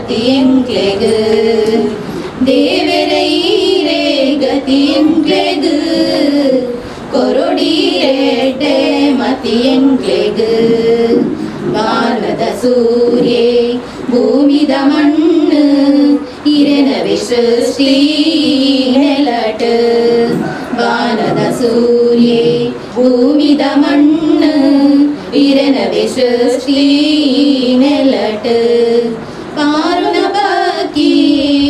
ಮತಿ ಎಂಕ್ಲೆಗ್ ದೇವೆರೆ ಈರೆ ಗತಿ ಎಂಕ್ಲೆಗ್ ಕೊರೊಡಿರೆಡ್ಡೆ ಮತಿ ಎಂಕ್ಲೆಗ್ ಬಾನದ ಸೂರ್ಯೆ ಭೂಮಿದ ಮಣ್ಣು ಇರೆನವೆ ಸೃಷ್ಟಿ ನೆಲಟ್ ಬಾನದ ಸೂರ್ಯೆ ಭೂಮಿದ ಮಣ್ಣು ಇರೆನವೆ ಸೃಷ್ಟಿ ನೆಲಟ್ ಪಾರುನ ಬಾಕಿ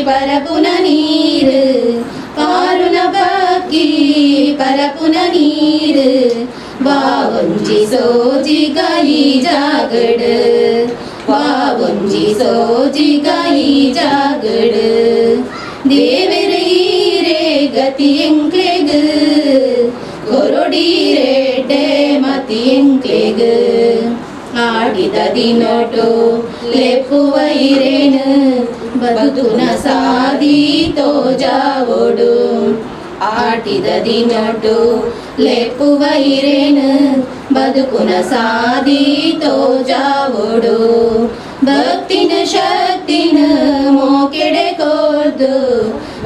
ಪರಪುನ ನೀರು ಪಾರುನ ಬಾಕಿ ಪರಪುನ ನೀರು ವಾವೊಂಜಿ ಸೋಜಿ ಗಾಯಿ ಜಾಗಡು ವಾವೊಂಜಿ ಸೋಜಿ ಗಾಯಿ ಜಾಗಡು ದೇವೆರೆ ಈರೆ ಗತಿ ಎಂಕ್ಲೆಗ್ ಕೊರೊಡಿರೆಡ್ಡೆ ಮತಿ ಎಂಕ್ಲೆಗ್ ಆಡಿದ ದಿನೊಟು ಲೆಪ್ಪುವ ಇರೇನು ಬದುಕುನ ಸಾದಿ ತೋಜಾವೊಡು ಆಟಿದ ದಿನೊಟು ಲೆಪ್ಪುವ ಇರೇನು ಬದುಕುನ ಸಾದಿ ತೋಜಾವೊಡು ಭಕ್ತಿನ ಶಕ್ತಿನ ಮೋಕೆಡೆ ಕೋರ್ದು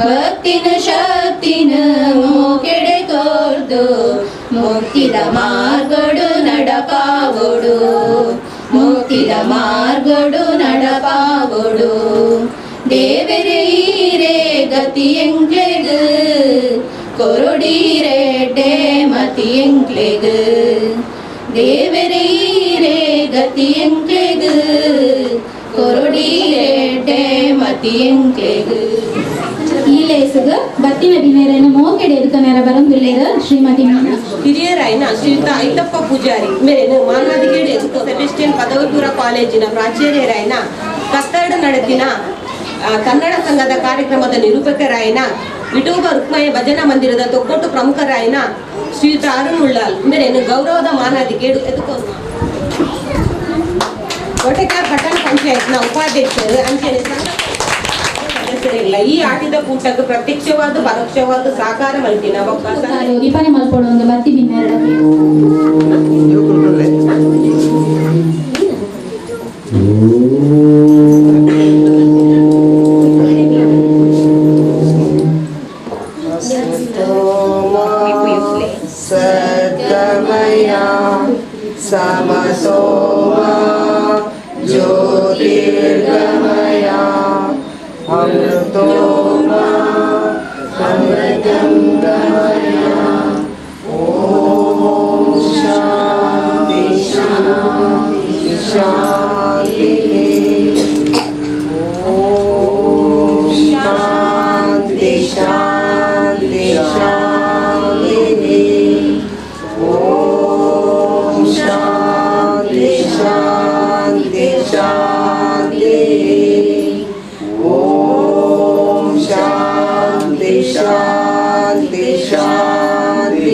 ಭಕ್ತಿನ ಶಕ್ತಿನ ಮೋಕೆಡೆ ಕೋರ್ದು ಮುಕ್ತಿದ ಮಾರ್ಗಡು ನಡಪಾವೊಡು ಮುಕ್ತಿದ ಮಾರ್ಗಡು ನಡಪಾವೊಡು ದೇವೆರೆ ಈರೆ ಗತಿ ಎಂಕ್ಲೆಗ್ ಕೊರೊಡಿರೆಡ್ಡೆ ಮತಿ ಎಂಕ್ಲೆಗ್ ದೇವೆರೆ ಈರೆ ಗತಿ ಎಂಕ್ಲೆಗ್ ಕೊರೊಡಿರೆಡ್ಡೆ ಮತಿ ಎಂಕ್ಲೆಗ್. ಈ ಲೇಸುಗ ಬತ್ತಿನ ಬಿನ್ನೆರೆನ ಮೋಕೆಡೆ ಎದುಕನೇರ ಬರಂದುಲ್ಲೇರ ಶ್ರೀಮತಿ ಮೀನಾ. ಹಿರಿಯರಾಯಿನ ಶ್ರೀಯುತ ಐತಪ್ಪ ಪೂಜಾರಿ ಮೇರೆನು ಮಾನಾದಿಗೇಡು ಸೆಬೆಸ್ಟಿಯನ್ ಪದವಿಪೂರ್ವ ಕಾಲೇಜಿನ ಪ್ರಾಚಾರ್ಯರಾಯಿನ ಕತ್ತರ್ಡ್ ನಡೆತಿನ ಕನ್ನಡ ಸಂಘದ ಕಾರ್ಯಕ್ರಮದ ನಿರೂಪಕರಾಯಿನ ವಿಠೋಬ ರುಕ್ಮಯ ಭಜನಾ ಮಂದಿರದ ತೊಕ್ಕೊಟ್ಟು ಪ್ರಮುಖರಾಯಿನ ಶ್ರೀಯುತ ಅರುಣ್ ಉಳ್ಳಾಲ್ ಮೇರೆನು ಗೌರವದ ಮಾನಾದಿಗೇಡು ಎದುಕೊಂಡು ಕೋಟೆಕಾರ್ ಪಟ್ಟಣ ಪಂಚಾಯತ್ನ ಉಪಾಧ್ಯಕ್ಷರು ಅಂಚನೆ ಸಂಘ ಸದಸ್ಯರಿಲ್ಲ. ಈ ಆಟಿದ ಕೂಟಕ್ಕೆ ಪ್ರತ್ಯಕ್ಷವಾದ ಪರೋಕ್ಷವಾದ ಸಹಕಾರ ಮಲ್ತಿನ ಒಕ್ಕ ಉದಿಪನೆ ಮಲ್ಪೊಡು ಒಂದು ಬತ್ತಿ ಬಿನ್ನೆರಡ. सद्गमया समसोमा ज्योतिर्गमया अमृतोमा अमृतं गमया। ॐ शान्ति शान्ति शान्तिः। ॐ शान्ति शान्ति शान्तिः। ॐ शान्ति शान्ति शान्तिः। ॐ शान्ति शान्ति शान्तिः।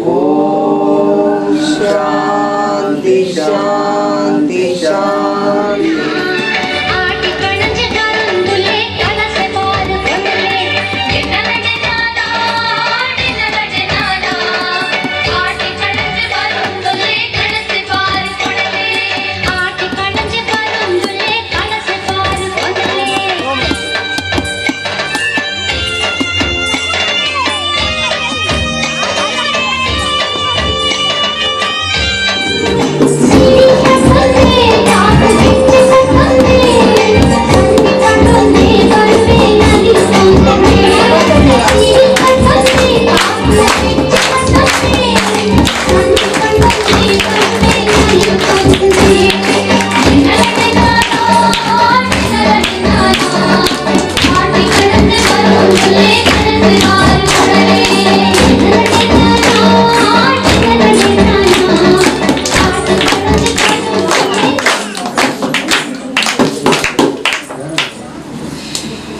ॐ शान्ति शान्ति शान्तिः।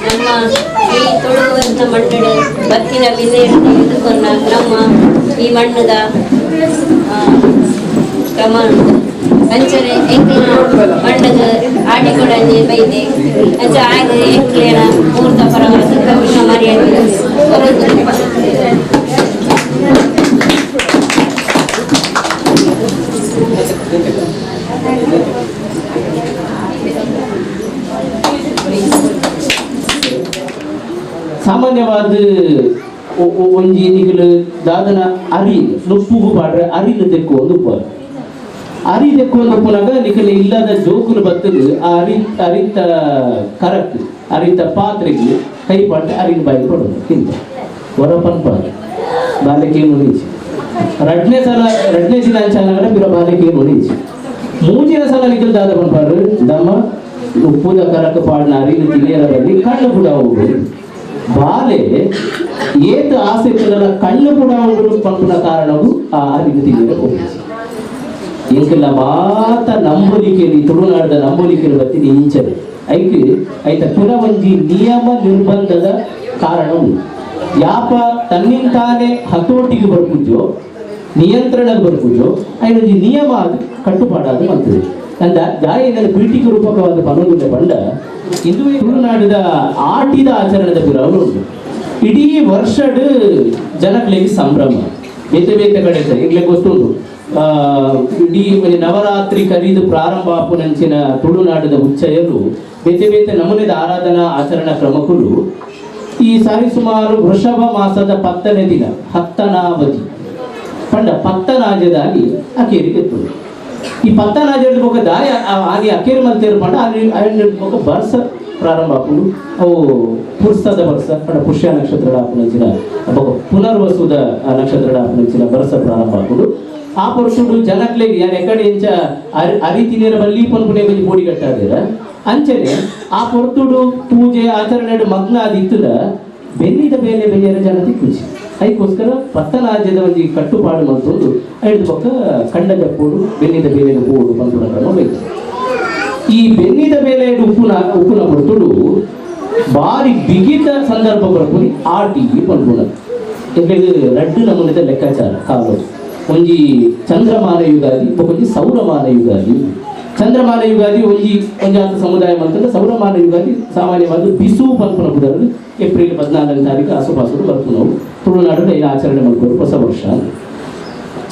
ನಮ್ಮ ಈ ತುಳುವಂತ ಮಣ್ಣು ಬತ್ತಿನ ಬಿನ್ನೆಯನ್ನು ಎದುಕೊಂಡ ನಮ್ಮ ಈ ಮಣ್ಣದ ಕ್ರಮ ಉಂಟು. ಅಂಚನೆ ಎಂಕ್ಲಿನ ಮಣ್ಣದ ಆಟಿಕೊಡಂಜಿ ಬೈದೆ ಅಂಚ ಆಗ ಎಂಕ್ಲೇನ ಮೂರ್ತ ಪರವಾದ ಮರ್ಯಾದೆ ಕೊರೊಂದು. ಒಂಜಿ ನಿಕುಲು ದಾದನ ಅರಿ ನುಪ್ಪುಗು ಪಾಡ್ರೆ ಅರಿನು ತೆಕ್ಕು ಒಂದು ಉಪ್ಪು ಅರಿ ತೆಕ್ಕು ಉಪ್ಪುನಾಗ ನಿಕಲು ಇಲ್ಲದ ಜೋಕುಲು ಬತ್ತದು ಆ ಅರಿ ಅರಿತ ಕರಕ್ ಅರಿತ ಪಾತ್ರೆಗೆ ಕೈ ಪಾಡ್ರೆ ಅರಿನ ಬಾಯಿಗೆ ಪಡೋದು ತಿಂತ ಹೊರಪನ್ ಪಾಡ ಬಾಲಕ್ಕೆ ಮುನಿಚಿ ರಡ್ನೇ ಸಲ ರಡ್ನೇ ದಿನ ಅಂಚಾನಗಡ ಪಿರ ಬಾಲಕ್ಕೆ ಮುನಿಚಿ ಮೂಜಿನ ಸಲ ನಿಕಲು ದಾದ ಪನ್ಪಾರು ದಮ್ಮ ಉಪ್ಪುದ ಕರಕ ಪಾಡಿನ ಅರಿನು ತಿನ್ನಿಯರ ಬಲ್ಲಿ ಕಣ್ಣು ಕೂಡ ಹೋಗುದು ಬಾಲೆ ಏತ ಆಸೆ ಇತ್ತದಲ್ಲ ಕಣ್ಣು ಕೂಡ ಉಂಡು ಪನ್ಪುನ ಕಾರಣವು ಆ ಅರಿನು ತಿನ್ನಿಯರ ಹೋಗುದು ಇಂಕಲ್ಲ ಮಾತ ನಂಬಲಿಕೆಯಲ್ಲಿ ತುಳುನಾಡದ ನಂಬಲಿಕೆಯಲ್ಲಿ ಬತ್ತಿ ಇಂಚನೆ ಐಕ್ ಐತ ಪುರ ಒಂಜಿ ನಿಯಮ ನಿರ್ಬಂಧದ ಕಾರಣ ಉಂಡು ಯಾಪ ತನ್ನಿಂತಾನೆ ಹತೋಟಿಗೆ ಬರ್ಪುಜೋ ನಿಯಂತ್ರಣಕ್ಕೆ ಬರ್ಪುಜೋ ಐನೊಂಜಿ ನಿಯಮ ಅದು ಕಟ್ಟುಪಾಡಾದ ಮಂತದೆ ಅಂದ ದಾಯ ಪೀಠಿಕ ರೂಪಕವಾದ ಪನೊಂದುಲ್ಲ ಪಂಡ ಇಂದುವೆ ತುಳುನಾಡಿದ ಆಟಿದ ಆಚರಣೆದ ಪಿರವು ಉಂಟು. ಇಡೀ ವರ್ಷಡ್ ಜನಗಳಿಗೆ ಸಂಭ್ರಮ ಬೇತೆ ಬೇತೆ ಕಡೆ ಈಗಲೇ ಗೊತ್ತುಂಟು ಇಡೀ ನವರಾತ್ರಿ ಕರೀದು ಪ್ರಾರಂಭ ಆಪುನಂಚಿನ ತುಳುನಾಡಿದ ಉಚ್ಚಯರು ಬೇತೆ ಬೇತೆ ನಮೂನೆದ ಆರಾಧನಾ ಆಚರಣಾ ಕ್ರಮಕ್ಕೂ ಈ ಸಾರಿ ಸುಮಾರು ವೃಷಭ ಮಾಸದ 10ನೇ ದಿನ ಹತ್ತನಾವಧಿ ಪಂಡ ಪತ್ತನಾಜದಾಗಿ ಅಕೇರಿಗೆ ಎತ್ತುಂಡು. ಈ ಪತ್ತನಾಜದ ಬೊಕ ದಾಯ ಆನಿ ಅಕೇರಿ ಮಲ್ತೇರು ಪಂಡ ಅಲ್ಲಿ ಬೊಕ ಬರ್ಸ ಪ್ರಾರಂಭ ಆಪುಂಡು. ಅವು ಪುರ್ಸದ ಬರ್ಸ ಪಂಡ ಪುಷ್ಯ ನಕ್ಷತ್ರದ ಆಪುನಂಚಿನ ಬೊಕ ಪುನರ್ವಸುದ ನಕ್ಷತ್ರದ ಆಪುನಂಚಿನ ಬರ್ಸ ಪ್ರಾರಂಭ ಆಪುಂಡು. ಆ ಪುರುಷುಡು ಜನಕ್ಲೆಗ್ ಯಾನ್ ಎಕಡೆ ಎಂಚ ಅರಿ ತಿನೇರ ಬಲ್ಲಿ ಪನ್ಪುನೆ ಒಂಜಿ ಪೋಡಿ ಕಟ್ಟಾದಿರ ಅಂಚನೆ ಆ ಪೊರ್ತುಡು ಪೂಜೆ ಆಚರಣೆ ಮಗ್ನ ಆದಿತ್ತದ ಬೆನ್ನಿದ ಬೇಲೆ ಬೆನ್ನಿಯರ ಜನ ತಿಕ್ಕುಂಚಿ ಅದಕ್ಕೋಸ್ಕರ ಪತ್ತನಾಜ್ಯದ ಒಂಜಿ ಕಟ್ಟುಪಾಡು ಮಲ್ತೊಂದು ಐದು ಪಕ್ಕ ಕಂಡ ಜಪ್ಪೋಡು ಬೆನ್ನಿದ ಬೇಲೆಗೆ ಪೋಡು ಪನ್ಪುನ ಕ್ರಮ ಬೇಕು. ಈ ಬೆನ್ನಿದ ಬೇಲೆ ಉಪ್ಪುನ ಉಪ್ಪುನ ಪೊರ್ತುಡು ಬಾರಿ ಬಿಗಿತ ಸಂದರ್ಭ ಬರ್ಪುನಿ ಆಟಿ ಪನ್ಪುನ ರಡ್ಡು ನಮೂನೆದ ಲೆಕ್ಕಾಚಾರ ಕಾಲು ಒಂಜಿ ಚಂದ್ರಮಾನ ಯುಗಾದಿ ಒಂಜಿ ಸೌರಮಾನ ಯುಗಾದಿ. ಚಂದ್ರಮಾನ ಯುಗಾದಿ ಒಂಜಿ ಒಂಜಾತ ಸಮುದಾಯ ಮಂತಂದ್ರೆ ಸೌರಮಾನ ಯುಗಾದಿ ಸಾಮಾನ್ಯವಾದ ಬಿಸು ಪನ್ಪುನ ಪುದರ್ ಏಪ್ರಿಲ್ 14ನೇ ತಾರೀಕು ಆಸುಪಾಸು ಬರ್ಪುನವು ತುಳುನಾಡು ಈ ಆಚರಣೆ ಮಲ್ಪುವರು ಹೊಸ ವರ್ಷ.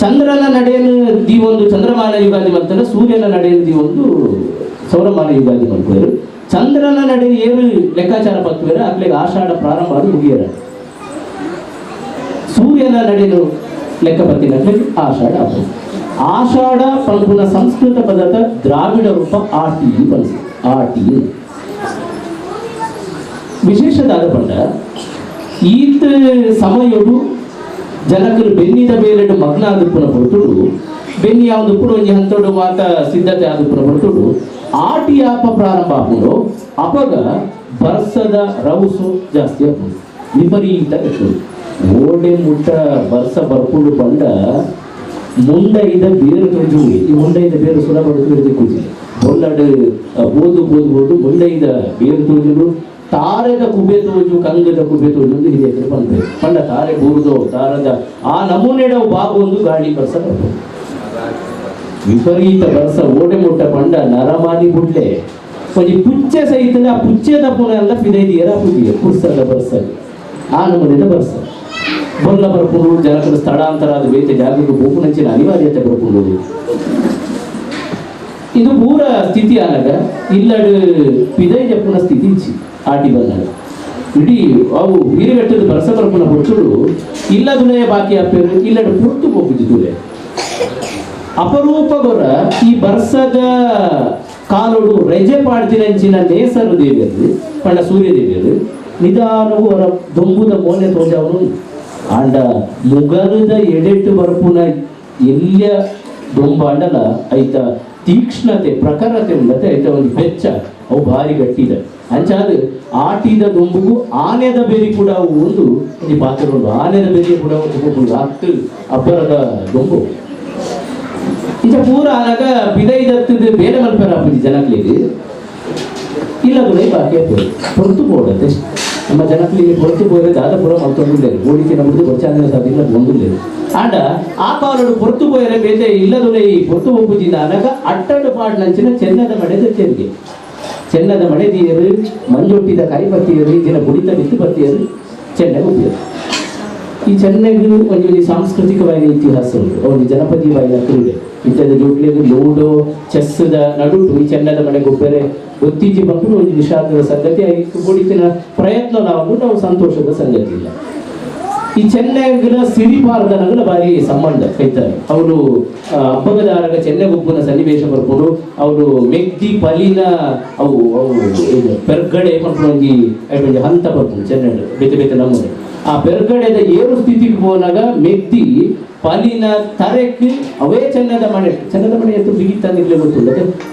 ಚಂದ್ರನ ನಡೆಯನ್ನು ದೀವೊಂದು ಚಂದ್ರಮಾನ ಯುಗಾದಿ ಮಂತಂದ್ರೆ ಸೂರ್ಯನ ನಡೆಯನ್ನು ದೀವೊಂದು ಸೌರಮಾನ ಯುಗಾದಿ ಮಲ್ಪುವರು. ಚಂದ್ರನ ನಡೆ ಏನು ಲೆಕ್ಕಾಚಾರ ಪತ್ತುವೆರ ಅಕ್ಲೆಗೆ ಆಷಾಢ ಪ್ರಾರಂಭ ಅದು ಮುಗಿಯರ. ಸೂರ್ಯನ ನಡೆಯನ್ನು ಲೆಕ್ಕ ಪತ್ತಿನಟ್ಲೆ ಆಷಾಢ ಆಷಾಢ ಪನ್ಪುನ ಸಂಸ್ಕೃತ ಪದದ ದ್ರಾವಿಡ ರೂಪ ಆಟಿ ಪನ್ಸ ಆಟಿ ವಿಶೇಷದಾದ ಪಂಡ ಈತ ಸಮಯಡು ಜನಕರು ಬೆನ್ನಿದ ಬೇಲೆಡು ಮಗ್ನ ಆದುಪ್ಪುನ ಹೊರತುಡು ಬೆನ್ನಿ ಯಾವುದು ಪುಡು ಒಂಜಿ ಹಂತೋಡು ಮಾತ ಸಿದ್ಧತೆ ಆದುಪ್ಪುನ ಹೊರತುಡು ಆಟಿ ಯಾಪ ಪ್ರಾರಂಭ ಆಪುಂಡು ಅಪಗ ಬರ್ಸದ ರೌಸು ಜಾಸ್ತಿ ಆಪುಂಡು ವಿಪರೀತ ಇರ್ತದೆ. ಓಡೆ ಮುಟ್ಟ ಬರ್ಸ ಬರ್ಪುಂಡು ಪಂಡ ಮುಂಡೈದ ಬೇರು ತೊಜು ಈ ಮುಂಡೈದ ಬೇರು ಸುಲಭ ಕೂಜಿ ಬೊಲ್ಲಡು ಬೋದು ಬೋದು ಬೋದು ಮುಂಡೈದ ಬೇರು ತೋಜುಡು ತಾರೆದ ಕುಬೆ ತೋಜು ಕಂಗದ ಕುಬೆ ತೋಜು ಒಂದು ಹಿರಿಯರು ಬಂದೆ ಪಂಡ ತಾರೆ ಬೂರ್ದೋ ತಾರದ ಆ ನಮೂನೆಡವು ಬಾಗು ಒಂದು ಗಾಳಿ ಬರ್ಸ ಬರ್ಬೋದು ವಿಪರೀತ ಬರ್ಸ ಓಡೆ ಮುಟ್ಟ ಪಂಡ ನರಮಾನಿ ಬುಡ್ಲೆ ಒಂಜಿ ಪುಚ್ಚೆ ಸಹಿತ ಆ ಪುಚ್ಚೆದ ಪುನ ಎಲ್ಲ ಪಿದೈದಿಯರ ಪುದಿಯ ಪುರ್ಸದ ಬರ್ಸ ಆ ನಮೂನೆದ ಬರ್ಸ ಬೊಲ್ಲ ಬರ್ಪುಂಡು ಜನಕರ ಸ್ಥಳಾಂತರ ಅದು ಬೇತೆ ಜಾಗಕ್ಕೆ ಬೋಪುನಂಚಿನ ಅನಿವಾರ್ಯತೆ ಬರ್ಪುಂಡು. ಇದು ಪೂರ ಸ್ಥಿತಿ ಆನಾಗ ಇಲ್ಲಡು ಪಿದೈ ಜಪ್ಪುನ ಸ್ಥಿತಿ ಇಚ್ಚಿ ಆಟಿ ಬಂದಾಗ ಇಡೀ ಅವು ಬೀರುಗಟ್ಟದ ಬರ್ಸ ಬರ್ಪುನ ಹೊಟ್ಟುಡು ಇಲ್ಲದುಲೇ ಬಾಕಿ ಆಪೇರು ಇಲ್ಲಡು ಪುರ್ತು ಹೋಗುದಿದುಲೆ ಅಪರೂಪ ಗೊರ ಈ ಬರ್ಸದ ಕಾಲೋಡು ರಜೆ ಪಾಡ್ತಿನಂಚಿನ ನೇಸರು ದೇವಿಯರು ಪಂಡ ಸೂರ್ಯ ದೇವಿಯರು ನಿಧಾನವು ಅವರ ದೊಂಬುದ ಮೋನೆ ತೋಜವನು ಆಂಡ ಮುಗರದ ಎಡೆಟ್ಟು ಬರ್ಪುನ ಎಲ್ಲಿಯ ದೊಂಬ ಅಂಡಲ ಐತ ತೀಕ್ಷ್ಣತೆ ಪ್ರಖರತೆ ಉಂಡತೆ ಐತ ಒಂದು ಬೆಚ್ಚ ಅವು ಭಾರಿ ಗಟ್ಟಿದೆ ಅಂಚಾದ ಆಟಿದ ದೊಂಬುಗು ಆನೆದ ಬೇರಿ ಕೂಡ ಅವು ಒಂದು ಒಂದು ಪಾತ್ರ ಉಂಟು ಆನೆದ ಬೇರಿ ಕೂಡ ಒಂದು ಹತ್ತು ಅಬ್ಬರದ ದೊಂಬು ಇಂಚ ಪೂರ ಆನಾಗ ಬಿದೈದತ್ತದ ಬೇರೆ ಮಲ್ಪೆರ ಆಪುಜಿ ಜನಕ್ಲೆಗ್ ಇಲ್ಲದುಲೈ ಬಾಕಿ ಆಪುಜಿ ಪೊರ್ತು ಪೋಡತ್ತೆ ನಮ್ಮ ಜನಕ್ಲೆಗ್ ಪೊರ್ತು ಪೋರೆ ದಾದ ಪೂರ ಮಲ್ತೊಂದುಲ್ಲೆರ್ ಗೋಡಿತಿನ ಬುಡ್ದು ಬೊರ್ಚಾಂದಿನ ಸಾದಿಗ್ಲ ಪೋವೊಂದುಲ್ಲೆರ್ ಆಂಡ ಆ ಕಾಲಡ್ ಪೊರ್ತು ಪೋಯೆರೆ ಬೇತೆ ಇಲ್ಲದುಲೈ ಪೊರ್ತು ಪೋಪುಜಿ ಆನಗ ಅಟ್ಟಡ್ ಪಾಡ್ನಂಚಿನ ಚೆನ್ನದ ಮಡೆ ದೆತ್ತೆರ್ಗೆ ಚೆನ್ನದ ಮಡೆ ದೀಯೆರ್ ಮಂಜೊಟ್ಟಿದ ಕಾಯಿ ಪತ್ತಿಯೆರ್ ಇಜ್ಜಿನ ಬುಡಿತ ಬಿತ್ತು ಪತ್ತಿಯೆರ್ ಚೆನ್ನಗ್ ಉಪ್ಪಿಯೆರ್. ಈ ಚೆನ್ನೈಗೂ ಒಂಜಿ ಸಾಂಸ್ಕೃತಿಕವಾದ ಇತಿಹಾಸ ಉಂಟು ಒಂದು ಜನಪದೀಯವಾದ ಕ್ರೀಡೆ ಇತ್ಯಾದಿ ಜೋಕ್ಲೆಗ್ ಲೂಡೋ ಚೆಸ್ದ ನಡುಟು ಈ ಚೆನ್ನದ ಮನೆ ಗೊಬ್ಬರೆ ಗೊತ್ತಿಜ್ಜಿ ಬಂದು ಒಂದು ವಿಷಾದದ ಸಂಗತಿ ಐಕ್ ಬುಡಿತಿನ ಪ್ರಯತ್ನ ನಾವು ನಾವು ಸಂತೋಷದ ಸಂಗತಿ ಇಲ್ಲ. ಈ ಚೆನ್ನೈಗಿನ ಸಿರಿಪಾರ್ದನಗಳ ಬಾರಿ ಸಂಬಂಧ ಕೈತಾರೆ ಅವರು ಹಬ್ಬಗದಾರಗ ಚೆನ್ನೆ ಗೊಬ್ಬನ ಸನ್ನಿವೇಶ ಬರ್ಬೋದು ಅವರು ಮೆಗ್ದಿ ಪಲಿನ ಅವು ಅವು ಇದು ಪೆರ್ಗಡೆ ಪನ್ಪುನ ಒಂಜಿ ಒಂಜಿ ಹಂತ ಬರ್ಪುಂಡು ಚೆನ್ನೈ ಬೇತೆ ಬೇತೆ ನಮೂನೆ ಆ ಪೆರ್ಗಡೆದ ಏರು ಸ್ಥಿತಿಗೆ ಪೋನಾಗ ಮೆಗ್ದಿ ಪಲಿನ ತರೆಕ್ ಅವೇ ಚೆನ್ನದ ಮನೆ ಚೆನ್ನದ ಮನೆ ಎತ್ತು ಬಿಗಿತ್ತಂದಿಗ್ಲೇ ಗೊತ್ತಿಲ್ಲ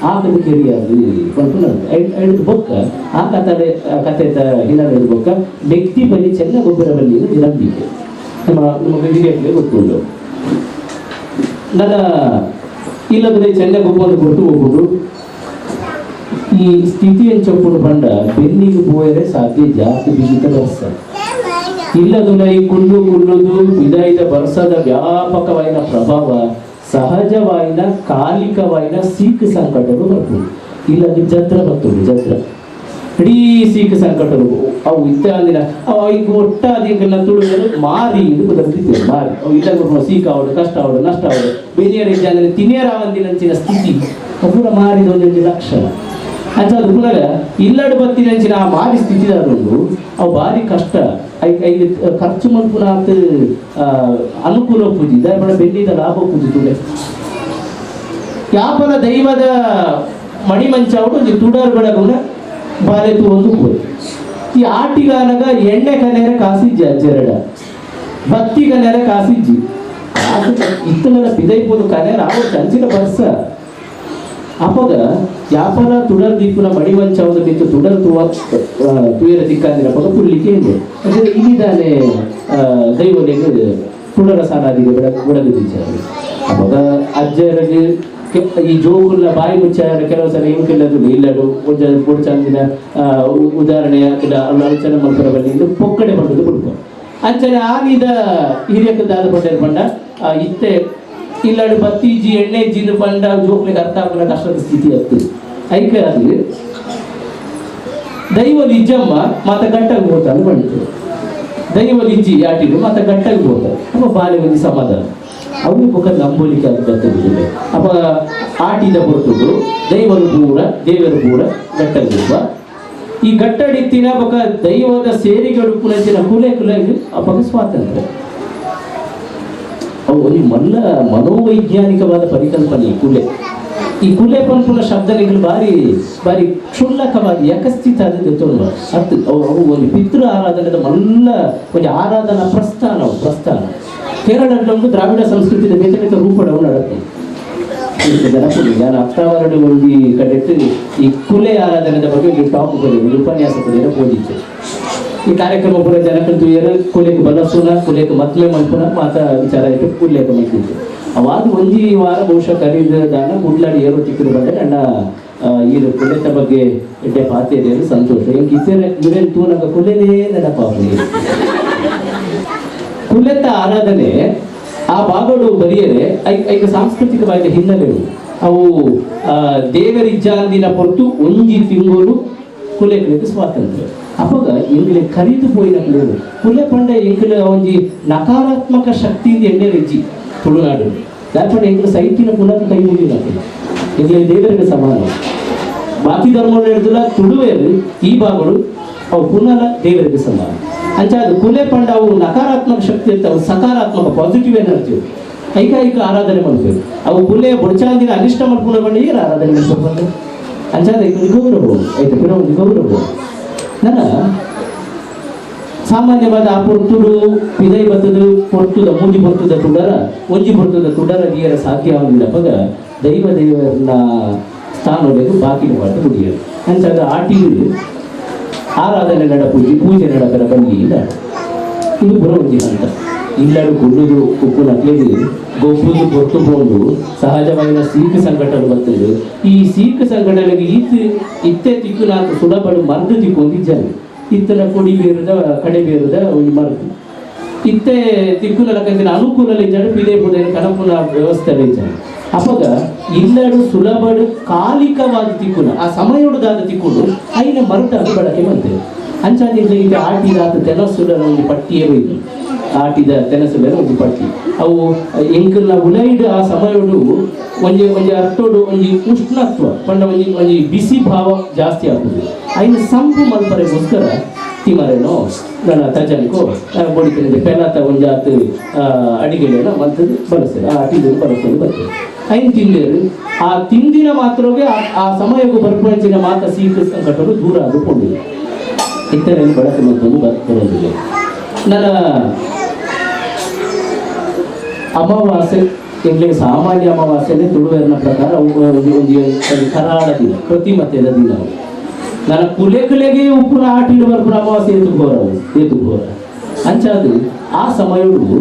ಆ ಕತೆ ಕೆರಿಯಾದು ಪನ್ಪುನ ಐದು ಬೊಕ್ಕ ಆ ಕಥೆ ಕತೆ ಹಿನ್ನೆಲೆ ಬೊಕ್ಕ ಮೆಗ್ದಿ ಬಲಿ ಚೆನ್ನ ಗೊಬ್ಬರ ಬಲ್ಲಿ ಒಂದು ನಂಬಿಕೆ ನಮ್ಮ ನಮ್ಮ ಹಿರಿಯರಿಗೆ ಗೊತ್ತುಂಟು. ನನ್ನ ಇಲ್ಲದ್ರೆ ಚೆನ್ನ ಗೊಬ್ಬರ ಕೊಟ್ಟು ಹೋಗುದು ಈ ಸ್ಥಿತಿಯನ್ನು ಚೊಪ್ಪುಡು ಪಂಡ ಬೆನ್ನಿಗೆ ಪೋಯರೆ ಸಾಧ್ಯ ಜಾಸ್ತಿ ಬಿಗಿತ ಬರ್ಸ ಇಲ್ಲದುಲ ಈ ಕುಲ್ಲು ಕುಲ್ಲುದು ವಿದಾಯಿದ ಬರ್ಸದ ವ್ಯಾಪಕವಾದ ಪ್ರಭಾವ ಸಹಜವಾದ ಕಾಲಿಕವಾದ ಸೀಕ್ ಸಂಕಟಗಳು ಬರ್ತದೆ. ಇಲ್ಲದು ಜತ್ರ ಬರ್ತದೆ ಜತ್ರ ಇಡೀ ಸೀಕ್ ಸಂಕಟಗಳು ಅವು ಇತ್ಯಾದಿನ ಅವು ಈಗ ಒಟ್ಟಾದಿನ ತುಳುವರು ಮಾರಿ ಇದು ಬದಲಿದ್ದೇವೆ ಮಾರಿ ಅವು ಇಲ್ಲ ಸೀಕ್ ಆವಡು ಕಷ್ಟ ಆವಡು ನಷ್ಟ ಆವಡು ಬೇರೆ ಇದ್ದ ತಿನಿಯರಾವಂದಿನಂಚಿನ ಸ್ಥಿತಿ ಅವು ಮಾರಿದ ಒಂದೊಂದು ಲಕ್ಷಣ. ಅಂಚ ಅದು ಪುನಃ ಇಲ್ಲಡು ಬತ್ತಿನಂಚಿನ ಆ ಮಾರಿ ಸ್ಥಿತಿ ಉಂಟು ಅವು ಭಾರಿ ಕಷ್ಟ I I ಖರ್ಚು ಮಲ್ಪುನ ಅನುಕೂಲ ಪೂಜಿ ದಯಪಡ ಬೆನ್ನಿದ ಲಾಭ ಪೂಜಿ ತುಳೆ ಯಾಪನ ದೈವದ ಮಣಿಮಂಚಾವಡು ಒಂಜಿ ತುಡರ್ ಬೆಳಗುನ ಬಾಲೆ ತೂವೊಂದು ಪೋದು ಈ ಆಟಿಗಾನಗ ಎಣ್ಣೆ ಕನೆರೆ ಕಾಸಿಜ್ಜಿ ಅಜ್ಜೆರಡ ಬತ್ತಿ ಕನೆರೆ ಕಾಸಿಜ್ಜಿ ಇತ್ತಲ ಬಿದೈಪೋದು ಕನೆರ ಆವು ಚಂಚಿನ ಬರ್ಸ ಅಪಗ ಯಾಪನ ತುಡರ್ ದೀಪುನ ಮಣಿಮಂಚಾವದ ಬಿತ್ತು ತುಡರ್ ತೂವ ತುಯರ ದಿಕ್ಕಾಂದಿನ ಪಗ ಪುಲ್ಲಿಕ್ಕೆ ಇದೆ ಅಂದರೆ ಇಲ್ಲಿದ್ದಾನೆ ದೈವನಿಗೆ ತುಡರ ಸಾನಾದಿಗೆ ಬೆಳಗುದಿದ್ದಾರೆ. ಅಪಗ ಅಜ್ಜರಿಗೆ ಈ ಜೋಗುಲ್ಲ ಬಾಯಿ ಮುಚ್ಚ ಕೆಲವು ಸಲ ಇಂಕಿಲ್ಲದು ಇಲ್ಲಡು ಪೊಡ್ಚಂದಿನ ಉದಾಹರಣೆ ಕೆಲ ಆಲೋಚನೆ ಮಲ್ಪರ ಬಲ್ಲಿ ಇದು ಪೊಕ್ಕಡೆ ಬಂದದ್ದು ಬಿಡ್ಪ ಅಂಚನೆ ಆನಿದ ಹಿರಿಯಕ್ಕದಾದ ಪಂಡೇರ್ ಪಂಡ ಇತ್ತೆ ಇಲ್ಲಡು ಬತ್ತಿ ಜಿ ಎಣ್ಣೆ ಜಿಂದು ಪಂಡ ಜೋಕ್ಲಿಗೆ ಅರ್ಥ ಆಗುವ ಕಷ್ಟದ ಸ್ಥಿತಿ ಆಗ್ತದೆ. ಐಕೆ ಅದು ದೈವ ಲಿಜ್ಜಮ್ಮ ಮಾತ ಗಟ್ಟಾಗಿ ಹೋತಾನೆ ಬಂತು ದೈವ ಲಿಜ್ಜಿ ಯಾಟಿಡು ಮಾತ ಗಟ್ಟಾಗಿ ಹೋತ ಅಪ್ಪ ಬಾಲೆ ಒಂದು ಸಮಾಧಾನ ಅವು ಬೊಕ್ಕ ನಂಬೋಲಿಕ್ಕೆ ಅದು ಬರ್ತದೆ. ಅಪ್ಪ ಆಟಿದ ಹೊರತುದು ದೈವರು ಪೂರ ದೇವರು ಪೂರ ಗಟ್ಟಾಗಿ ಈ ಗಟ್ಟಡಿತ್ತಿನ ಬೊಕ್ಕ ದೈವದ ಸೇರಿಗಳು ಪುನಚಿನ ಕುಲೆ ಕುಲೆ ಅಪ್ಪಗೆ ಸ್ವಾತಂತ್ರ್ಯ. ಅವು ಒಂದು ಮಲ್ಲ ಮನೋವೈಜ್ಞಾನಿಕವಾದ ಪರಿಕಲ್ಪನೆ ಈ ಕುಲೆ. ಈ ಕುಲೆ ಪನ್ಪುನ ಶಬ್ದಗಳು ಬಾರಿ ಬಾರಿ ಕ್ಷುಲ್ಲಕವಾದ ಯಕಸ್ಥಿತ ಆದದ್ದು ಅರ್ಥ. ಅವು ಒಂದು ಪಿತೃ ಆರಾಧನೆದ ಮಲ್ಲ ಒಂದು ಆರಾಧನಾ ಪ್ರಸ್ಥಾನ. ಅವು ಪ್ರಸ್ಥಾನ ಕೇರಳದೊಂದು ದ್ರಾವಿಡ ಸಂಸ್ಕೃತಿಯ ಬೇತೆ ಬೇತೆ ರೂಪಡವು ನಡತ್ತೆ. ನಾನು ಅಕ್ಟೋಬರ್ ಒಂದು ಕಡೆಟ್ಟು ಈ ಕುಲೆ ಆರಾಧನೆದ ಬಗ್ಗೆ ಒಂದು ಟಾಪ್ ಬರೀ ಒಂದು ಉಪನ್ಯಾಸ ಬರೆಯಲು ಓದಿತ್ತು. ಈ ಕಾರ್ಯಕ್ರಮ ಪೂರ ಜನಕಂತೂ ಏರು ಕುಲೆಗೆ ಬಲಸುನ ಕುಲೆಗೆ ಮತ್ಮೆ ಮಲ್ಪುನ ಮಾತ ವಿಚಾರ ಇಟ್ಟು ಉಲ್ಲೇಖ ಮಾಡ್ತಿತ್ತು. ಅವಾಗ ಒಂಜಿ ವಾರ ಬಹುಶಃ ಕರೀದಾನ ಕುಡ್ಲಾಡಿ ಏರೋ ತಿಕ್ಕಿದ ಬಂದರೆ ನನ್ನ ಈ ಕುಲೆತ ಬಗ್ಗೆ ಎಡ್ಡೆ ಪಾತೆ ಸಂತೋಷ. ಹೆಂಗೆ ಇತರೆ ಇವೇನು ತೂನಗ ಕುಲೆನೇ ನೆನಪಾಗ ಕುಲೆತ ಆರಾಧನೆ ಆ ಭಾಗಗಳು ಬರೆಯರೆ ಐಕ ಸಾಂಸ್ಕೃತಿಕವಾದ ಹಿನ್ನೆಲೆ ಅವು ದೇವರಿಜ್ಜಾಂದಿನ ಹೊರತು ಒಂಜಿ ತಿಂಗಳು ಕುಲೆಗಳಿಗೆ ಸ್ವಾತಂತ್ರ್ಯ. ಅಪಗ ಎಂಗ್ಲೆ ಕರೀದು ಪೋಯಿನ ಕುಲೆ ಪಂಡ ಎಂಕಲ ಒಂಜಿ ನಕಾರಾತ್ಮಕ ಶಕ್ತಿ ಎಣ್ಣೆ ರೆಜ್ಜಿ ತುಳುನಾಡು ದಾಪಂಡ ಎಂಕಲ ಸೈತಿನ ಪುನಃ ಕೈ ಮುಗಿನ ಎಂಗ್ಲೆ ದೇವರಿಗೆ ಸಮಾನ. ಬಾಕಿ ಧರ್ಮ ಹಿಡಿದಿಲ್ಲ ತುಳುವೇರು ಈ ಭಾಗಗಳು ಅವು ಪುನಃ ದೇವರಿಗೆ ಸಮಾನ. ಅಂಚ ಅದು ಕುಲೆ ಪಂಡ ಅವು ನಕಾರಾತ್ಮಕ ಶಕ್ತಿ ಅಂತ ಅವು ಸಕಾರಾತ್ಮಕ ಪಾಸಿಟಿವ್ ಎನರ್ಜಿ ಐಕ ಐಕ ಆರಾಧನೆ ಮಾಡ್ಬೇಕು. ಅವು ಕುಲೆ ಬೊಡ್ಚಾಂದಿನ ಅನಿಷ್ಟ ಮಲ್ಪುನ ಬಂಡ ಏನು ಆರಾಧನೆ ಮಾಡ್ಬೇಕು ಅಂಚಾದ ಐಕ ಗೌರವ ಐತೆ ಪುನಃ ಒಂದು ಗೌರವ. ನನ್ನ ಸಾಮಾನ್ಯವಾದ ಆ ಪೊರ್ತುಡು ಪಿದೈ ಬತ್ತದು ಪೊರ್ತುದ ಮೂಜಿ ಪೊರ್ತುದ ತುಡರ ಒಂಜಿ ಪೊರ್ತುದ ತುಡರ ದಿಯರ ಸಾಧ್ಯ ಆಗುದಿಲ್ಲ. ಪಗ ದೈವ ದೇವರನ್ನ ಸ್ಥಾನೊಲೆಗು ಬಾಕಿ ಮಾಡ್ತಾ ಕುಡಿಯರು ಅಂಚಾದ ಆಟಿಗಳು ಆರಾಧನೆ ನಡ ಪೂಜೆ ಪೂಜೆ ನಡಕರ ಬನ್ನಿ ಇಲ್ಲ ಇದು ಬರೋ ಒಂಜಿ ಹಂತ. ಇಲ್ಲಡು ಗುಡ್ಡುದು ಉಪ್ಪು ನಕ್ಲೇದು ಗೊಬ್ಬುದು ಗೊತ್ತು ಪೋಂಡು ಸಹಜವಾದ ಸೀಕು ಸಂಕಟలు ಬರ್ತದೆ. ಈ ಸೀಕು ಸಂಕಟಗಳಿಗೆ ಈತ ಇತ್ತೆ ತಿಕ್ಕು ನಾಲ್ಕು ಸುಡಬಡು ಮರ್ದು ತಿಕ್ಕು ಒಂದಿಜ್ಜಾನೆ ಇತ್ತನ ಕೊಡಿ ಬೇರುದ ಕಡೆ ಬೇರುದ ಒಂದು ಮರ್ದು ಇತ್ತೆ ತಿಕ್ಕುನ ಅನುಕೂಲ ಇದ್ದಾಡು ಪಿದೆ ಪುದೆ ಕನಪುನ ವ್ಯವಸ್ಥೆ ಇದ್ದಾನೆ. ಅಪಗ ಇಲ್ಲಡು ಸುಲಭಡು ಕಾಲಿಕವಾದ ತಿಕ್ಕುನ ಆ ಸಮಯೊಡದಾದ ತಿಕ್ಕುಡು ಐನ ಮರುದಾದ ಬಳಕೆ ಬಂತೆ. ಅಂಚಾದಿಲ್ಲ ಈಗ ಆಟಿದಾತ ತೆನಸುಲ ಒಂದು ಪಟ್ಟಿಯೇ ಹೋಯ್ತು. ಆಟಿದ ತೆನಸುಲೇನ ಒಂಜಿ ಪಟ್ಟಿ ಅವು ಎಂಕಲ್ನ ಉಲೈಡ್ ಆ ಸಮಯಡು ಒಂಜಿ ಒಂಜಿ ಅರ್ಥೋಡು ಒಂಜಿ ಉಷ್ಣತ್ವ ಪಂಡ ಒಂಜಿ ಒಂಜಿ ಬಿಸಿ ಭಾವ ಜಾಸ್ತಿ ಆಗ್ತದೆ. ಐನ ಸಂಪು ಮಲ್ಪರೆಗೋಸ್ಕರ ತಿಮರೇನೋ ನನ್ನ ತಜನ್ಕೋ ಬೊಡಿತಿನ ಪೆಲಾತ ಒಂಜಾತ್ ಅಡಿಗೆಲೇನೋ ಮಲ್ತದ್ದು ಬಳಸ್ತೇವೆ, ಆ ತಿಂದು ಬಳಸ್ತೇವೆ ಬರ್ತೇವೆ. ಐನ್ ತಿಂದೇರು ಆ ತಿಂದಿನ ಮಾತ್ರವೇ ಆ ಸಮಯಕ್ಕೂ ಬರ್ಪಂಚಿನ ಮಾತ ಸೀತ ಸಂಕಟಗಳು ದೂರ ಆದುಕೊಂಡಿದೆ. ಇತರೆಯನ್ನು ಬಳಕೆ ಮತ್ತೊಂದು ಬರೋದಿಲ್ಲ. ನನ್ನ ಅಮಾವಾಸ್ಯೆ ಎಂಗ್ಲಿಗೆ ಸಾಮಾನ್ಯ ಅಮಾವಾಸ್ಯೆನೇ ತುಳುವೆರ್ನ ಪ್ರಕಾರ ಒಂದು ಒಂದು ಕರಾಳ ದಿನ, ಪ್ರತಿಮತೆಯ ದಿನ. ನನ್ನ ಕುಲೆ ಕುಲೆಗೆ ಉಪ್ಪುನ ಆಟಿಡು ಬರ್ಪುನ ಅಮಾವಾಸ್ಯೆ ಏತುಗೋರ ಏತುಗೋರ ಅಂಚಾದು ಆ ಸಮಯಡು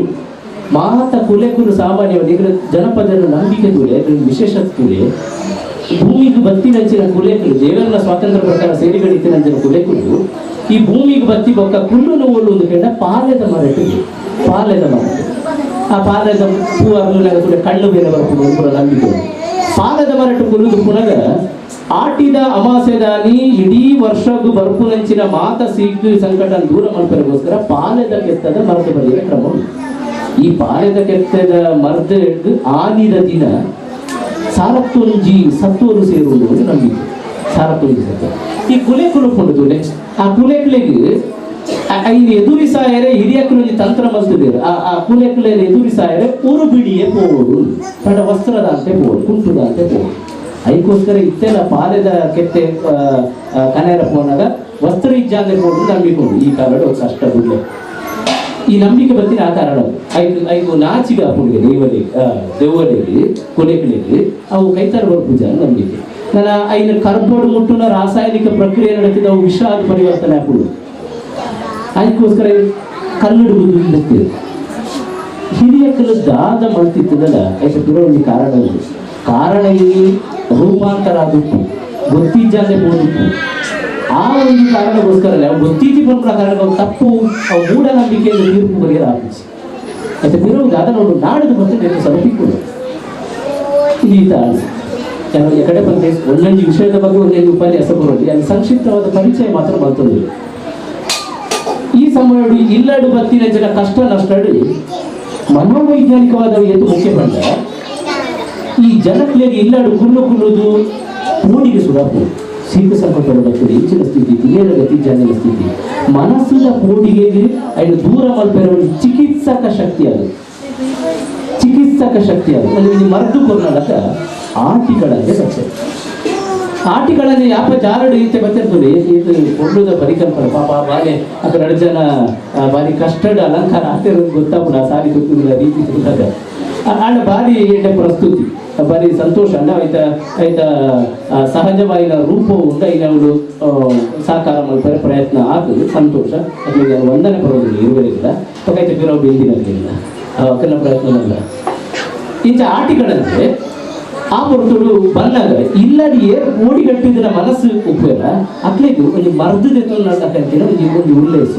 ಮಾತ ಕುಲೆಕುಲು ಸಾಮಾನ್ಯವಾಗಿ ಈಗ ಜನಪದರ ನಂಬಿಕೆ ತೂಲೆ ವಿಶೇಷತೆ ತೂಲೆ ಭೂಮಿಗೆ ಬತ್ತಿನಂಚಿನ ಕುಲೆಕುಲು ದೇವರನ್ನ ಸ್ವಾತಂತ್ರ್ಯ ಪ್ರಕಾರ ಸೇರಿಗಳಿತ್ತಿನಂಚಿನ ಕುಲೆಕುಲು ಈ ಭೂಮಿಗೆ ಬತ್ತಿ ಬೊಕ್ಕ ಕುಲ್ಲು ನೋವು ಒಂದು ಕೇಳ ಪಾಲೆದ ಮರಟಿಗೆ ಪಾಲೆದ ಮರಟು ಆ ಪಾಲೆದ ಹೂ ಅರ್ಲುನಾಗ ತುಲೆ ಕಣ್ಣು ಬೇರೆ ಬರ್ಪುಂಡು ಪೂರ ನಂಬಿಕೆ. ಪಾಲೆದ ಮರಟು ಕುಲ್ಲುದು ಪುನಗ ಆಟಿದ ಅಮಾಸೆದಾನಿ ಇಡೀ ವರ್ಷಕ್ಕೂ ಬರ್ಪುನಂಚಿನ ಮಾತ ಸೀಕು ಸಂಕಟ ದೂರ ಮಲ್ಪರಿಗೋಸ್ಕರ ಪಾಲೆದ ಕೆತ್ತದ ಮರಟು ಬರೆಯುವ ಕ್ರಮ ಉಂಟು. ಈ ಪಾಲೆದ ಕೆತ್ತದ ಮರದ ಹಿಡಿದು ಆನಿದ ದಿನ ಸಾರತ್ತೊಂಜಿ ಸತ್ತೋರು ಸೇರುವುದು ಅಂತ ನಂಬಿಕೆ. ಸಾರತ್ತೊಂಜಿ ಸತ್ತು ಈ ಕುಲೆ ಕುಲುಕೊಂಡು ಆ ಕುಲೆ ಕುಲೆಗೆ ಐನು ಎದುರಿಸಾಯರೆ ಹಿರಿಯಕ್ಕಲೊಂಜಿ ತಂತ್ರ ಮಲ್ತಿದ್ದೇವೆ. ಆ ಆ ಕುಲೆ ಕುಲೆ ಎದುರಿಸಾಯರೆ ಉರು ಬಿಡಿಯೇ ಪೋವೋಡು ಪಂಡ ವಸ್ತ್ರದಂತೆ ಪೋವೋಡು ಕುಂಟುದಂತೆ ಪೋವೋಡು. ಅದಕ್ಕೋಸ್ಕರ ಇತ್ತೆಲ್ಲ ಪಾಲೆದ ಕೆತ್ತೆ ಕನೇರ ಪೋನಾಗ ವಸ್ತ್ರ ಇಜ್ಜಾಂದೆ ಪೋಡು ನಂಬಿಕೊಂಡು ಈ ಕಾಲಡು ಕಷ್ಟ ಬಿಡ್ಲೆ ಈ ನಂಬಿಕೆ ಬರ್ತೀನಿ. ಆ ಕಾರಣ ಐದು ಐದು ನಾಚಿಗೆ ಹಾಕೊಂಡಿಗೆ ದೇವರಿಗೆ ದೆವ್ವರಿಗೆ ಕೊಲೆಗಳಿಗೆ ಅವು ಕೈತಾರ ಪೂಜೆ ನಂಬಿಕೆ. ನನ್ನ ಐನ ಕರ್ಬೋಡು ಮುಟ್ಟುನ ರಾಸಾಯನಿಕ ಪ್ರಕ್ರಿಯೆ ನಡೆಸಿದ ಅವು ವಿಷ ಆದ ಪರಿವರ್ತನೆ ಹಾಕುದು. ಅದಕ್ಕೋಸ್ಕರ ಕಲ್ಲುಡು ಬುದ್ಧಿ ಹಿರಿಯ ಕಲ್ಲು ದಾದ ಮಲ್ತಿತ್ತದಲ್ಲ ಐತೆ ಒಂದು ಕಾರಣ ಉಂಟು. ಕಾರಣ ಇಲ್ಲಿ ರೂಪಾಂತರ ಆದುಪ್ಪು ಗೊತ್ತಿಜ್ಜಾಂದೆ ಹೋದುಪ್ಪು ಆ ಒಂದು ಕಾರಣಕ್ಕೋಸ್ಕರ ಅವು ಗೊತ್ತೀತಿ ಬಂದ ಕಾರಣ ತಪ್ಪು ಅವು ಮೂಢನಂಬಿಕೆಯನ್ನು ತೀರ್ಪು ಬರೆಯಲು ಆಪಿಸಿ అయితే ಬಿರುವುದು ಅದನ್ನು ಒಂದು ನಾಡಿದ್ದು ಬಂದು నేను ಸಮರ್ಪಿಕೊಂಡು ಈತ ಎಕಡೆ ಬಂದೆ ಒಂದೊಂದು ವಿಷಯದ ಬಗ್ಗೆ ಒಂದೊಂದು ಉಪನ್ಯಾಸ ಬರೋದು ಅಲ್ಲಿ ಸಂಕ್ಷಿಪ್ತವಾದ ಪರಿಚಯ ಮಾತ್ರ ಬರ್ತದೆ. ಈ ಸಮಯಡು ಇಲ್ಲಡು ಬತ್ತಿನ ಜನ ಕಷ್ಟ ನಷ್ಟಡು ಮನೋವೈಜ್ಞಾನಿಕವಾದ ಎದ್ದು ಮುಖ್ಯ ಬಂದ ಈ ಜನಕ್ಳಿಗೆ ಇಲ್ಲಡು ಕುಲ್ಲು ಕುಲ್ಲುದು ಪೂಡಿಗೆ ಸುಡಪು ಸೀತ ಸಂಕಟ ಬರ್ತದೆ ಇಂಚಿನ ಸ್ಥಿತಿ ತಿನ್ನೇರ ಗತಿ ಜನರ ಸ್ಥಿತಿ ಮನಸ್ಸಿನ ಪೋಡಿಗೆ ಐದು ದೂರ ಮಲ್ಪೆರ ಚಿಕಿತ್ಸಕ ಶಕ್ತಿ ಅದು ಚಿಕಿತ್ಸಕ ಶಕ್ತಿ ಅದು ಒಂದು ಮರದ್ದು ಕೊರ್ನಾಡಕ ಆಟಿಗಳಂತೆ ಬರ್ತದೆ. ಆಟಿಗಳಲ್ಲಿ ಯಾಪ ಜಾರಡು ಈತೆ ಬರ್ತಿರ್ತದೆ ಇದು ಕೊಡ್ಲುದ ಪರಿಕಲ್ಪನೆ ಪಾಪ ಬಾಲೆ ಅక్కడ ಎರಡು ಜನ ಬಾರಿ ಕಷ್ಟದ ಅಲಂಕಾರ ಆಗ್ತಿರೋದು ಗೊತ್ತಾಪುನ ಸಾರಿ ತುತ್ತಿದ ರೀತಿ ತುತ್ತಾಗ ಆಂಡ ಬಾರಿ ಎಡ್ಡೆ ಪ್ರಸ್ತುತಿ ಬಾರಿ ಸಂತೋಷ ಅಣ್ಣ ಆಯ್ತ ಆಯ್ತ ಸಹಜವಾಯಿನ ರೂಪ ಉಂಡ ಐನವರು ಸಾಕಾರ ಮಲ್ಪರೆ ಪ್ರಯತ್ನ ಆಗ್ತದೆ ಸಂತೋಷ. ಅದು ವಂದನೆ ಬರೋದಿಲ್ಲ ಇರುವರೆಗಿಲ್ಲ ಪಕ್ಕೈತೆ ಬಿರೋ ಬೆಂದಿನಲ್ಲಿಲ್ಲ ಅಕ್ಕನ ಪ್ರಯತ್ನ ಇಂಚ ಆಟಿಗಳಂತೆ ಆ ಪೊರ್ತುಡು ಬಂದಾಗ ಇಲ್ಲದ ಏರ್ ಓಡಿಗಟ್ಟಿದ್ರ ಮನಸ್ಸು ಉಪಯೋಗ ಅಕ್ಲೆಗ್ ಒಂಜಿ ಮರ್ದದ ಕಂತಿನ ಒಂಜಿ ಒಂಜಿ ಉಲ್ಲೇಸ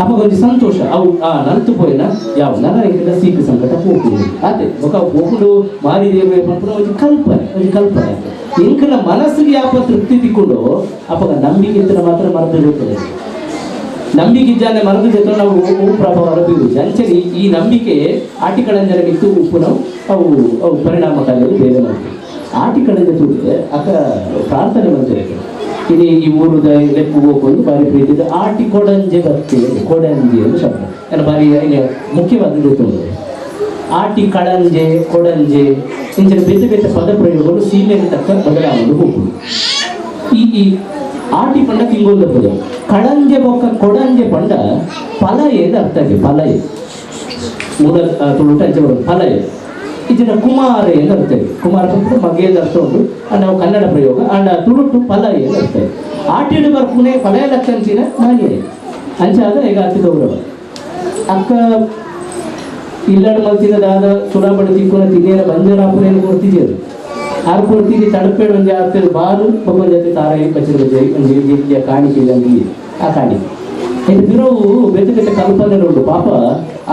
ಅಪ್ಪ ಒಂಜಿ ಸಂತೋಷ ಅವು ಆ ನಂತು ಪೋಯಿನ ಯಾವ ನನ್ನ ಇಂಕಿನ ಸೀಕ ಸಂಕಟ ಪೋಪುಂಡು ಅದೇ ಬೊಕ ಪೋಪುಂಡು ಮಾರಿ ದೇವ ಪನ್ಪುನ ಒಂಜಿ ಕಲ್ಪನೆ ಒಂಜಿ ಕಲ್ಪನೆ ಇಂಕನ ಮನಸ್ಸಿಗೆ ಯಾಪ ತೃಪ್ತಿ ತಿಕ್ಕೊಂಡು ಅಪ್ಪಗ ನಂಬಿಕೆ ಇದ್ರೆ ಮಾತ್ರ ಮರ್ದು ಇರ್ತದೆ. ನಂಬಿಕೆ ಇದ್ದಾನೆ ಮರದ ಜೊತೆ ನಾವು ಪ್ರಭಾವ ಬೀರುವುದು. ಅಂಚನೆ ಈ ನಂಬಿಕೆ ಆಟಿಕಳಂಜನ ಬಿತ್ತು ಉಪ್ಪು ನಾವು ಅವು ಅವು ಪರಿಣಾಮಕಾರಿಯಾಗಿ ಬೇರೆ ಮಾಡ್ತೀವಿ. ಆಟಿಕಳಂಜ ತೂಡಿದೆ ಅಕ್ಕ ಪ್ರಾರ್ಥನೆ ಮಾಡ್ತಾರೆ. ಇಲ್ಲಿ ಈ ಊರುದ ಲೆಪ್ಪು ಹೋಗೋದು ಬಾರಿ ಪ್ರೀತಿ ಇದೆ. ಆಟಿ ಕೊಡಂಜೆ ಬತ್ತಿ ಕೊಡಂಜೆ ಎಂದು ಶಬ್ದ ನಾನು ಬಾರಿ ಮುಖ್ಯವಾದ ಗೊತ್ತುಂಟು. ಆಟಿ ಕಳಂಜೆ ಕೊಡಂಜೆ ಇಂಚಿನ ಬೇತೆ ಬೇತೆ ಪದ ಪ್ರಯೋಗಗಳು ಸೀಮೆಗೆ ತಕ್ಕ ಬದಲಾವಣೆ ಹೋಗುದು. ಈ ಈ ಆಟಿ ಪಂಡ ತಿಂಗೋದ ಪದ ಕಳಂಜೆ ಬೊಕ್ಕ ಕೊಡಂಜೆ ಪಂಡ ಫಲಯೆ ಎಂದು ಅರ್ಥ ಇದೆ. ಫಲಯೆ ಮೂಲ ತುಳುಟ ಅಂಚೆ ಬರೋದು ಫಲಯೆ. ಇದನ್ನ ಕುಮಾರ ಎಂದು ಅರ್ಥ ಇದೆ. ಕುಮಾರ ಮಗೆಯದ ಅರ್ಥ ಉಂಟು ನಾವು ಕನ್ನಡ ಪ್ರಯೋಗ. ಅಂಡ ತುಳುಟು ಫಲಯೆ ಎಂದು ಅರ್ಥ ಇದೆ. ಆಟಿಡು ಬರ್ಪುನೆ ಫಲಯ ಲಕ್ಕಂಚಿನ ಮಾನ್ಯ ಅಂಚಾದ ಈಗ ಅತಿ ಗೌರವ ಅಕ್ಕ ಇಲ್ಲಡು ಮಲ್ತಿನ ದಾದ ಸುರಾಬಡಿ ತಿಕ್ಕುನ ತಿನ್ನೇರ ಬಂಜರಾಪುರೇನು ಕೊಡ್ತಿದ್ದೀರು ಆರು ಕೊಡ್ತೀವಿ ತಡಪೇಡು ಒಂಜಿ ಆಗ್ತದೆ ಬಾರು ಬೊಕ್ಕೊಂಜಿ ಜಾತಿ ತಾರಾಯಿ ಬಜ್ಜಿ ಒಂಜಿ ರೀತಿಯ ಕಾಣಿಕೆ ಇದ್ದಂಗೆ ಆ ಕಾಣಿಕೆ ಇದು ಬಿರೋವು ಬೇತೆ ಬೇತೆ ಕಲ್ಪನೆ ಉಂಟು. ಪಾಪ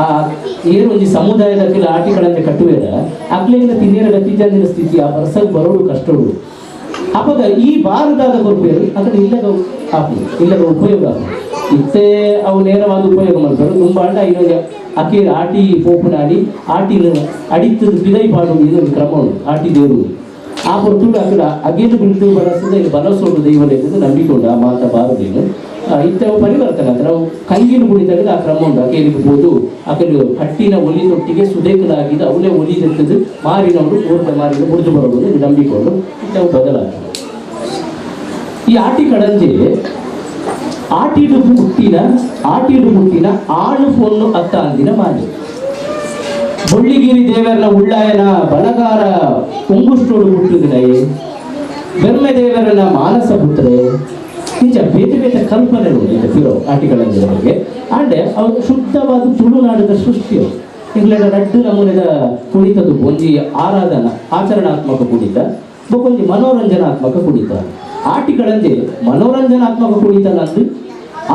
ಆ ಏರು ಒಂಜಿ ಸಮುದಾಯದ ಕೆಲ ಆಟಿಗಳಂತೆ ಕಟ್ಟುವೇರ ಅಕ್ಲೇಗಿನ ತಿನ್ನೇರ ಗತಿಜಾಂದಿನ ಸ್ಥಿತಿ ಆ ವರ್ಷಕ್ಕೆ ಬರೋಡು ಕಷ್ಟಡು. ಅವಾಗ ಈ ಬಾರದಾದ ಕೊರ್ಪೇರು ಅದ್ರ ಇಲ್ಲದ ಆಪು ಇಲ್ಲದ ಉಪಯೋಗ ಆಪು ಇತ್ತೆ ಅವು ನೇರವಾದ ಉಪಯೋಗ ಮಾಡ್ತಾರೆ. ತುಂಬ ಅಂಡ ಇನ್ನೊಂದು ಅಕೇರಿ ಆಟಿ ಪೋಪುನಾಡಿ ಆಟಿನ ಅಡಿತದ ಬಿದೈ ಪಾಡು ಇದೊಂದು ಕ್ರಮ ಉಂಟು ಆಟಿ ದೇವರು ಆ ಪೊರ್ತುಡು ಅಕಲ ಅಗೇನು ಬಿಲ್ತು ಬಲಸದ ಇದು ಬಲಸೋಡು ದೈವನ ನಂಬಿಕೆ ಉಂಟು ಆ ಮಾತ ಬಾರದೇನು ಇತ್ತವು ಪರಿವರ್ತನೆ ಅಂದ್ರೆ ನಾವು ಕಂಗಿನ ಕುಣಿತಾಗ ಆ ಕ್ರಮ ಉಂಟು ಅಕೇರಿಗೆ ಹೋದು ಅಕಲು ಕಟ್ಟಿನ ಒಲಿ ತೊಟ್ಟಿಗೆ ಸುದೇಕಲಾಗಿದ್ದು ಅವಲೇ ಒಲಿ ತೆತ್ತದು ಮಾರಿನವರು ಊರ್ದ ಮಾರಿನ ಮುರಿದು ಬರೋದು ಇದು ನಂಬಿಕೊಂಡು ಇತ್ತವು ಬದಲಾಗ್ತದೆ. ಈ ಆಟಿ ಕಡಂಜೆ ಆಟಿಡು ಪುಟ್ಟಿನ ಆಳು ಪೊಣ್ಣು ಅತ್ತ ಅಂದಿನ ಮಾಲಿ ಬೊಳ್ಳಿಗಿರಿ ದೇವರನ ಉಳ್ಳಾಯನ ಬಲಗಾರ ಉಂಗುಷ್ಟೋಡು ಹುಟ್ಟುದಿನಯೇ ಬೆರ್ಮೆ ದೇವರನ ಮಾನಸ ಪುತ್ರೆ ನಿಜ ಬೇತೆ ಬೇತೆ ಕಲ್ಪನೆ ಇದೆ ಪಿರೋ ಆಟಿಕಳಂಜೆ ಬಗ್ಗೆ. ಆಂಡೆ ಅವು ಶುದ್ಧವಾದ ತುಳುನಾಡಿದ ಸೃಷ್ಟಿಯು ಇಂಗ್ಲೆಂಡ್ ರಡ್ಡು ನಮೂನೆದ ಕುಣಿತದ್ದು ಒಂಜಿ ಆರಾಧನಾ ಆಚರಣಾತ್ಮಕ ಕುಣಿತ ಬೊಕೊಂಜಿ ಮನೋರಂಜನಾತ್ಮಕ ಕುಣಿತ. ಆಟಿಕಳಂಜೆ ಮನೋರಂಜನಾತ್ಮಕ ಕುಣಿತ ಅಂದು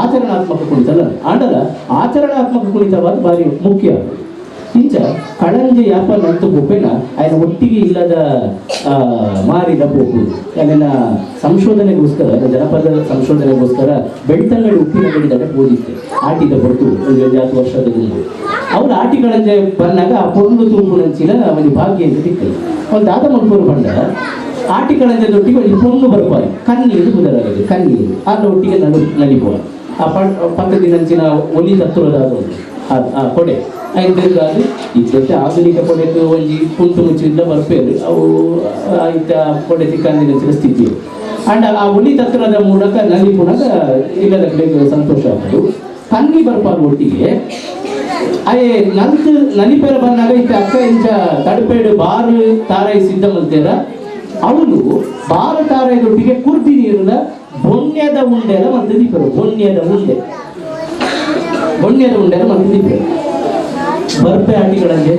ಆಚರಣಾತ್ಮಕ ಕುಣಿತ ಆಂಡಲ ಆಚರಣಾತ್ಮಕ ಕುಣಿತವಾದ ಭಾರಿ ಮುಖ್ಯ. ಇಂಚ ಕಳಂಜೆ ಯಾಪ ನಂತು ಪೋಪೇನ ఆయన ಒಟ್ಟಿಗೆ ಇಲ್ಲದ ಮಾರಿದ ಪೋಪು ಅಲ್ಲಿನ ಸಂಶೋಧನೆಗೋಸ್ಕರ ಜನಪದ ಸಂಶೋಧನೆಗೋಸ್ಕರ ಬೆಳ್ತಂಗಡಿ ಉಪ್ಪಿನ ಗಡಿದಾಗ ಓದಿತ್ತೆ ಆಟಿದ ಹೊರತು ಒಂದು 7 ವರ್ಷದ ಮುಂದೆ ಅವ್ರು ಆಟಿಕಳಂಜೆ ಬಂದಾಗ ಆ ಪೊರ್ಲು ತೂಪು ನಂಚಿನ ಒಂದು ಭಾಗ್ಯ ಅಂತ ತಿಕ್ಕದು ಒಂದು ದಾದ ಮಲ್ಪೂರು ಬಂದ ಆಟಿಕಳಂಜೆ ದೊಟ್ಟಿಗೆ ಒಂದು ಪೊಣ್ಣು ಬರ್ಪಾಯಿ ಕಣ್ಣೀರು ಬುದರಾಗಿದೆ ಕಣ್ಣೀರು ಆದ ಒಟ್ಟಿಗೆ ನಲಿಪುವ ಆ ಪಕ್ಕದಿನಂಚಿನ ಒಲಿ ತತ್ತುರದಾದ ಆ ಕೊಡೆ ಐದು ಇದ್ದಕ್ಕೆ ಆಧುನಿಕ ಕೊಡೆಗೆ ಒಂಜಿ ಕುಂಟು ಮುಚ್ಚಿದ್ದ ಬರ್ಪೇರು ಅವು ಇದ್ದ ಕೊಡೆ ತಿಕ್ಕಂದಿನ ಸ್ಥಿತಿ. ಅಂಡ್ ಆ ಒಲಿ ತತ್ರದ ಮೂಲಕ ನಲಿಪುನಾಗ ಇಲ್ಲದ ಕಡೆಗೆ ಸಂತೋಷ ಆಗ್ತದೆ. ಕನ್ನಿ ಬರ್ಪಾರ ಒಟ್ಟಿಗೆ ಅಯ್ಯೇ ನಲ್ತು ನಲಿಪೇರ ಬಂದಾಗ ಇತ್ತ ಅಕ್ಕ ಇಂಚ ತಡಪೇಡು ಬಾರು ತಾರೈ ಸಿದ್ಧ ಮಲ್ತೇರ ಅವನು ಬಾರು ತಾರೈದೊಟ್ಟಿಗೆ ಕುರ್ದಿ ನೀರಿನ ಬೊನ್ಯದ ಉಂಡೆಲ ಮತ್ತೆ ದೀಪರು ಬೊನ್ಯದ ಉಂಡೆ ಬೊನ್ಯದ ಉಂಡೆಲ ಮತ್ತೆ ದೀಪರು ಬರ್ಪೆ ಆಟಿಗಳಂಜೆ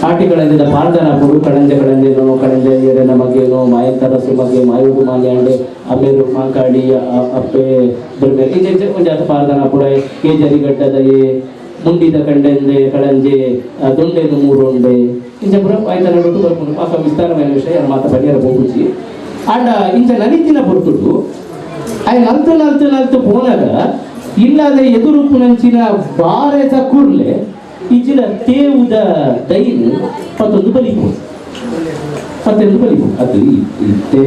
ಆಟಿಗಳಂಜೆ ಪಾರ್ದನ ಪುರು ಕಳಂಜೆ ಕಳಂಜೆನೋ ಕಳಂಜೆ ಏರನ ಮಗೇನೋ ಮಾಯಂತರಸು ಮಗೆ ಮಾಯೋಗು ಮಾಲ್ಯಾಂಡೆ ಅಮೇರು ಮಾಂಕಾಡಿ ಅಪ್ಪೆ ಬರ್ಬೆ ಇಂಚೆ ಒಂಜಾತ ಪಾರ್ದನ ಪುಡ ಕೇಜರಿ ಗಡ್ಡದ ಏ ಮುಂಡಿದ ಕಂಡೆಂದೆ ಕಳಂಜೆ ದೊಂಡೆದು ಮೂರುಂಡೆ ಇಂಚ ಪುರ ಆಯ್ತ ನಡುಟು ಬರ್ಪುಂಡು ಪಾಕ ವಿಸ್ತಾರమైన ವಿಷಯ ಮಾತ ಬರಿಯರ ಹೋಗುಚಿ ಅಂಡ ಇಂಚ ನಲಿತಿನ ಪೊರ್ತುಡು ಆಯ್ ನಲ್ತು ನಲ್ತು ನಲ್ತು ಪೋನಾಗ ಇಲ್ಲದ ಎದುರುಪುನಂಚಿನ ಬಾರೆದ ಕೂರ್ಲೆ ಇಜಿನ ತೇವುದ ದೈನ್ ಪತ್ತೊಂದು ಬಲಿಪು ಪತ್ತೊಂದು ಬಲಿಪು ಅದು ಇತ್ತೆ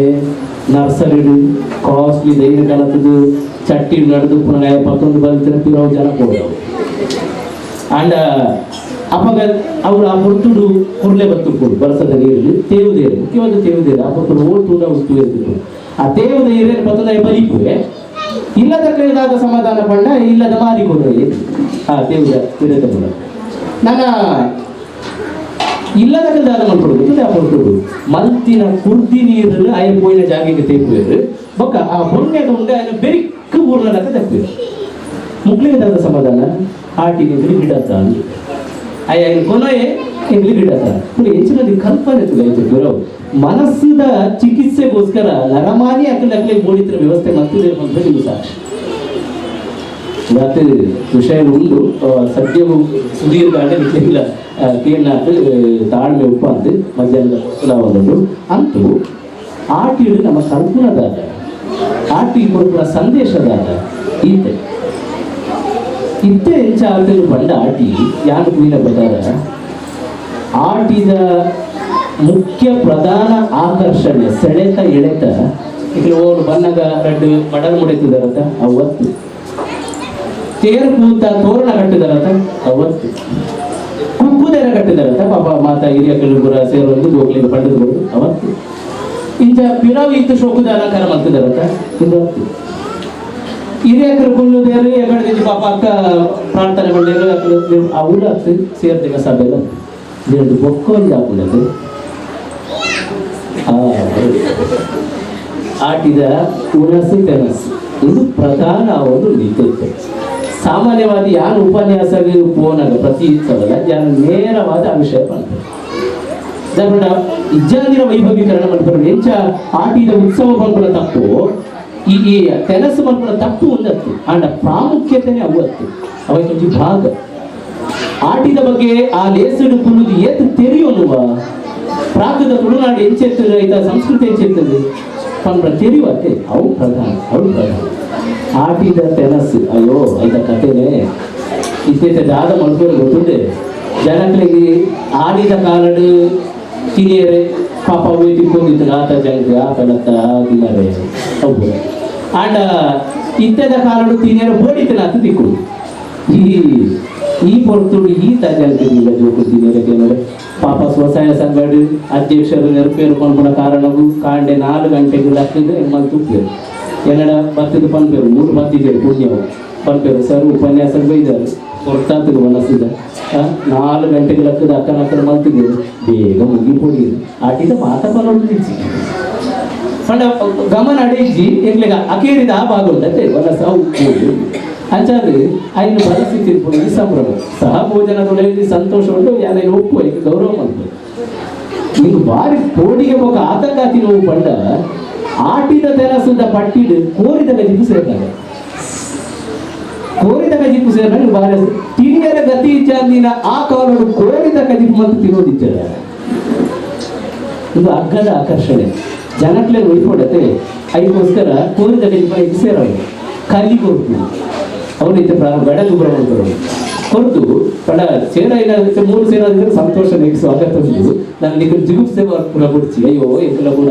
ನರ್ಸರಿಡು ಕಾಸ್ಟ್ಲಿ ದೈನ ಕಣತದು ಚಟ್ಟಿ ನಡೆದು ಪುನಃ ಪತ್ತೊಂದು ಬಲಿತಿನ ಪಿರವು ಜನ ಕೊಡವು ಅಂಡ ಅಪಗ ಅವರು ಆ ಪೊರ್ತುಡು ಕುರ್ಲೆ ಬತ್ತುಕೊಂಡು ಬರಸದ ನೀರು ತೇವುದೇರು ಮುಖ್ಯವಾದ ತೇವುದೇರು ಆ ಪೊರ್ತುಡು ಓ ತೂಡ ವಸ್ತು ಇರ್ತಿತ್ತು ಆ ತೇವುದ ಏರಿಯನ್ನು ಪತ್ತೊಂದು ಬಲಿಪುವೆ ಇಲ್ಲದ ಕೈದಾದ ಸಮಾಧಾನ ಪಂಡ ಇಲ್ಲದ ಮಾರಿಕೊಡು ಆ ತೇವುದ ಇರತ್ತೆ ಕೂಡ ನನ್ನ ಇಲ್ಲದ ಕಲ್ದಾದ ಮಲ್ಪಡು ಆ ಪೊರ್ತುಡು ಮಲ್ತಿನ ಕುರ್ದಿ ನೀರು ಆಯ ಪೋಯಿನ ಜಾಗೆಗೆ ತೇಪುವೇರು ಬೊಕ್ಕ ಆ ಹೊಣ್ಣೆದ ಉಂಡೆ ಆಯನ ಬೆರಿಕ್ಕು ಊರ್ನಲಕ್ಕ ತಪ್ಪುವೇರು ಮುಕ್ಳಿಗೆ ಸಮಾಧಾನ ಆಟಿ ನೀರು ಗಿಡತ್ತ ಅಯ್ಯ ಕೊನೆಯೇ ಎಂಗ್ಲಿ ಗಿಡತ್ತ ಹೆಚ್ಚಿನದಿ ಕಲ್ಪನೆ ತುಗಾಯ್ತು ಮನಸ್ಸಿದ ಚಿಕಿತ್ಸೆಗೋಸ್ಕರ ನರಮಾನಿ ಅಕ್ಕಲಕ್ಕಲೆ ಬೋಡಿತರ ವ್ಯವಸ್ಥೆ ಮತ್ತಿದೆ ಅಂತ ನೀವು ಸಾಕ್ಷಿ. ಇವತ್ತು ವಿಷಯ ಉಂಡು ಸದ್ಯವು ಸುದೀರ್ಘ ನಿಖಿಲ ಕೇನಾಥ್ ತಾಳ್ಮೆ ಉಪ್ಪ ಅಂತ ಮಧ್ಯಾಹ್ನದ ಒಂದು ಅಂತೂ ಆಟಿಡು ನಮ್ಮ ಕಲ್ಪನದಾದ ಆಟಿ ಕೊಡುವ ಸಂದೇಶದಾದ ಈತೆ ಇತ್ತೆ ಹೆಂಚಾಗ್ತದೆ ಬಂಡ ಆಟಿ ಯಾನು ಕುಯಿನ ಪ್ರಕಾರ ಆಟಿದ ಮುಖ್ಯ ಪ್ರಧಾನ ಆಕರ್ಷಣೆ ಸೆಳೆತ ಎಳೆತ ಇಲ್ಲಿ ಓರು ಬನ್ನಗ ರಡ್ಡು ಮಡಲ್ ಮುಡಿತಿದಾರತ ಅವತ್ತು ತೇರು ಕೂತ ತೋರಣ ಕಟ್ಟಿದಾರತ ಅವತ್ತು ಕುಕ್ಕುದೆರ ಕಟ್ಟಿದಾರತ ಪಾಪ ಮಾತಾ ಹಿರಿಯ ಕಲ್ಲುಗುರ ಸೇರೊಂದು ಹೋಗ್ಲಿಕ್ಕೆ ಪಂಡದು ಅವತ್ತು ಇಂಚ ಪಿರವು ಇತ್ತು ಶೋಕದ ಅಲಂಕಾರ ಮಾಡ್ತಿದಾರತ ಇದು ಹಿರಿಯಕರು ಕುಲ್ಲುದೇರು ಎಗಡದಿದ್ದು ಪಾಪ ಅಕ್ಕ ಪ್ರಾರ್ಥನೆ ಮಾಡಲೇರು ಆ ಊರ ಸೇರ್ದಿನ ಸಭೆಲ್ಲ ಎರಡು ಬೊಕ್ಕೊಂದು ಹಾಕೊಂಡದ್ದು ಆಟಿದ ಉಣಸು ತೆನಸು ಇದು ಪ್ರಧಾನ ಒಂದು ನೀತಿ. ಸಾಮಾನ್ಯವಾಗಿ ಯಾರು ಉಪನ್ಯಾಸ ಪೋನಾಗ ಪ್ರತಿ ಸಲ ಯಾರು ನೇರವಾದ ಆ ವಿಷಯ ಬಂತು ಇಜ್ಜಾಂದಿನ ವೈಭವೀಕರಣ ಮಾಡ್ತಾರೆ ಎಂಚ ಆಟಿದ ಉತ್ಸವ ಬಂದ್ಬಿಡ ತಪ್ಪು ಈ ಈ ತೆನಸು ಮಲ್ಪುನ ತಪ್ಪು ಒಂದತ್ತು ಆಂಡ ಪ್ರಾಮುಖ್ಯತೆನೆ ಅವತ್ತು ಅವತ್ತೊಂಜಿ ಭಾಗ ಆಟಿದ ಬಗ್ಗೆ ಆ ಲೇಸುಡು ಕುಲ್ಲುದು ಏತ್ ತೆರಿಯೋನುವ ಪ್ರಾಕೃತ ತುಳುನಾಡು ಎಂಚೆತ್ತದ ಐತ ಸಂಸ್ಕೃತಿ ಎಂಚೆತ್ತದ ಪಂಡ್ರ ತೆರಿಯುವತ್ತೆ ಅವು ಪ್ರಧಾನ ಅವು ಪ್ರಧಾನ ಆಟಿದ ತೆನಸು ಅಯ್ಯೋ ಐತ ಕಥೆನೇ. ಇತ್ತೈತೆ ದಾದ ಮಲ್ಪುರ ಗೊತ್ತುಂಡೆ ಜನಕ್ಲೆಗ್ ಆಡಿದ ಕಾಲಡ್ ತಿನಿಯರೆ ಪಾಪ ಹೋಗಿ ತಿಕ್ಕೊಂಡಿತ್ತು ಆತ ಜಂಕ್ ಆ ಪೆಲತ್ತ ತಿನ್ನರೆ ಅವು ಆಂಡ ಇತ್ತದ ಕಾಲಡು ತಿನಿಯರೆ ಬೋಡಿತನ ಆತ ತಿಕ್ಕು ಈ ಈ ಪೊರ್ತುಡು ಈ ತಜಂಕ ಜೋಕು ತಿನಿಯರೆ ಕೆಲವರೆ ಪಾಪ ಸ್ವಸಹಾಯ ಸಂಘಡ್ ಅಧ್ಯಕ್ಷರು ನೆರಪೇರು ಪನ್ಪುನ ಕಾರಣವು ಕಾಂಡೆ 4 ಗಂಟೆಗೆ ಲಕ್ಕದು ಎಮ್ಮಲ್ ತುಪ್ಪೇರು ಎನ್ನಡ ಬತ್ತದ ಪನ್ಪೇರು 3 ಬತ್ತಿದ್ದೇವೆ ಪುಣ್ಯವು ಪನ್ಪೇರು ಸರ್ ಉಪನ್ಯಾಸ ಬೈದಾರೆ ಹೊರ್ತಾತದ ಮನಸ್ಸಿದ 4 ಗಂಟೆಗೆ ಲಕ್ಕದ ಅಕ್ಕನ ಅಕ್ಕನ ಮಲ್ತಿದ್ದೇವೆ ಬೇಗ ಮುಗಿ ಪೊಡಿಯದು ಆಟಿದ ಮಾತ ಪನೊಂದಿಚ್ಚಿ ಪಂಡ ಗಮನ ಅಡೇಜಿ ಎಂಗ್ಲಿಗ ಅಕೇರಿದ ಆ ಭಾಗ ಉಂಟಂತೆ ವಲಸ ಅಂಚಾದ ఆయన ಪರಿಸ್ಥಿತಿ ಈ ಸಂಭ್ರಮ ಸಹ ಭೋಜನದೊಳಗೆ ಸಂತೋಷ ಉಂಟು ಯಾನ ಒಪ್ಪು ಈಗ ಗೌರವ ಮಾಡ್ಬೋದು. ನೀನು ಬಾರಿ ಕೋಡಿಗೆ ಹೋಗ ಆತಂಕಾತಿ ನೋವು ಪಂಡ ಆಟಿದ ತೆರಸುದ ಪಟ್ಟಿಡು ಕೋರಿದ ಗಜಿಪು ಸೇರ್ದಾಗ ಕೋರಿದ ಕಜಿಪು ಸೇರ್ದಾಗ ಬಾರಿ ತಿನಿಯರ ಗತಿ ಇಚ್ಛಾಂದಿನ ಆ ಕಾಲಡು ಕೋರಿದ ಕಜಿಪು ಮತ್ತು ತಿನ್ನೋದಿಚ್ಚದ. ಇದು ಅಗ್ಗದ ಆಕರ್ಷಣೆ ಜನಕ್ಲೆ ಉಳ್ಕೊಡತೆ. ಅದಕ್ಕೋಸ್ಕರ ಕೋರಿದ ಕಜಿಪ ಇದು ಸೇರೋದು ಕಲ್ಲಿ ಕೊಡ್ತು ಅವನೈತೆ ಗಡಗು ಬರೋದು ಕೊರತು ಪಡ ಸೇರ ಇಲ್ಲ 3 ಸೇರ ಸಂತೋಷ ಸ್ವಾಗತ ಉಂಟು. ನಾನು ನಿಖಲ್ ಜಿಗುಪ್ಸೆ ಪುರ ಬಿಡ್ಚಿ ಅಯ್ಯೋ ಎಂಕಲ ಕೂಡ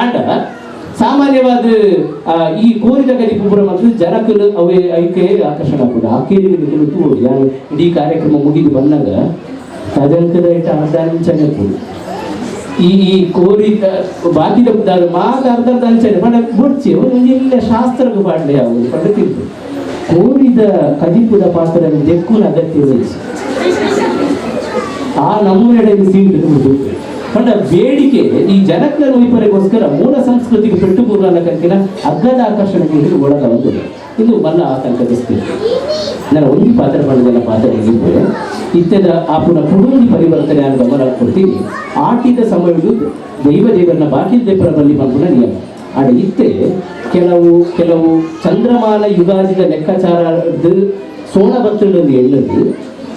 ಆಂಡ ಸಾಮಾನ್ಯವಾದ ಈ ಕೋರಿದ ಕಜಿಪು ಪುರ ಮತ್ತು ಜನಕ್ಕಲು ಅವೇ ಐಕೆ ಆಕರ್ಷಣೆ ಆಗ್ತದೆ. ಆ ಕೇಳಿಗೆ ನಿಖಲು ತೂಡಿ ನಾನು ಇಡೀ ಕಾರ್ಯಕ್ರಮ ಮುಗಿದು ಬಂದಾಗ ತಜಂಕದ ಇಟ್ಟ ಅರ್ಧ ಅಂಚನೆ ಈ ಈ ಕೋರಿ ಬಾಕಿದ ಮಾತ ಅರ್ಧ ಅರ್ಧ ಅಂಚನೆ ಪಂಡ ಬುಡ್ಚಿ ಇಲ್ಲ ಶಾಸ್ತ್ರಕ್ಕೆ ಪಾಡ್ಲೆ ಯಾವುದು ಪಂಡ ತಿಂತು ಕೋರಿದ ಕಜಿಪುದ ಪಾತ್ರ ದೆಕ್ಕುನ ಅಗತ್ಯ ಆ ನಮೂನೆಡೆ ಸೀಟ್ ಪಂಡ ಬೇಡಿಕೆ ಈ ಜನಕ್ನ ನೋಯ್ಪರಿಗೋಸ್ಕರ ಮೂಲ ಸಂಸ್ಕೃತಿಗೆ ಪೆಟ್ಟು ಕಂಕಿನ ಅಗ್ಗದ ಆಕರ್ಷಣೆಗೆ ಒಳಗ ಒಂದು ಇದು ಮಲ್ಲ ಆತಂಕದ ಸ್ಥಿತಿ. ನಾನು ಒಂದು ಪಾತ್ರ ಪಡೆದಲ್ಲ ಪಾತ್ರ ಹೇಳಿದ್ದೆ ಇತ್ಯದ ಆಪುನ ಕುಡುಂಬಿ ಪರಿವರ್ತನೆ ನಾನು ಗಮನ ಕೊಡ್ತೀನಿ. ಆಟಿದ ಸಮಯವು ದೈವ ದೇವರನ್ನ ಬಾಕಿ ದೇವರ ಬಲ್ಲಿ ಪಂಪುನ ನಿಯಮ. ಆಡ ಇತ್ತೆ ಕೆಲವು ಕೆಲವು ಚಂದ್ರಮಾನ ಯುಗಾದಿದ ಲೆಕ್ಕಾಚಾರದ ಸೋಣ ಬತ್ತುಂಡು ಎಳ್ಳದು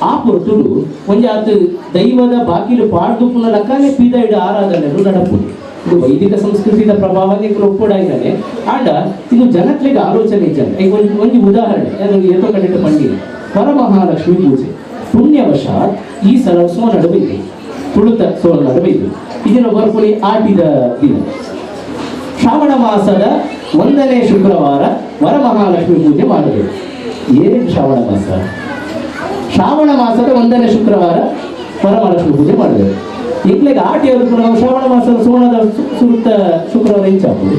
ಆ ಪೊರ್ತುಡು ಒಂಜಾತ ದೈವದ ಬಾಕಿಲು ಪಾಡ್ದುಪುನ ಲಕ್ಕನೆ ಪೀದ ಇಡ ಆರಾಧನೆ ನಡಪು. ಇದು ವೈದಿಕ ಸಂಸ್ಕೃತಿಯ ಪ್ರಭಾವ ಒಪ್ಪಡಾಯಿದ್ದಾನೆ. ಆಂಡ ಇದು ಜನಕ್ಲೆಗೆ ಆಲೋಚನೆ ಇದ್ದಾನೆ. ಈಗ ಒಂದು ಒಂದು ಉದಾಹರಣೆ ನಾನು ಏತೋ ಕಡೆಟ ಪಂಡಿನಿ ವರಮಹಾಲಕ್ಷ್ಮಿ ಪೂಜೆ ಪುಣ್ಯವಶಾತ್ ಈ ಸಲ ಸೋ ನಡುವೆ ಇದೆ ತುಳುತ ಸೋ ನಡುವೆ ಇದೆ. ಇದನ್ನು ಬರ್ಪುಲಿ ಆಟಿದ ದಿನ ಶ್ರಾವಣ ಮಾಸದ 1ನೇ ಶುಕ್ರವಾರ ವರಮಹಾಲಕ್ಷ್ಮಿ ಪೂಜೆ ಮಾಡಬೇಕು. ಏನು ಶ್ರಾವಣ ಮಾಸ? ಶ್ರಾವಣ ಮಾಸದ 1ನೇ ಶುಕ್ರವಾರ ವರಮಹಾಲಕ್ಷ್ಮಿ ಪೂಜೆ ಮಾಡಬೇಕು. ಎಂಕ್ಲೆಗ್ ಆಟಿ ನಾವು ಶ್ರಾವಣ ಮಾಸದ ಸೋಣದ ಸುರುತ್ತ ಶುಕ್ರವಾರ ಇಂಚಾಪುಡು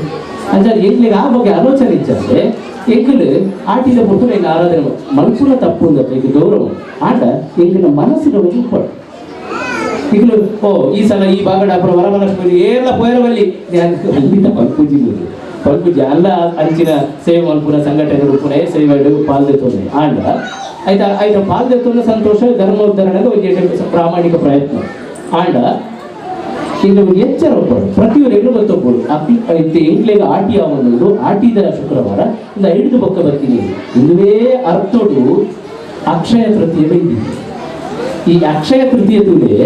ಅಂಚಾದ ಎಂಕ್ಲೆಗ್ ಆ ಬಗ್ಗೆ ಆಲೋಚನೆ ಇಚ್ಚಾದ್ರೆ ಎಂಕಲು ಆಟಿದ ಪೊರ್ತುಡು ಎಂಕ್ ಆರಾಧನೆ ಮನ್ಸುನ ತಪ್ಪು ಅಂದಪ್ಪ ಈಗ ಗೌರವ ಆಂಡ ಎಂಕಿನ ಮನಸ್ಸಿನ ಒಂದು ಉಪ್ಪಡು ಈಗಲೂ ಓ ಈ ಸಲ ಈ ಬಾಗಡ ಅಪುರ ವರಮಹಾಲಕ್ಷ್ಮಿ ಏರ್ಲ ಪೋಯರವಲ್ಲಿ ಪಲ್ಪೂಜಿ ಪಲ್ಪೂಜಿ ಅಲ್ಲ ಅಂಚಿನ ಸೇವೆ ಮಲ್ಪುನ ಸಂಘಟನೆ ರೂಪುನ ಸೇವೆ ಪಾಲ್ದೆತ್ತೋನೆ ಆಂಡ ಆಯ್ತಾ ಆಯ್ತಾ ಪಾಲ್ದೆತ್ತೋನ ಸಂತೋಷ ಧರ್ಮೋದ್ಧರಣೆಗೆ ಒಂದು ಪ್ರಾಮಾಣಿಕ ಪ್ರಯತ್ನ. ಆಂಡ ಇಂದು ಒಂದು ಎಚ್ಚರ ಒಬ್ಬರು ಪ್ರತಿಯೊಬ್ಬರು ಗೊತ್ತೊಬ್ಬರು ಎಂಕ್ಲೆಗ್ ಆಟಿ ಒಂದು ಆಟಿದ ಶುಕ್ರವಾರ ಇಂದ ಹಿಡಿದು ಬೊಕ್ಕ ಬರ್ತೀನಿ ಇಂದುವೇ ಅರ್ಥೋಡು ಅಕ್ಷಯ ತೃತೀಯ ಬೈದಿದೆ. ಈ ಅಕ್ಷಯ ತೃತೀಯ ತುಲೆ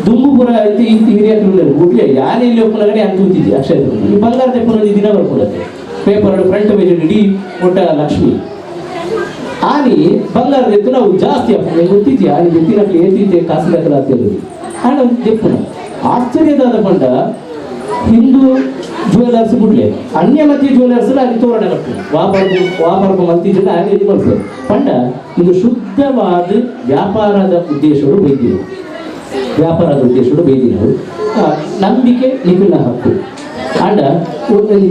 ದುಂಬುಪುರ ಐತೆ ಈ ಹಿರಿಯ ಗುಡ್ಲೆ ಯಾನೇ ಇಲ್ಲಿ ಒಪ್ಪನಗಡೆ ಅಂತ ಕೂತಿದ್ದೆ ಅಕ್ಷಯ ತೃತೀಯ ಈ ಬಂಗಾರದ ಎಪ್ಪನೊಂದು ದಿನ ಬರ್ಕೊಡತ್ತೆ paper front page ಇಡೀ ಒಟ್ಟ ಲಕ್ಷ್ಮಿ ಆನಿ ಬಂಗಾರದ ಎತ್ತು ನಾವು ಜಾಸ್ತಿ ಅಪ್ಪ ಗೊತ್ತಿದ್ಯಾ ಆನಿ ಎತ್ತಿನಕ್ಕೆ ಏತಿದ್ದೆ ಕಾಸಿನ ಆಗ್ತಿರೋದು ಆಂಡ್ ಒಂದು ದೆಪ್ಪುನ ಆಶ್ಚರ್ಯದಾದ ಪಂಡ ಹಿಂದೂ ಜ್ಯುವೆಲರ್ಸ್ ಗುಡ್ಲೆ ಅನ್ಯಮತಿ ಜ್ಯುವೆಲರ್ಸ್ ಅಲ್ಲಿ ತೋರಣ ಕಟ್ಟು ವಾಪರ್ಗು ವಾಪರ್ಗು ಮಲ್ತಿದ್ದ ಅಲ್ಲಿ ಇದು ಮಾಡ್ತಾರೆ ಪಂಡ ಇದು ಶುದ್ಧವಾದ ವ್ಯಾಪಾರದ ಉದ್ದೇಶಗಳು ಬೈದಿರು ವ್ಯಾಪಾರದ ಉದ್ದೇಶಗಳು ಬೈದಿರು ನಂಬಿಕೆ ನಿಖಿಲ ಹಕ್ಕು ಅಂಡ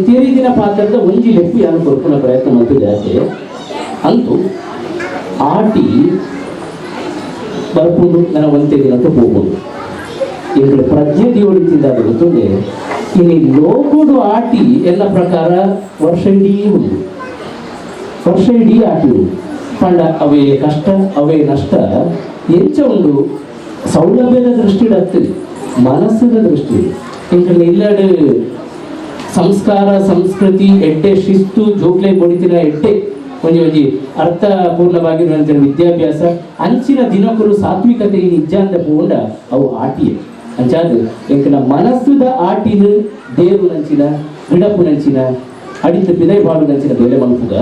ತೇರಿದಿನ ಪಾತ್ರದ ಒಂಜಿ ಲೆಪ್ಪು ಯಾರು ಕೊರ್ಪುನ ಪ್ರಯತ್ನ ಮಾಡ್ತಿದ್ದೆ ಅಂತೂ ಆಟಿ ಬರ್ಪುಂಡು ನನ್ನ ಒಂತೆ ದಿನಕ್ಕೆ ಹೋಗ್ಬೋದು. ಎಂಕುಲು ಪ್ರಜ್ಞೆ ದಿವಳಿತಿಂದ ಗೊತ್ತುಂಡೆ ಇನ್ನು ಲೋಕಡು ಆಟಿ ಎಲ್ಲ ಪ್ರಕಾರ ವರ್ಷ ಇಡೀ ಉಂಟು ವರ್ಷ ಇಡೀ ಆಟಿ ಉಂಟು ಪಂಡ ಅವೇ ಕಷ್ಟ ಅವೇ ನಷ್ಟ ಎಂಚ ಉಂಡು ಸೌಲಭ್ಯದ ದೃಷ್ಟಿ ಆಗ್ತದೆ ಮನಸ್ಸಿನ ದೃಷ್ಟಿ ಎಂಕಲ್ನ ಇಲ್ಲಡು ಸಂಸ್ಕಾರ ಸಂಸ್ಕೃತಿ ಎಡ್ಡೆ ಶಿಸ್ತು ಜೋಕ್ಲೆ ಕೊಡಿತಿನ ಎಡ್ಡೆ ಒಂಜಿ ಒಂಜಿ ಅರ್ಥಪೂರ್ಣವಾಗಿರುವಂಥ ವಿದ್ಯಾಭ್ಯಾಸ ಅಂಚಿನ ದಿನಕರು ಸಾತ್ವಿಕತೆ ನಿಜಾಂದ ಪೋಂಡ ಅವು ಆಟಿಯೇ ಅಂಚಾದ ಎಂಕನ ಮನಸ್ಸುದ ಆಟಿನ ದೇರು ನಂಚಿನ ಗಿಡಪು ನಂಚಿನ ಅಡಿತ ಪಿದೈ ಬಾಡು ನಂಚಿನ ಬೇಲೆ ಮನ್ಪುಗ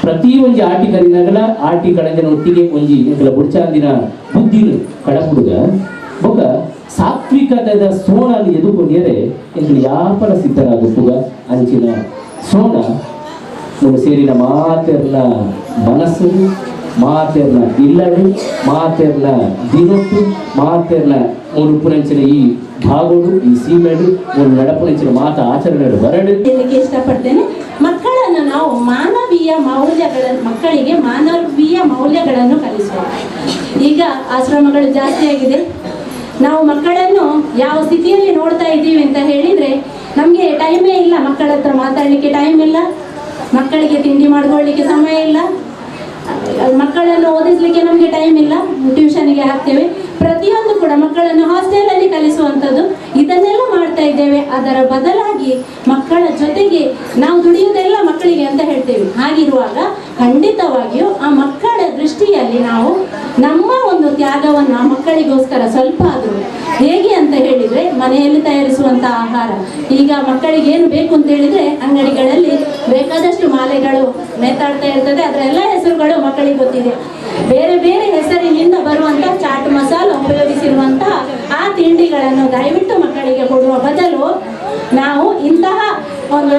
ಪ್ರತಿ ಒಂಜಿ ಆಟಿ ಕರಿನಾಗಲ ಆಟಿ ಕಡಂಜನ ಒಟ್ಟಿಗೆ ಒಂಜಿ ಎಂಕಲ ಬುಡ್ಚಾಂದಿನ ಬುದ್ಧಿನ ಕಡಪುಡುಗ ಬೊಕ ಸಾತ್ವಿಕತೆದ ಸೋಣ ಎದುಕೊಂಡಿಯರೆ ಎಂಕಲು ಯಾಪಲ ಸಿದ್ಧರಾಗುಪ್ಪುಗ ಅಂಚಿನ ಸೋಣ ಮೂಲು ಸೇರಿನ ಮಾತೆರ್ನ ಮನಸ್ಸು ಮಾತೆರ್ನ ಇಲ್ಲಡು ಮಾತೆರ್ನ ದಿನೊಟ್ಟು ಮಾತೆರ್ನ ಮೂಲು ಉಪ್ಪುನಂಚಿನ ಈ ಭಾಗೋಡು ಈ ಸೀಮೆಡು ಮೂಲು ನಡಪುನಂಚಿನ ಮಾತ ಆಚರಣೆಡು ಬರಡು ಹೇಳಲಿಕ್ಕೆ ಇಷ್ಟಪಡ್ತೇನೆ. ಮಕ್ಕಳನ್ನು ನಾವು ಮಾನವೀಯ ಮೌಲ್ಯಗಳನ್ನು, ಮಕ್ಕಳಿಗೆ ಮಾನವೀಯ ಮೌಲ್ಯಗಳನ್ನು ಕಲಿಸುವ. ಈಗ ಆಶ್ರಮಗಳು ಜಾಸ್ತಿ ಆಗಿದೆ. ನಾವು ಮಕ್ಕಳನ್ನು ಯಾವ ಸ್ಥಿತಿಯಲ್ಲಿ ನೋಡ್ತಾ ಇದ್ದೀವಿ ಅಂತ ಹೇಳಿದರೆ ನಮಗೆ ಟೈಮೇ ಇಲ್ಲ, ಮಕ್ಕಳ ಹತ್ರ ಮಾತಾಡಲಿಕ್ಕೆ ಟೈಮ್ ಇಲ್ಲ, ಮಕ್ಕಳಿಗೆ ತಿಂಡಿ ಮಾಡ್ಕೊಳ್ಳಿಕ್ಕೆ ಸಮಯ ಇಲ್ಲ, ಮಕ್ಕಳನ್ನು ಓದಿಸಲಿಕ್ಕೆ ನಮಗೆ ಟೈಮ್ ಇಲ್ಲ, ಟ್ಯೂಷನ್ಗೆ ಹಾಕ್ತೇವೆ. ಪ್ರತಿಯೊಂದು ಕೂಡ ಮಕ್ಕಳನ್ನು ಹಾಸ್ಟೆಲಲ್ಲಿ ಕಲಿಸುವಂಥದ್ದು ಇದನ್ನೆಲ್ಲ ಮಾಡ್ತಾ ಇದ್ದೇವೆ. ಅದರ ಬದಲಾಗಿ ಮಕ್ಕಳ ಜೊತೆಗೆ ನಾವು ದುಡಿಯುವುದೆಲ್ಲ ಮಕ್ಕಳಿಗೆ ಅಂತ ಹೇಳ್ತೇವೆ. ಹಾಗಿರುವಾಗ ಖಂಡಿತವಾಗಿಯೂ ಆ ಮಕ್ಕಳ ದೃಷ್ಟಿಯಲ್ಲಿ ನಾವು ನಮ್ಮ ಒಂದು ತ್ಯಾಗವನ್ನು ಆ ಮಕ್ಕಳಿಗೋಸ್ಕರ ಸ್ವಲ್ಪ ಆದರೂ ಹೇಗೆ ಅಂತ ಹೇಳಿದರೆ, ಮನೆಯಲ್ಲಿ ತಯಾರಿಸುವಂಥ ಆಹಾರ ಈಗ ಮಕ್ಕಳಿಗೆ ಏನು ಬೇಕು ಅಂತ ಹೇಳಿದರೆ ಅಂಗಡಿಗಳಲ್ಲಿ ಬೇಕಾದಷ್ಟು ಮಾಲೆಗಳು ನೇತಾಡ್ತಾ ಇರ್ತದೆ, ಅದರ ಎಲ್ಲ ಹೆಸರುಗಳು ಮಕ್ಕಳಿಗೆ ಗೊತ್ತಿದೆ. ಬೇರೆ ಬೇರೆ ಹೆಸರಿನಿಂದ ಬರುವಂಥ ಚಾಟ್ ಮಸಾಲ ಉಪಯೋಗಿಸಿರುವಂತಹ ಆ ತಿಂಡಿಗಳನ್ನು ದಯವಿಟ್ಟು ಮಕ್ಕಳಿಗೆ ಕೊಡುವ ಬದಲು ನಾವು ಇಂತಹ ಒಂದು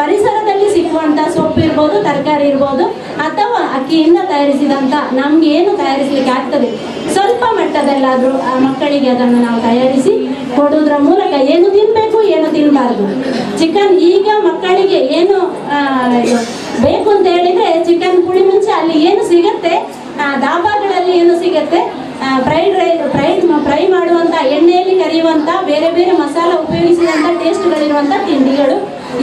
ಪರಿಸರದಲ್ಲಿ ಸಿಕ್ಕುವಂಥ ಸೊಪ್ಪು ಇರ್ಬೋದು, ತರಕಾರಿ ಇರ್ಬೋದು, ಅಥವಾ ಅಕ್ಕಿಯಿಂದ ತಯಾರಿಸಿದಂಥ ನಮ್ಗೆ ಏನು ತಯಾರಿಸಲಿಕ್ಕೆ ಆಗ್ತದೆ ಸ್ವಲ್ಪ ಮಟ್ಟದಲ್ಲಾದರೂ ಆ ಮಕ್ಕಳಿಗೆ ಅದನ್ನು ನಾವು ತಯಾರಿಸಿ ಕೊಡುವುದರ ಮೂಲಕ ಏನು ತಿನ್ನಬೇಕು ಏನು ತಿನ್ನಬಾರ್ದು. ಚಿಕನ್ ಈಗ ಮಕ್ಕಳಿಗೆ ಏನು ಬೇಕು ಅಂತ ಹೇಳಿದರೆ ಚಿಕನ್ ಪುಳಿ ಮುಂಚೆ ಅಲ್ಲಿ ಏನು ಸಿಗತ್ತೆ, ದಾಬಾಗಳಲ್ಲಿ ಏನು ಸಿಗತ್ತೆ, ಫ್ರೈಡ್ ಫ್ರೈ ಮಾಡುವಂಥ ಎಣ್ಣೆಯಲ್ಲಿ ಕರಿಯುವಂಥ ಬೇರೆ ಬೇರೆ ಮಸಾಲ ಉಪಯೋಗಿಸಿದಂಥ ಟೇಸ್ಟ್ಗಳಿರುವಂಥ ತಿಂಡಿಗಳು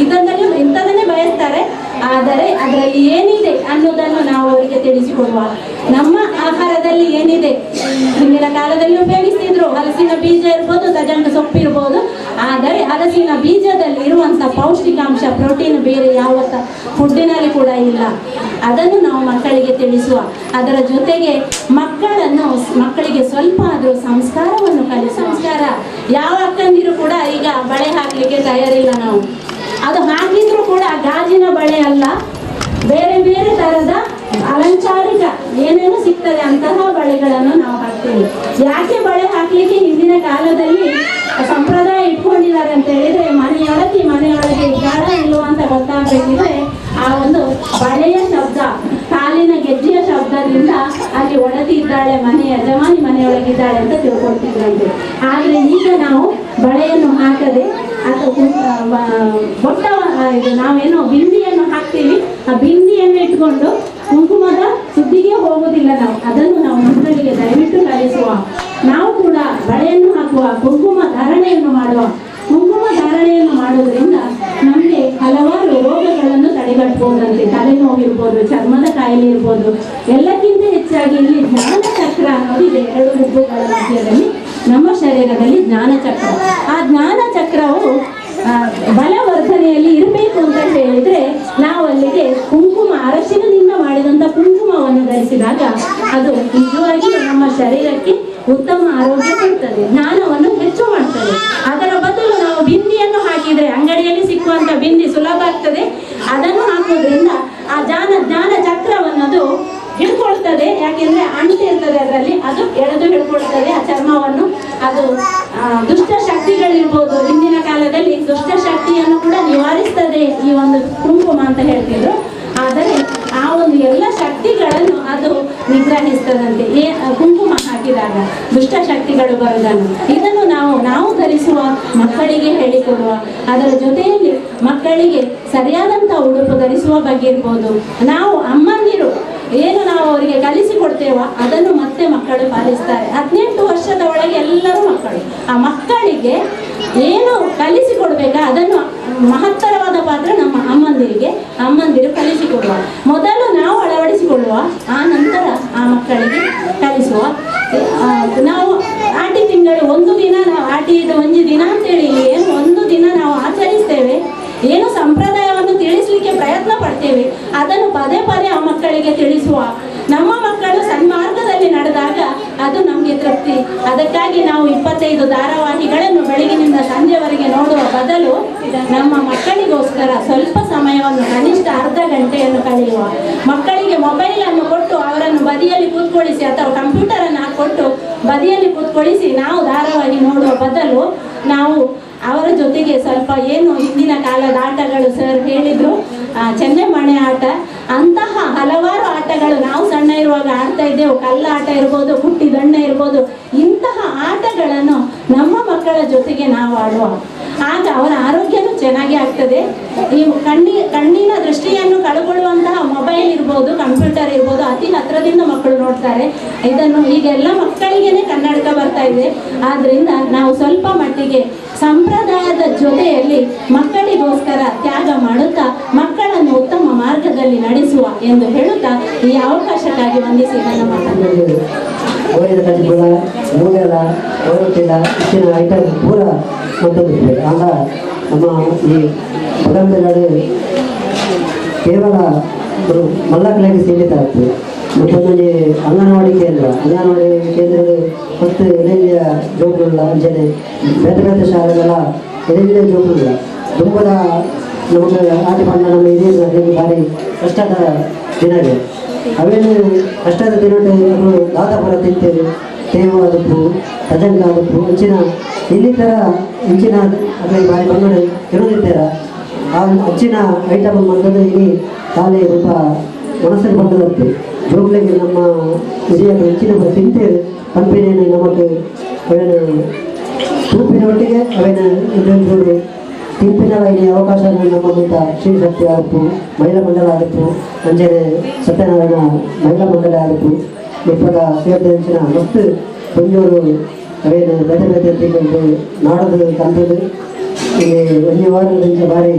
ಇದನ್ನೇ ಇಂಥದನ್ನೇ ಬಯಸ್ತಾರೆ. ಆದರೆ ಅದರಲ್ಲಿ ಏನಿದೆ ಅನ್ನೋದನ್ನು ನಾವು ಅವರಿಗೆ ತಿಳಿಸಿಕೊಡುವ. ನಮ್ಮ ಆಹಾರದಲ್ಲಿ ಏನಿದೆ, ಹಿಂದಿನ ಕಾಲದಲ್ಲಿ ಉಪಯೋಗಿಸ್ತಿದ್ರು ಹಲಸಿನ ಬೀಜ ಇರ್ಬೋದು, ತಜಂಕ ಸೊಪ್ಪು ಇರ್ಬೋದು. ಆದರೆ ಹಲಸಿನ ಬೀಜದಲ್ಲಿ ಇರುವಂಥ ಪೌಷ್ಟಿಕಾಂಶ ಪ್ರೋಟೀನ್ ಬೇರೆ ಯಾವ ಫುಡ್ಡಿನಲ್ಲಿ ಕೂಡ ಇಲ್ಲ. ಅದನ್ನು ನಾವು ಮಕ್ಕಳಿಗೆ ತಿಳಿಸುವ. ಅದರ ಜೊತೆಗೆ ಮಕ್ಕಳಿಗೆ ಸ್ವಲ್ಪ ಆದರೂ ಸಂಸ್ಕಾರವನ್ನು ಕಲಿಸುವ. ಸಂಸ್ಕಾರ ಯಾವ ಅಕ್ಕಂದಿರು ಕೂಡ ಈಗ ಬಳೆ ಹಾಕಲಿಕ್ಕೆ ತಯಾರಿಲ್ಲ. ನಾವು ಅದು ಹಾಕಿದ್ರು ಕೂಡ ಗಾಜಿನ ಬಳೆ ಅಲ್ಲ, ಬೇರೆ ಬೇರೆ ಥರದ ಅಲಂಕಾರಿಕ ಏನೇನು ಸಿಗ್ತದೆ ಅಂತಹ ಬಳೆಗಳನ್ನು ನಾವು ಹಾಕ್ತೇವೆ. ಯಾಕೆ ಬಳೆ ಹಾಕಲಿಕ್ಕೆ ಹಿಂದಿನ ಕಾಲದಲ್ಲಿ ಸಂಪ್ರದಾಯ ಇಟ್ಕೊಂಡಿದ್ದಾರೆ ಅಂತ ಹೇಳಿದರೆ, ಮನೆಯೊಳಗೆ ಮನೆಯೊಳಗೆ ಇದ್ದಾಳ ಇಲ್ವಾ ಅಂತ ಗೊತ್ತಾಗಬೇಕಿದ್ರೆ ಆ ಒಂದು ಬಳೆಯ ಶಬ್ದ, ಕಾಲಿನ ಗೆಜ್ಜೆಯ ಶಬ್ದದಿಂದ ಅಲ್ಲಿ ಒಡತಿ ಇದ್ದಾಳೆ, ಮನೆ ಯಜಮಾನಿ ಮನೆಯೊಳಗಿದ್ದಾಳೆ ಅಂತ ತಿಳ್ಕೊಳ್ತಿದ್ರಂತೆ. ಆದರೆ ಈಗ ನಾವು ಬಳೆಯನ್ನು ಹಾಕದೆ ಅಥವಾ ಬೊಟ್ಟ ಇದು ನಾವೇನೋ ಬಿಂದಿಯನ್ನು ಹಾಕ್ತೀವಿ, ಆ ಬಿಂದಿಯನ್ನು ಇಟ್ಕೊಂಡು ಕುಂಕುಮದ ಸುದ್ದಿಗೆ ಹೋಗುವುದಿಲ್ಲ ನಾವು. ಅದನ್ನು ನಾವು ಮಕ್ಕಳಿಗೆ ದಯವಿಟ್ಟು ಕಲಿಸುವ. ನಾವು ಕೂಡ ಬಳೆಯನ್ನು ಹಾಕುವ, ಕುಂಕುಮ ಧಾರಣೆಯನ್ನು ಮಾಡುವ. ಕುಂಕುಮ ಧಾರಣೆಯನ್ನು ಮಾಡೋದ್ರಿಂದ ನಮಗೆ ಹಲವಾರು ರೋಗಗಳನ್ನು ತಡೆಗಟ್ಟಬಹುದಂತೆ. ತಲೆನೋವಿರ್ಬೋದು, ಚರ್ಮದ ಕಾಯಿಲೆ ಇರ್ಬೋದು, ಎಲ್ಲಕ್ಕಿಂತ ಹೆಚ್ಚಾಗಿ ಇಲ್ಲಿ ಜ್ಞಾನಚಕ್ರ ಅನ್ನೋದು ಇದೆ. ಎರಡು ಹುಬ್ಬುಗಳ ಮಧ್ಯದಲ್ಲಿ ನಮ್ಮ ಶರೀರದಲ್ಲಿ ಜ್ಞಾನಚಕ್ರ. ಆ ಜ್ಞಾನಚಕ್ರವು ಬಲವರ್ಧನೆಯಲ್ಲಿ ಇರಬೇಕು ಅಂತ ಹೇಳಿದರೆ ನಾವು ಅಲ್ಲಿಗೆ ಕುಂಕುಮ, ಅರಶಿನದಿಂದ ಮಾಡಿದಂಥ ಕುಂಕುಮವನ್ನು ಧರಿಸಿದಾಗ ಅದು ನಿಜವಾಗಿಯೂ ನಮ್ಮ ಶರೀರಕ್ಕೆ ಉತ್ತಮ ಆರೋಗ್ಯ ಕೊಡ್ತದೆ, ಜ್ಞಾನವನ್ನು ಹೆಚ್ಚು ಮಾಡ್ತದೆ. ಅದರ ಬದಲು ನಾವು ಬಿಂದಿಯನ್ನು ಹಾಕಿದರೆ, ಅಂಗಡಿಯಲ್ಲಿ ಸಿಕ್ಕುವಂಥ ಬಿಂದಿ ಸುಲಭ ಆಗ್ತದೆ, ಅದನ್ನು ಹಾಕೋದ್ರಿಂದ ಆ ಜ್ಞಾನ ಚಕ್ರವನ್ನದು ಹಿಡ್ಕೊಳ್ತದೆ. ಯಾಕೆಂದ್ರೆ ಅಂಟು ಇರ್ತದೆ ಅದರಲ್ಲಿ, ಅದು ಎಳೆದು ಹಿಡ್ಕೊಳ್ತದೆ ಆ ಚರ್ಮವನ್ನು. ಅದು ದುಷ್ಟ ಶಕ್ತಿಗಳಿರ್ಬೋದು, ಹಿಂದಿನ ಕಾಲದಲ್ಲಿ ದುಷ್ಟ ಶಕ್ತಿಯನ್ನು ಕೂಡ ನಿವಾರಿಸ್ತದೆ ಈ ಒಂದು ಕುಂಕುಮ ಅಂತ ಹೇಳ್ತಿದ್ರು. ಆದರೆ ಆ ಒಂದು ಎಲ್ಲ ಶಕ್ತಿಗಳನ್ನು ಅದು ನಿಗ್ರಹಿಸ್ತದಂತೆ ಕುಂಕುಮ ಹಾಕಿದಾಗ ದುಷ್ಟ ಶಕ್ತಿಗಳು ಬರುವುದನ್ನು. ಇದನ್ನು ನಾವು ಧರಿಸುವ, ಮಕ್ಕಳಿಗೆ ಹೇಳಿಕೊಡುವ. ಅದರ ಜೊತೆಯಲ್ಲಿ ಮಕ್ಕಳಿಗೆ ಸರಿಯಾದಂಥ ಉಡುಪು ಧರಿಸುವ ಬಗ್ಗೆ ಇರ್ಬೋದು, ನಾವು ಅಮ್ಮಂದಿರು ಏನು ನಾವು ಅವರಿಗೆ ಕಲಿಸಿಕೊಡ್ತೇವೋ ಅದನ್ನು ಮತ್ತೆ ಮಕ್ಕಳು ಪಾಲಿಸ್ತಾರೆ. 18 ವರ್ಷದ ಒಳಗೆ ಎಲ್ಲರೂ ಮಕ್ಕಳು, ಆ ಮಕ್ಕಳಿಗೆ ಏನು ಕಲಿಸಿಕೊಡ್ಬೇಕಾ ಅದನ್ನು ಮಹತ್ತರವಾದ ಪಾತ್ರ ನಮ್ಮ ಅಮ್ಮಂದಿರಿಗೆ, ಅಮ್ಮಂದಿರು ಕಲಿಸಿಕೊಡುವ. ಮೊದಲು ನಾವು ಅಳವಡಿಸಿಕೊಳ್ಳುವ, ಆ ನಂತರ ಆ ಮಕ್ಕಳಿಗೆ ಕಲಿಸುವ. ನಾವು ಆಟಿ ತಿಂಗಳು ಒಂದು ದಿನ, ನಾವು ಆಟಿ ಇದು ಒಂದು ದಿನ ಅಂತೇಳಿ ಏನು ಒಂದು ದಿನ ನಾವು ಆಚರಿಸ್ತೇವೆ, ಏನು ಸಂಪ್ರದಾಯವನ್ನು ತಿಳಿಸಲಿಕ್ಕೆ ಪ್ರಯತ್ನ ಪಡ್ತೇವೆ, ಅದನ್ನು ಪದೇ ಪದೇ ಆ ಮಕ್ಕಳಿಗೆ ತಿಳಿಸುವ. ನಮ್ಮ ಮಕ್ಕಳು ಸನ್ಮಾರ್ಗದಲ್ಲಿ ನಡೆದಾಗ ಅದು ನಮಗೆ ತೃಪ್ತಿ. ಅದಕ್ಕಾಗಿ ನಾವು 25 ಧಾರಾವಾಹಿಗಳನ್ನು ಬೆಳಗಿನಿಂದ ಸಂಜೆವರೆಗೆ ನೋಡುವ ಬದಲು ನಮ್ಮ ಮಕ್ಕಳಿಗೋಸ್ಕರ ಸ್ವಲ್ಪ ಸಮಯವನ್ನು, ಕನಿಷ್ಠ ಅರ್ಧ ಗಂಟೆಯನ್ನು ಕಳೆಯುವ. ಮಕ್ಕಳಿಗೆ ಮೊಬೈಲನ್ನು ಕೊಟ್ಟು ಅವರನ್ನು ಬದಿಯಲ್ಲಿ ಕೂತ್ಕೊಳ್ಳಿಸಿ ಅಥವಾ ಕಂಪ್ಯೂಟರನ್ನು ಹಾಕ್ಕೊಟ್ಟು ಬದಿಯಲ್ಲಿ ಕೂತ್ಕೊಳ್ಳಿಸಿ ನಾವು ಧಾರಾವಾಹಿ ನೋಡುವ ಬದಲು ನಾವು ಅವರ ಜೊತೆಗೆ ಸ್ವಲ್ಪ ಏನು ಹಿಂದಿನ ಕಾಲದ ಆಟಗಳು ಸರ್ ಹೇಳಿದರು, ಚೆನ್ನೆಮಣೆ ಆಟ, ಅಂತಹ ಹಲವಾರು ಆಟಗಳು ನಾವು ಸಣ್ಣ ಇರುವಾಗ ಆಡ್ತಾ ಇದ್ದೆವು. ಕಲ್ಲಾಟ ಇರ್ಬೋದು, ಕುಟ್ಟಿ ದೊಣ್ಣೆ ಇರ್ಬೋದು, ಇಂತಹ ಆಟಗಳನ್ನು ನಮ್ಮ ಮಕ್ಕಳ ಜೊತೆಗೆ ನಾವು ಆಡುವ. ಆಗ ಅವರ ಆರೋಗ್ಯನೂ ಚೆನ್ನಾಗಿ ಆಗ್ತದೆ. ಈ ಕಣ್ಣಿನ ದೃಷ್ಟಿಯನ್ನು ಕಳ್ಕೊಳ್ಳುವಂತಹ ಮೊಬೈಲ್ ಇರ್ಬೋದು, ಕಂಪ್ಯೂಟರ್ ಇರ್ಬೋದು, ಅತಿ ಹತ್ರದಿಂದ ಮಕ್ಕಳು ನೋಡ್ತಾರೆ. ಇದನ್ನು ಈಗೆಲ್ಲ ಮಕ್ಕಳಿಗೇನೆ ಕನ್ನಡಕ ಬರ್ತಾ ಇದೆ. ಆದ್ದರಿಂದ ನಾವು ಸ್ವಲ್ಪ ಮಟ್ಟಿಗೆ ಸಂಪ್ರದಾಯದ ಜೊತೆಯಲ್ಲಿ ಮಕ್ಕಳಿಗೋಸ್ಕರ ತ್ಯಾಗ ಮಾಡುತ್ತಾ ಮಕ್ಕಳನ್ನು ಉತ್ತಮ ಮಾರ್ಗದಲ್ಲಿ ನಡೆಸುವ ಎಂದು ಹೇಳುತ್ತಾ ಈ ಅವಕಾಶಕ್ಕಾಗಿ ವಂದಿಸಿ ನನ್ನ ಮಾತನ್ನು. ಐಟಮ್ ಪೂರ ಮತ್ತೊಂದು ಆಗ ನಮ್ಮ ಈ ಬಗಂಬೆಲಾಡು ಕೇವಲ ಮಲ್ಲಕಲೆಗೆ ಸೀಮಿತ ಆಗ್ತದೆ. ಮತ್ತೊಂದು ಅಂಗನವಾಡಿ ಕೇಂದ್ರ, ಅಂಗನವಾಡಿ ಕೇಂದ್ರಗಳು ಮತ್ತು ಎಲೆಯ ಜೋಕುಗಳ ಅಂಚನೆ ಬೇರೆ ಬೇರೆ ಶಾಲೆಗಳ ಎಲೆಯ ಜೋಕುಗಳ ತುಂಬದ ನಮಗೆ ಆಟಿ ಬಣ್ಣ ನಮ್ಮ ಹಿರಿಯರು ಭಾರಿ ಕಷ್ಟದ ದಿನಗಳು. ಅವೇನು ಕಷ್ಟದ ದಿನ ದಾದಾಪುರ ತಿಂತೇವೆ, ತೇವು ಆದಪ್ಪು, ತಜಂಕ ಆದಪ್ಪು, ಅಂಚಿನ ಇನ್ನಿತರ ಇಂಚಿನ ಅದ್ರ ಭಾರಿ ಬಂಗಡೆ ಇರೋದಿದ್ದಾರ ಆ ಅಂಚಿನ ಐಟಮ್ ಬಂದದ್ದು ಇಲ್ಲಿ ಖಾಲಿ ಸ್ವಲ್ಪ ಮನಸ್ಸಲ್ಲಿ ಬಂದದಂತೆ ಜೋಕ್ಲಿಗೆ ನಮ್ಮ ಹಿರಿಯರು ಹೆಚ್ಚಿನ ತಿಂತೇವೆ. ಕಂಪನಿಯನ್ನು ನಮಗೆ ಅವೇನು ತೂಪಿನ ಒಟ್ಟಿಗೆ ಅವೇನು ಇನ್ನೊಂದು ತಿಂಪಿನ ಇಲ್ಲಿ ಅವಕಾಶ ನಮ್ಮ ಮುಂತ ಶ್ರೀಶಕ್ತಿ ಆಗಪ್ಪು, ಮಹಿಳಾ ಮಂಡಲ ಆಗಪ್ಪು, ಅಂಜನೆ ಸತ್ಯನಾರಾಯಣ ಮಹಿಳಾ ಮಂಡಲ ಆಗಪ್ಪು, ಮುಪ್ಪದ ಸೇರಿದ ಮಸ್ತ್ ಒಂಜೂರು ಅವೇನು ಬೇರೆ ಬೇರೆ ತಿಂಗಳು ನಾಡದು ತಂದದ್ದು ಇಲ್ಲಿ ಒಂದು ವಾರದಿಂದ ಭಾರಿ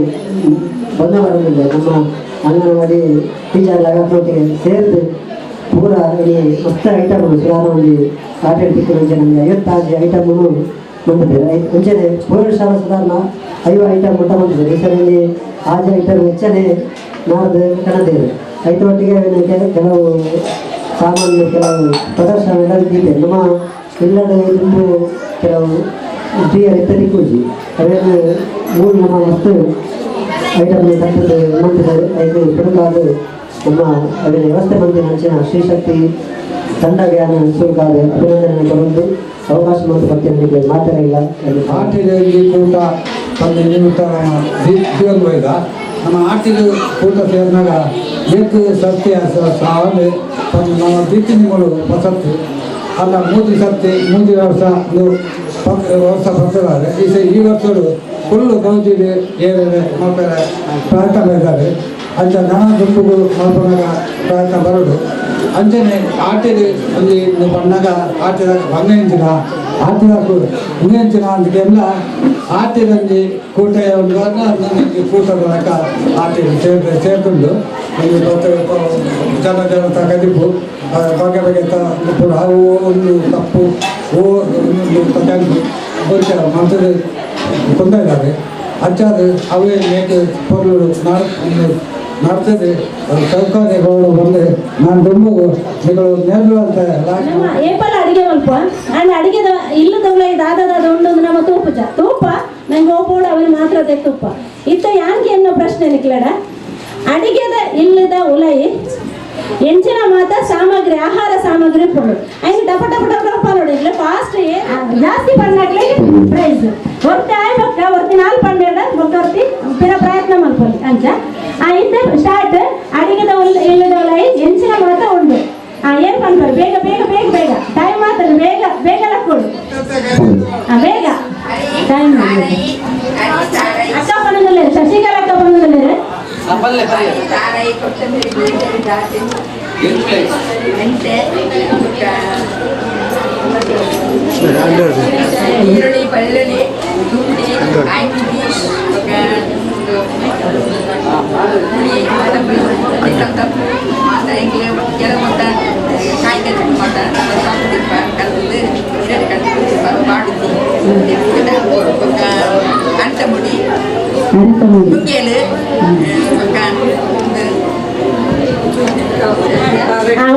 ಬಂದ ಬರೋದಿಲ್ಲ. ನಮ್ಮ ಅಂಗನವಾಡಿ ಟೀಚರ್ ಲಗಾಕ್ನೊಟ್ಟಿಗೆ ಸೇರಿದು ಪೂರ ಇಲ್ಲಿ ಮಸ್ತ್ ಐಟಮ್ ಸುಮಾರು ಒಂದು ಆಟ ತಿಕ್ಕಲು ನಮಗೆ 56 ಐಟಮ್ನು ಬಂದಿದೆ. ಮುಂಚೆನೆ ಪೂರ್ವ ಶಾಲಾ ಸಾಧಾರಣ 5 ಐಟಮ್ ಮಟ್ಟ ಬಂದಿದೆ. ಈ ಸಲ ಆಜೆ ಐಟಮ್ ಹೆಚ್ಚನೆ ನಾಡ್ದು ಕಣದೇವೆ. ಐತೊಟ್ಟಿಗೆ ಕೆಲವು ಸಾಮಾನ್ಯ ಕೆಲವು ಪ್ರದರ್ಶನ ಎಲ್ಲ ಇದೆ. ನಮ್ಮ ಇಲ್ಲದ ತುಂಬ ಕೆಲವು ಸ್ತ್ರೀಯರ ಕೂಜಿ ಅವೇನು ಮೂರು ನಮ್ಮ ಮಸ್ತ್ ಐಟಮ್ ತಕ್ಕದ್ದು ಮಂತ್ರಿದ್ದಾರೆ. ಐದು ಸುರುಕಾದ ನಮ್ಮ ಅದರ ವ್ಯವಸ್ಥೆ ಮಂದಿರ ಅಂಚಿನ ಶ್ರೀಶಕ್ತಿ ತಂಡ ಜ್ಞಾನ ಸುರುಕಾದ ಅಭಿನಂದನೆ ಕೊಡೋದು ಅವಕಾಶ ಮತ್ತು ಭಕ್ತಿಯೊಂದಿಗೆ ಮಾತಾಡಿಲ್ಲ. ಆಟಿಯಲ್ಲಿ ಕೂಟ ತಂದೆ ನಿಮಿತ್ತ ನಮ್ಮ ನಮ್ಮ ಆಟಿಲು ಕೂಟ ಸೇರಿದಾಗ ಏಕು ಸತ್ಯ ಸಾವಲ್ಲಿ ನಮ್ಮ ಬಿತ್ತಿನಿಗಳು ವಸತಿ ಅಲ್ಲ ಮೂಜಿ ಸತ್ತಿ ಮೂಜಿ ವರ್ಷ ವರ್ಷ ಬರ್ತಿದ್ದಾರೆ. ಈ ಈ ವರ್ಷಗಳು ಫುಲ್ಲು ಗೌಜಿಗೆ ಏನೇನೆ ಮಾಡ್ತಾರೆ ಪ್ರಯತ್ನ ಇದ್ದಾರೆ. ಅಂಚ ನನ್ನ ದುಂಬುಗಳು ಮಲ್ಪನಾಗ ಪ್ರಯತ್ನ ಬರೋದು. ಅಂಚನೆ ಆಟಿಲಿ ಅಲ್ಲಿ ಬಣ್ಣಾಗ ಆಟಿದಾಗ ಬಂಗ ಆಟಿದಾಗ ಇಂಚಿನ ಅಂದಕ್ಕೆಲ್ಲ ಆಟಿನಲ್ಲಿ ಕೂಟ ನನಗೆ ಕೂಟ ಬರಕ ಆಟಿ ಸೇರ್ಕೊಂಡು ಒಂದು ಜನ ಜನ ತಗದಿಪ್ಪು ಬಗೆ ಬಗೆ ಪೂರ ಅವು ಒಂದು ತಪ್ಪು ಓ ಒಂದು ತಗೊಂಡು ಮಂತ್ರಿ ಕೊಂದ ಇದ್ದಾರೆ. ಅಂಚಾದ ಅವೇ ಮೇಕೆ ಪೊರ್ಲು ನಡ್ತದೆ ಸೌಕರ್ಯಗಳು ಬಂದು ನಾನು ದುಂಬು ನೀವು ನೇರ್ಲು ಅಂತ ನಮ್ಮ ಏಪಲ ಅಡಿಗೆ ಮಲ್ಪ ಅಂಡ್ ಅಡಿಗೆದ ಇಲ್ಲದವಳ ದಾದದ ಉಂಡು ನಮ್ಮ ತೂಪುಜ ತೂಪ ನಂಗೆ ಓಪೋಡು ಅವನು ಮಾತ್ರ ಅದೇ ತುಪ್ಪ ಇತ್ತ ಯಾನ್ಗೆ ಎನ್ನೋ ಪ್ರಶ್ನೆ ನಿಕ್ಲಡ ಅಡಿಗೆದ ಇಲ್ಲದ ಉಲೈ ಎಂಚಿನ ಮಾತ ಸಾಮಗ್ರಿ ಆಹಾರ ಸಾಮಗ್ರಿ ಪೊಡು ಐನು ಡಪ ಡಪ ಡಪ ಡಪ ನೋಡಿ ಫಾಸ್ಟ್ ಜಾಸ್ತಿ ಪಣ್ಣಾಗ್ಲಿ ಪ್ರೈಸ್ ಒರ್ತಿ ಆಯ್ ಬೊಕ್ಕ ಒರ್ತಿ ನಾಲ್ ಪಂಡೇಡ ಬೊಕ್ಕ ಒರ್ತಿ ಪಿರ ಪ್ರಯತ್ನ ಮಲ್ಪೊಲಿ ಅಂಚ ಆ ಇತ್ತ ಸ್ಟಾರ್ಟ್ ಅಡಿಗೆದ ಇಲ್ಲದ ಉಲೈ ಎಂಚಿನ ಮಾತ ಉಂಡು ಆ ಏನ್ ಪನ್ಪರು ಬೇಗ ಬೇಗ ಬೇಗ ಬೇಗ ಟೈಮ್ ಮಾತ್ರ ಬೇಗ ಬೇಗ ಲಕ್ಕೊಡು ಬೇಗ ಟೈಮ್ ಅಕ್ಕ ಪನ್ನೊಂದಲ್ಲೇ ಶಶಿಕಲಾ ಅಕ್ಕ ಪನ್ನೊಂದಲ್ಲೇ ಈರುಳ್ಳಿ ಬೆಳ್ಳುಳ್ಳಿ ಶುಂಠಿ ಕಾಯಿ ಪುಡಿ ತಪ್ಪು ಮಾತ ಕೆಲವು ಮೊತ್ತ ಕಾಯಿ ಕಚ್ಚು ಮಾತ ತಿಪ್ಪ ಕಲ್ತು ಇರಡಿ ಕಲ್ತು ಬಾಡುತ್ತಿ ಅಂಟ ಮುಡಿ ನುಗ್ಗೇಲು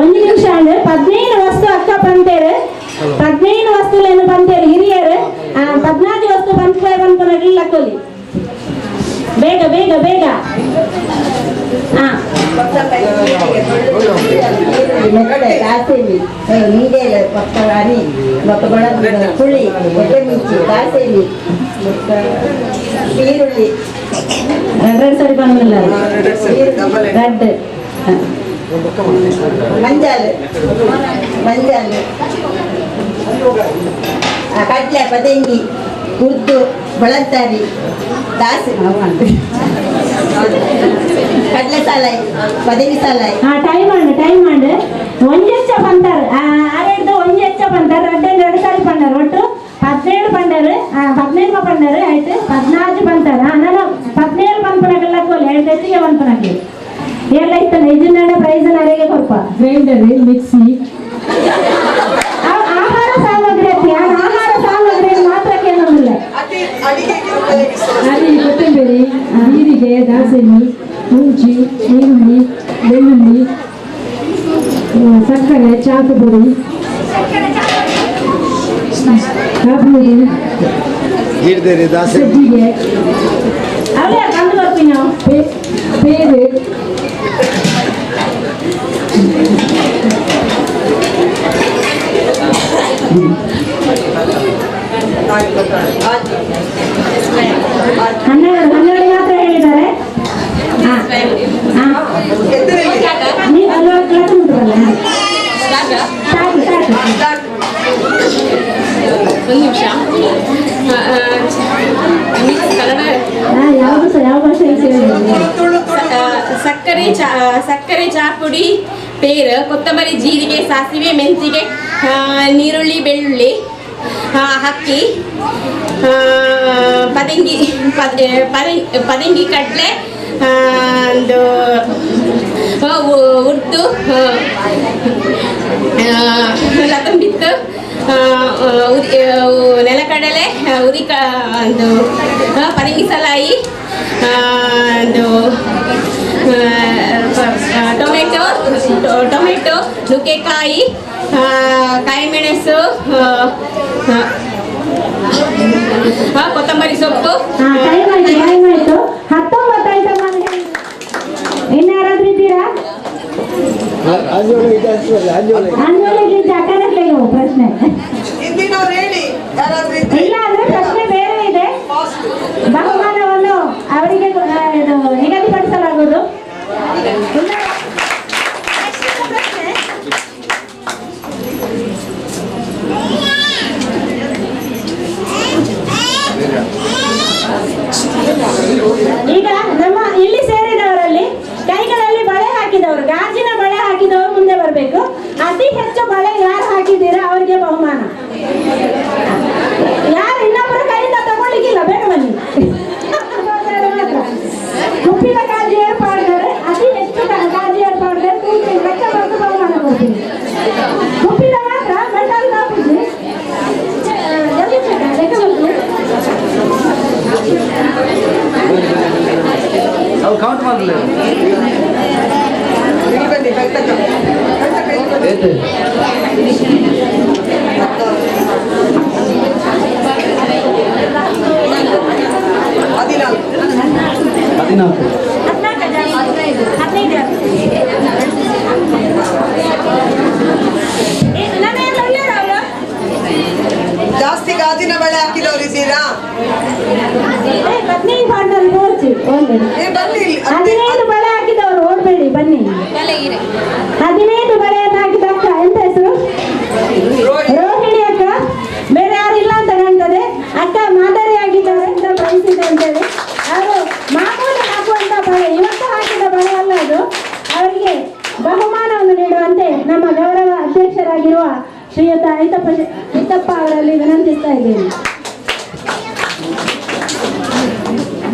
ಒಂದು ನಿಮಿಷ ಅಂದ್ರೆ 15 ವಸ್ತು ಅಕ್ಕ ಪಂತೇರು ಮೆತ್ತೆ ದಾಸೆಮಿ ಮುಂಡೇಲ ಬೊಕ್ಕ ಅರಿ ಬೊಕ್ಕ ಪುಳಿ ಎಡ್ಡೆ ಮುಂಚಿ ದಾಸೆಮಿ ಬೊಕ್ಕ ಈರುಳ್ಳಿ ಎರಡು ಸರಿ ಬಂದಿಲ್ಲ ರಡ್ಡು ಮಂಜಾಲು ಮಂಜಾಲು ಕಡಲೆ ಪದಂಗಿ ಉದ್ದು ಬಳಂತಾರಿ ದಾಸೆ ಕಡಲೆ ಸಾಲಾಯಿ ಪದಂಗಿ ಸಾಲಾಯಿ. ಹಾಂ, ಟೈಮ್ ಅಂಡು ಟೈಮ್ ಅಂಡು ಒಂಜೆಚ್ಚ ಬಂತಾರ ಆರೆಡ್ದು ಒಂಜೆಚ್ಚ ಬಂತಾರ ರಡ್ಡು ಎರಡು ಸಾರಿ ಪಂಡಾರ ಒಟ್ಟು 17 ಪಂಡಾರು 15 ಪಂಡಾರು ಆಯ್ತು 14 ಬಂತಾರ. ನಾನು 17 ಪನ್ಪನಗೆಲ್ಲ ಕೋಲಿ ಎರಡು ಹೆಚ್ಚಿಗೆ ಪನ್ಪನಕ್ಕೆ ಎಲ್ಲ ಇತ್ತಲ್ಲ ಇದನ್ನ ಪ್ರೈಸ್ ಅರೆಗೆ ಕೊಪ್ಪ ಗ್ರೈಂಡರ್ ಮಿಕ್ಸಿ ಆಹಾರ ಸಾಮಗ್ರಿ ಅತ್ತಿ ಆಹಾರ ಸಾಮಗ್ರಿ ಮಾತ್ರ ಕೇಳೋದಿಲ್ಲ. ಅರಿ ಕೊತ್ತಂಬರಿ ಜೀರಿಗೆ ದಾಸೆಮಿ ಮುಂಚಿ ಈರುಳ್ಳಿ ಬೆಳ್ಳುಳ್ಳಿ ಸಕ್ಕರೆ ಚಾಕು ಪುಡಿ ಕಾಫಿ ಪುಡಿ ಸಜ್ಜಿಗೆ ಅವಳೇ ಬಂದು ಬರ್ತೀನಿ ನಾವು ಪೇರು ಹನ್ನೆರಡು ಮಾತ್ರ ಹೇಳಿದ್ದಾರೆ. ಒಂದು ನಿಮಿಷ ಕನ್ನಡ ಯಾವುದು ಸರ್ ಯಾವ ಭಾಷೆ? ಸಕ್ಕರೆ ಚಾ ಸಕ್ಕರೆ ಚಾಪುಡಿ ಪೇರು ಕೊತ್ತಂಬರಿ ಜೀರಿಗೆ ಸಾಸಿವೆ ಮೆಂತಿಗೆ ನೀರುಳ್ಳಿ ಬೆಳ್ಳುಳ್ಳಿ ಅಕ್ಕಿ ಪದಂಗಿ ಪದಂಗಿ ಕಡಲೆ ಒಂದು ಉದ್ದು ಲತಂಬಿತ್ತು ನೆಲಕಡಲೆ ಉರಿ ಒಂದು ಪರಂಗಿ ಸಲಾಯಿ ಒಂದು ಟೊಮೆಟೊ ಟೊಮೆಟೊ ನುಗ್ಗೆಕಾಯಿ ಕಾಯಿಮೆಣಸು ಕೊತ್ತಂಬರಿ ಸೊಪ್ಪು. ಟೈಮ್ ಆಯ್ತು ಟೈಮ್ ಆಯ್ತು 19 ಐಟಮ್. ಇನ್ಯಾರಾದ್ರೂ ಇದ್ದೀರಾ? ಪ್ರಶ್ನೆ ಇಲ್ಲ ಅಂದ್ರೆ ಪ್ರಶ್ನೆ ಬೇರೆ ಇದೆ. ಬಹುಮಾನವನ್ನು ಅವರಿಗೆ ನಿಗದಿಪಡಿಸಲಾಗುವುದು. ಈಗ ನಮ್ಮ ಇಲ್ಲಿ ಸೇರಿದವರಲ್ಲಿ ಕೈಗಳಲ್ಲಿ ಬಳೆ ಹಾಕಿದವರು, ಗಾಜಿನ ಬಳೆ ಹಾಕಿದವರು ಮುಂದೆ ಬರಬೇಕು. ಅತಿ ಹೆಚ್ಚು ಬಳೆ ಯಾರು ಹಾಕಿದ್ದೀರಾ ಅವರಿಗೆ ಬಹುಮಾನ. ಯಾರು ಇನ್ನೊಬ್ಬರ ಕೈಯಿಂದ ತಗೊಳ್ಳಿಕ್ಕಿಲ್ಲ, ಬೇಡ ಬನ್ನಿ. ಕುಪ್ಪಿನ ಕಾಜಿ ಏರ್ಪಾಡಿದರೆ ಅತಿ ಹೆಚ್ಚು ಕಾಜಿ ಏರ್ಪಾಡಿದರೆ ಲೆಕ್ಕ ಬರೆದು ಬಹುಮಾನ ಕೊಡ್ತೀನಿ. ಕುಪ್ಪಿನ ಮಾತ್ರ ಮೆಟಲ್ ಹಾಕುದು ಲೆಕ್ಕ ಬರ್ತದೆ. ಕೌಂಟ್ ಮಾಡಲಿ. ಹದಿನಾಲ್ಕು ಜಾಸ್ತಿ ಗಾಜಿನ ಬಳೆ ಹಾಕಿದವರು ಇದ್ದೀರಾ? 15 ಬಳೆ ಹಾಕಿದವರು ಓಡ್ಬೇಡಿ, ಬನ್ನಿ. 15 ಬಳೆಯನ್ನು ಹಾಕಿದ ಅಕ್ಕ ಎಂತ ಹೆಸರು? ರೋಹಿಣಿ ಅಕ್ಕ. ಬೇರೆ ಯಾರು ಇಲ್ಲ ಅಂತ ಕಾಣ್ತದೆ. ಅಕ್ಕ ಮಾದರಿಯಾಗಿದ್ದಾರೆ ಅಂತ ಬಯಸಿದೆ ಅಂತೇಳಿ. ಅವರು ಮಾಮೂಲಿ ಹಾಕುವಂತ ಬಳೆ, ಇವತ್ತು ಹಾಕಿದ ಬಳೆ ಅಲ್ಲ ಅದು. ಅವರಿಗೆ ಬಹುಮಾನವನ್ನು ನೀಡುವಂತೆ ನಮ್ಮ ಗೌರವ ಅಧ್ಯಕ್ಷರಾಗಿರುವ ಶ್ರೀಯುತ ಐತಪ್ಪ ಅವರಲ್ಲಿ ವಿನಂತಿಸ್ತಾ ಇದ್ದೇನೆ.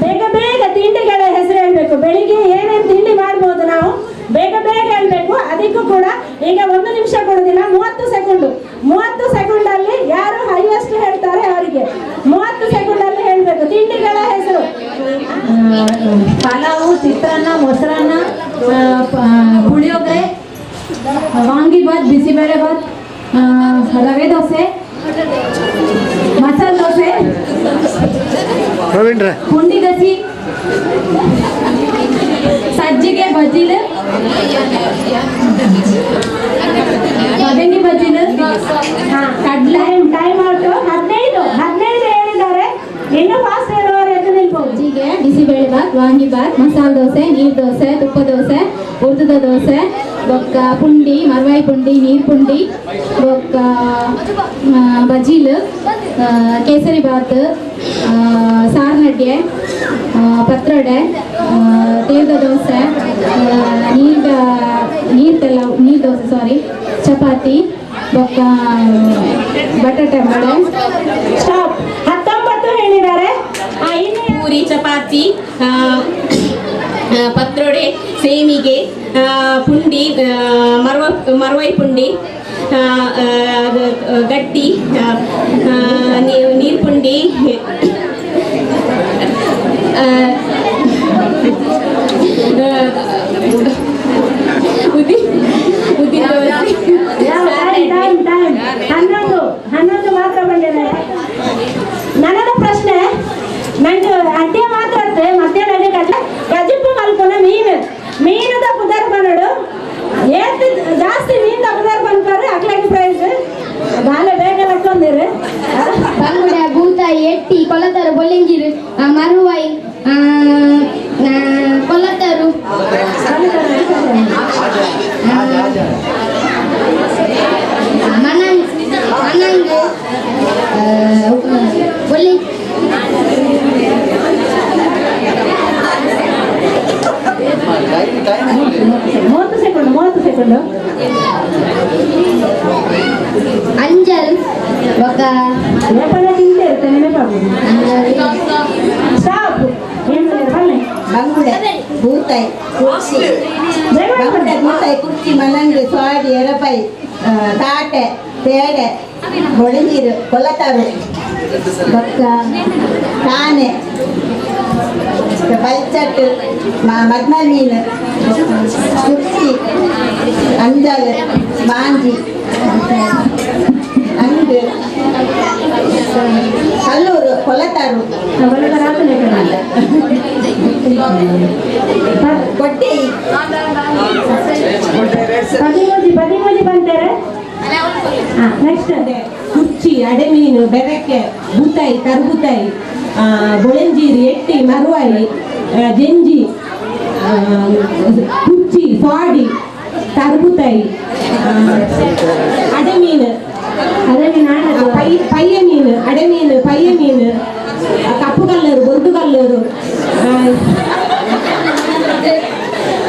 ಬೇಗ ಬೇಗ ತಿಂಡಿಗಳ ಹೆಸರು ಹೇಳಬೇಕು. ಬೆಳಿಗ್ಗೆ ಏನೇನು ತಿಂಡಿ ಮಾಡ್ಬೋದು ನಾವು ಬೇಗ ಬೇಗ ಹೇಳಬೇಕು. ಅದಕ್ಕೂ ಕೂಡ ಈಗ 1 ನಿಮಿಷ ಕೊಡೋದಿಲ್ಲ, 30 ಸೆಕೆಂಡು. 30 ಸೆಕೆಂಡಲ್ಲಿ ಯಾರು ಹೈಯೆಸ್ಟ್ ಹೇಳ್ತಾರೆ ಅವರಿಗೆ 30 ಸೆಕೆಂಡಲ್ಲಿ ಹೇಳಬೇಕು ತಿಂಡಿಗಳ ಹೆಸರು. ಪಲಾವು, ಚಿತ್ರಾನ್ನ, ಮೊಸರನ್ನ, ಪುಳಿಯೋಗರೆ, ವಾಂಗಿಬಾತ್, ಬಿಸಿಬೇಳೆಬಾತ್, ರವೆ ದೋಸೆ, ಮಸಾಲೆ ದೋಸೆ, ಪುಂಡಿಗಸಿ, ಸಜ್ಜಿಗೆ ಬಜಿಲ್ ಪದಂಗಿ ಬಜಿಲ್ ಕಡ್ಲೆ ಟೈಮ್ ಔಟ್ 15 15 ಹೇಳಿದ್ದಾರೆ. ಇನ್ನು ಫಾಸ್ಟ್ ಹೇಳುವವರು ಎದ್ದು ನಿಲ್ಬಹುದು. ಸಜ್ಜಿಗೆ ಬಿಸಿಬೇಳೆಬಾತ್, ವಾಂಗಿಬಾತ್, ಮಸಾಲೆ ದೋಸೆ, ನೀರು ದೋಸೆ, ತುಪ್ಪ ದೋಸೆ, ಉರ್ದುದ ದೋಸೆ, ಬೊಕ್ಕ ಪುಂಡಿ, ಮರ್ವಾಯಿ ಪುಂಡಿ, ನೀರು ಪುಂಡಿ, ಬೊಕ್ಕ ಬಜಿಲ್, ಕೇಸರಿ ಬಾತ್, ಸಾರ್ನಡ್ಡೆ, ಪತ್ರೊಡೆ, ತೇಲ್ದ ದೋಸೆ, ನೀರು ನೀರು ತೆಲ್ಲ ನೀರು ದೋಸೆ ಸಾರಿ, ಚಪಾತಿ, ಬೊಕ್ಕ ಬಟಾಟೆ ವಡೆ. ಸ್ಟಾಪ್. 19 ಹೇಳಿದ್ದಾರೆ. ಪೂರಿ, ಚಪಾತಿ, ಪತ್ರೊಡೆ, ಸೇಮಿಗೆ, ಪುಂಡಿ, ಮರವೈ ಪುಂಡಿ, ಗಟ್ಟಿ, ನೀರು ಪುಂಡಿ, ಉದ್ದಿನ ದೋಸೆ. 11 11 ಮಾತ್ರ ಬಂದಿದ್ದಾರೆ. ನನದ ಪ್ರಶ್ನೆ ನಂಗೆ ಅಡ್ಡೆ ಮಾತ್ರ ಮಧ್ಯಾಹ್ನ ಅಡ್ಡೆ ಕಜಿಪ್ಪು ಮಲ್ಪುನ ಮೀನು ಮೀನುದ ಪುದರ್ ಬನ್ನಡು ಏತ್ ಜಾಸ್ತಿ ಮೀನ್ದ ಪುದರ್ ಬಂದ್ಪಾರೆ ಅಕ್ಲಾಗಿ ಪ್ರೈಸ್ ಬಾಲೆ ಬೇಗ ಲಕ್ಕೊಂದಿರು. ಬಂಗುಡ, ಬೂತಾಯಿ, ಎಟ್ಟಿ, ಕೊಲತರು, ಬೊಲ್ಲಿಂಗಿರು, ಮರುವಾಯಿ, ಕೊಲ್ಲತ್ತರು, ಮನಂಗ್ ಮನಂಗ್ ಬೊಲ್ಲಿ 30 ಸೆಕೆಂಡ್ 30 ಸೆಕೆಂಡ್. ಅಂಜಲ್ ಬೊಕ್ಕ ಸ್ಟಾಪ್. ಏನು ಬಂಗುಡೆ, ಬೂತಾಯಿ, ಕುರ್ಚಿ, ಬಂಗುಡೆ, ಬೂತಾಯಿ, ಕುರ್ಚಿ, ಮಲಂಗ್, ಸ್ವಾಡಿ, ಎರಪೈ, ತಾಟೆ, ತೇಡೆ, ಬೊಳಿನೀರು, ಕೊಲ್ಲತಾರು, ಬೊಕ್ಕ ತಾನೆ, ಬಲ್ಚಟ್ಟು, ಮದ್ಮ ಮೀನು, ಕುರ್ಚಿ, ಅಂಜಲ್, ಮಾಂಜಿ, ಅಂಗು, ಕಲ್ಲೂರು, ಕೊಲತಾರು, ಕೊಟ್ಟೆ. 13 ಬಂತಾರೆ. ನೆಕ್ಸ್ಟ್ ಕುರ್ಚಿ, ಅಡೆಮೀನು, ಬೆರಕೆ, ಬೂತಾಯಿ, ಕರ್ಬೂತಾಯಿ, ಬೊಳೆಂಜೀರಿ, ಎಟ್ಟಿ, ಮರುವಾಯಿ, ಜಂಜಿ, ಕುರ್ಚಿ, ಫಾಡಿ, ಕರ್ಬೂತಾಯಿ, ಅಡೆಮೀನು, ಪಯ್ಯ ಮೀನು, ಅಡೆಮೀನು, ಪಯ್ಯ ಮೀನು, ಕಪ್ಪು ಕಲ್ಲೂರು, ಬೊರ್ಡು ಕಲ್ಲೂರು,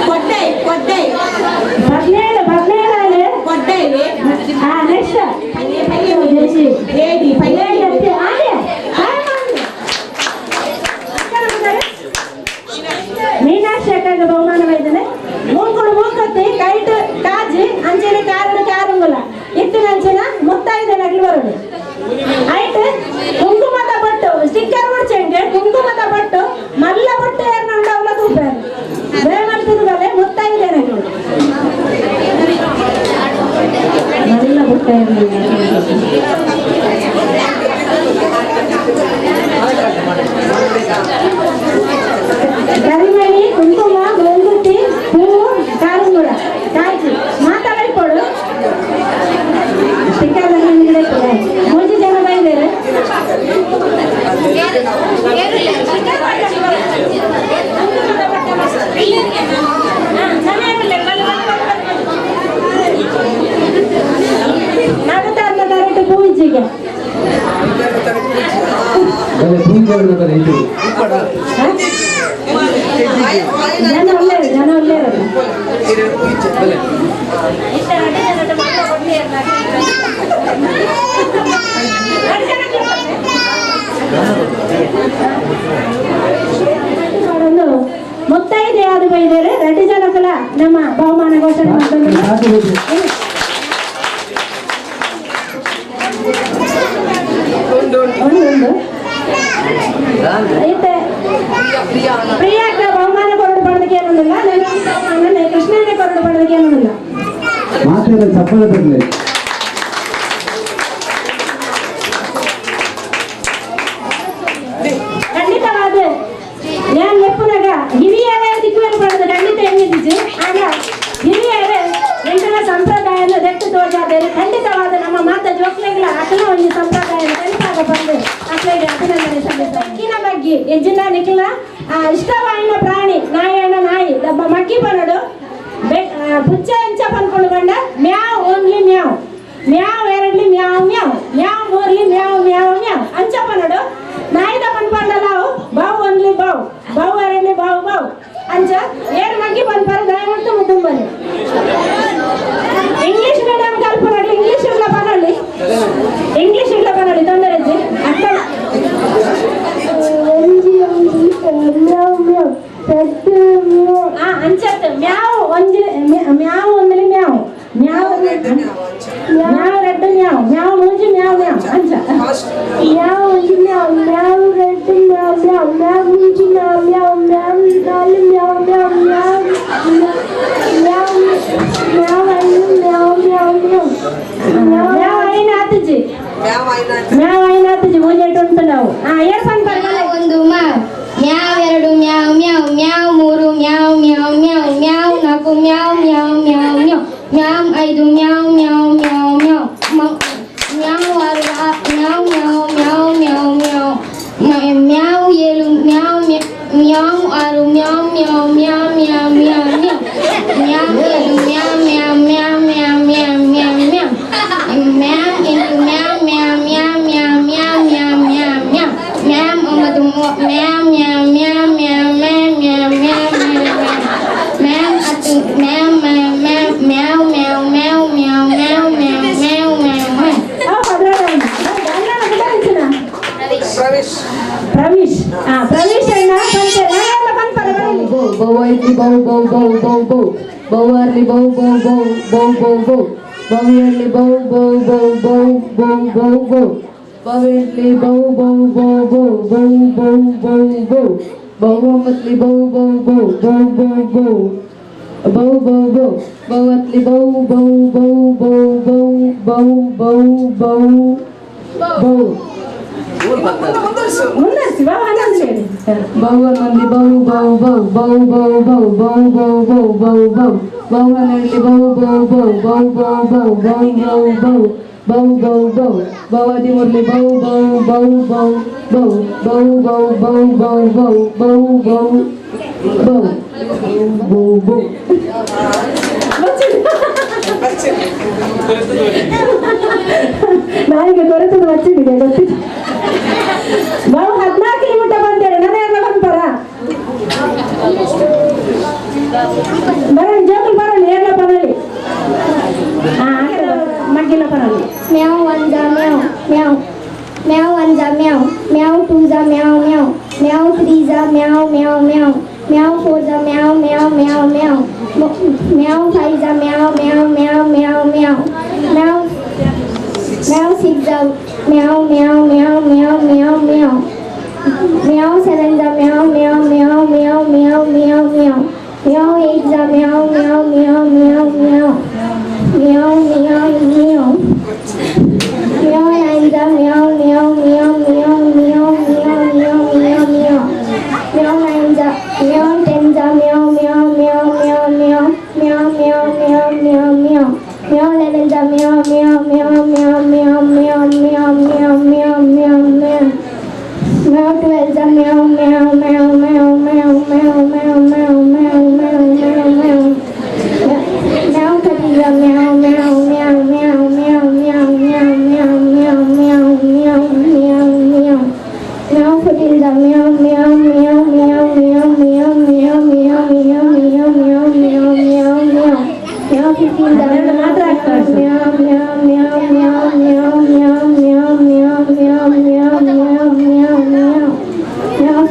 ಕೊಟ್ಟೈ ಕೊಟ್ಟೈ 17 17 ಕೊಟ್ಟೈ. ನೆಕ್ಸ್ಟ್ ಏಡಿ ಪಯ್ಯ. ಮೀನಾಕ್ಷಿ ಅಕ್ಕಗೆ ಬಹುಮಾನವಾಯ್ತಾನೆ. ಮೂಂಕುಡು ಮೂಕತ್ತಿ ಕೈಟ್ ಕಾಜಿ ಅಂಚನೆ ಕಾರಣ ಕಾರುಂಗುಲ ಇತ್ತಿನ ಅಂಚಿನ ಮುತ್ತಾಯಿದನಗ್ಲು ಬರೋದು ಆಯ್ತು. ಕುಂಕುಮದ ಬಟ್ಟು ಸ್ಟಿಕ್ಕರ್ ಮುಡ್ಚಂಗೆ ಕುಂಕುಮದ ಬಟ್ಟು ಮಲ್ಲ ಬಟ್ಟು ಏರ್ನಂಡ ಅವಳ ತೂಪಾರು ಬೇಮಲ್ತಿರುಗಲೆ ಮುತ್ತಾಯಿದನಗ್ಲು ಮಲ್ಲ ಬುಟ್ಟ ಕರಿಮಣಿ, ಕುಂಕುಮ, ಗೊಂಗುತಿ, ಹೂವು, ಕಾರುಂಗುಳ, ಕಾಜಿ ಮಾತಾಡಿಕೊಡು. ಸ್ಟಿಕ್ಕರ್ ಮೂಜಿ ಜನ ಬಂದಿದ್ದಾರೆ. ನಡುತ್ತಾರ್ನ ಕರೆಕ್ಟ್ ಪೂಜೆಗೆ ಜನ ಒಳ್ಳೆಯರು, ಜನ ಒಳ್ಳೆಯರಲ್ಲ. ಮುತ್ತೈದೆ ಯಾರು ಬೈದರೆ 2 ಜನಕ್ಕಲ ನಮ್ಮ ಬಹುಮಾನ ಘೋಷಣೆ ಮಾಡ್ಕೊಂಡು ಒಂದು ಪ್ರಿಯಾಕ ಬಹುಮಾನ ಕೊರಡು ಪಡೋದಕ್ಕೆ ಏನೊಂದಿಲ್ಲ, ನನ್ನ ಕೃಷ್ಣನೇ ಕೊರಡು ಪಡೋದಕ್ಕೆ ಏನೊಂದಿಲ್ಲ. ಮಾತೆಲ್ಲ ಚಪ್ಪಲ ಬರಲಿ. ಖಂಡಿತವಾದ ಏನ್ ಲೆಪ್ಪುನಾಗ ಹಿರಿಯರೇ ದಿಕ್ಕು ಪಡೋದು ಖಂಡಿತ. ಇಷ್ಟವಾಯಿನ ಪ್ರಾಣಿ ನಾಯಣ್ಣ ನಾಯಿ ದಬ್ಬ ಮಗ್ಗಿ ಪನಡು ಪುಚ್ಚ ಎಂಚ ಪನ್ಕೊಂಡು ಬಂಡ ಮ್ಯಾವ್ ಓನ್ಲಿ ಮ್ಯಾವ್ ಮ್ಯಾವ್ ಎರಡ್ಲಿ ಮ್ಯಾವ್ ಮ್ಯಾವ್ ಮ್ಯಾವ್ ಮೂರ್ಲಿ ಮ್ಯಾವ್ ಮ್ಯಾವ್ ಮ್ಯಾವ್ ಅಂಚ ಪನಡು ನಾಯಿದ ಪನ್ಪಂಡಲಾವು ಬೌ ಒನ್ಲಿ ಬೌ ಬೌ ಎರಡ್ಲಿ ಬೌ ಬೌ ಅಂಚ ಏರು ಮಗ್ಗಿ ಪನ್ಪಾರ ದಯವಿಟ್ಟು ಮುದ್ದುಂಬನಿ ಇಂಗ್ಲಿಷ್ ಮೀಡಿಯಂ ಕಲ್ಪನಡ್ಲಿ ಇಂಗ್ಲಿಷ್ ಇಲ್ಲ ಪನೊಳ್ಳಿ ಇಂಗ್ಲಿಷ್ ಇಲ್ಲ ಪನೊಳ್ಳಿ ತೊಂದರೆ ಅಕ್ಕ ಅಂಚತ್ತು ಮ್ಯಾವ್ ಒಂಜಿ ಮ್ಯಾವ್ ಒಂದ್ಲಿ ಮ್ಯಾವ್ ಮ್ಯಾವ್ ಮ್ಯಾವ್ ರೆಡ್ ಮ್ಯಾವ್ ಮ್ಯಾವ್ ಮೂಜಿ ಮ್ಯಾವ್ ಮ್ಯಾವ್ ಅಂಚ ಮ್ಯಾವ್ ಒಂಜಿ ಮ್ಯಾವ್ ಮ್ಯಾವ್ ರೆಡ್ ಮ್ಯಾವ್ ಮ್ಯಾವ್ ಮ್ಯಾವ್ ಮೂಜಿ ಮ್ಯಾವ್ ಮ್ಯಾವ್ ಮ್ಯಾವ್ ನಾಲು ಮ್ಯಾವ್ ಮ್ಯಾವ್ ಮ್ಯಾವ್ ಮ್ಯಾವ್ ಮ್ಯಾವ್ ಐದು ಮ್ಯಾವ್ ಮ್ಯಾವ್ ಮ್ಯಾವ್ ಮ್ಯಾವ್ ಐನ ಆತುಜಿ ಮ್ಯಾವ್ ಐನ ಆತುಜಿ ಮೂಜೆಟ್ ಉಂಟು ನಾವು ಏರ್ ಪನ್ಪರ್ ಒಂದು ಮ್ಯಾವ್ ಮ್ಯಾವ್ ಎರಡು ಮ್ಯಾವ್ ಮ್ಯಾವ್ ಮ್ಯಾವ್ ಮೂರು ಮ್ಯಾವ್ ಮ್ಯಾವ್ ಮ್ಯಾವ್ ಮ್ಯಾವ್ ನಾಲ್ಕು ಮ್ಯಾವ್ ಮ್ಯಾವ್ ಮ್ಯಾವ್ ಮ್ಯಾವ್ ಮ್ಯಾವ್ ಐದು ಮ್ಯಾವ್ ಮ್ಯಾವ್ ಮ್ಯಾವ್ ಮ್ಯಾವ್ ಮ್ಯಾವ್ ಆರು ಮ್ಯಾವ್ ಮ್ಯಾವ್ ಮ್ಯಾವ್ ಮ್ಯಾವ್ ಮ್ಯಾವ್ ಮ್ಯಾವ್ ಏಳು ಮ್ಯಾವ್ ಮ್ಯಾವ್ ಆರು ಮ್ಯಾವ್ meow meow meow meow meow ಮ್ಯಾವ್ ಏಳು ಮ್ಯಾವ್ meow meow meow meow meow meow ಮ್ಯಾವ್ ಎಂಟು ಮ್ಯಾವ್ meow meow meow meow meow meow meow ಮ್ಯಾವ್ ಒಂಬತ್ತು ಮ್ಯಾವ್ meow meow meow meow meow meow ಮ್ಯಾವ್ ಹತ್ತು ಮ್ಯಾವ್ meow meow meow meow meow meow meow meow meow ಮ್ಯಾವ್ Praveesh Praveesh ಅಣ್ಣ ಬೌ ಬೌ ಬೌ ಬೌ ಬೌ ಬೌ ಬೌವರ್ಲಿ ಬೌ ಬೌ ಬೌ ಬೌ ಬೌ ಬೌ ಬೌವಿಯರ್ಲಿ ಬೌ ಬೌ ಬೌ ಬೌ ಬೌ ಬೌ ಬೌ ಬೌವೆಂಟ್ಲಿ ಬೌ ಬೌ ಬೌ ಬೌ ಬೌ ಬೌ ಬೌ ಬೌ ಬೌವೊಂಬತ್ಲಿ ಬೌ ಬೌ ಬೌ ಬೌ ಬೌ ಬೌ ಬೌ ಬೌ ಬೌ ಬೌವತ್ಲಿ ಬೌ ಬೌ ಬೌ ಬೌ ಬೌ ಬೌ ಬೌ ಬೌ ಬೌ ಬೌವನ್ನೊಂದಿ ಬೌ ಬೌ ಬೌ ಬೌ ಬೌ ಬೌ ಬೌ ಬೌ ಬೌ ಬೌ ಬೌ ಬೌವನ್ನೆರಡ್ಲಿ ಬೌ ಬೌ ಬೌ ಬೌ ಬೌ ಬೌ ಬೌ ಬೌ ಬೌ ಬೌ ಬೌ ಬೌ ಬೌ ಹದಿಮೂರ್ಲಿ ಬೌ ಬೌ ಬೌ ಬೌ ಬೌ ಬೌ ಬೌ ಬೌ ಬೌ ಬೌ ಬೌ ಬೌ ಬೌ ಬೌ ಬೌ ನಾಯಿಗೆ ಕೊರತದ ಬಚ್ಚಿದೆ ಗೊತ್ತಿದೆ ಬಾವು 14 kilometre ಬಂದೇಳಿ ನನ್ನ ಎಲ್ಲ ಬಂತಾರ ಬರೋಣ ಜೋಕುಲ್ ಬರೋಣ ಎಲ್ಲ ಬರಲಿ ಮಗ್ಗಿಲ್ಲ ಬರಲಿ ಮ್ಯಾವ್ ಒಂದ ಮ್ಯಾವ್ ಮ್ಯಾವ್ ಮ್ಯಾವ್ ಒಂದ ಮ್ಯಾವ್ ಮ್ಯಾವ್ ಟೂ ಝ ಮ್ಯಾವ್ ಮ್ಯಾವ್ ಮ್ಯಾವ್ ತ್ರೀ ಝ meow meow meow meow four ಝ meow meow meow meow meow five ಝ meow meow meow meow meow meow meow six ಝ meow meow meow meow meow meow meow seven ಝ meow meow meow meow meow meow meow meow eight ಝ meow meow meow meow meow meow meow meow meow nine ಝ meow meow meow meow meow meow meow meow meow meow nine ಝ meow ten ಝ meow meow meow meow meow meow meow meow meow meow meow eleven ಝ meow meow meow meow meow meow meow meow meow meow meow meow twelve ಝ meow meow meow meow meow meow meow meow meow meow meow meow meow thirteen ಝ meow meow meow meow meow meow meow meow meow meow meow meow meow meow fourteen ಝ meow meow meow meow meow meow meow meow meow meow meow meow meow meow ಮ್ಯಾವ್ fifteen ಝ meow meow meow meow meow meow meow meow meow meow meow meow meow meow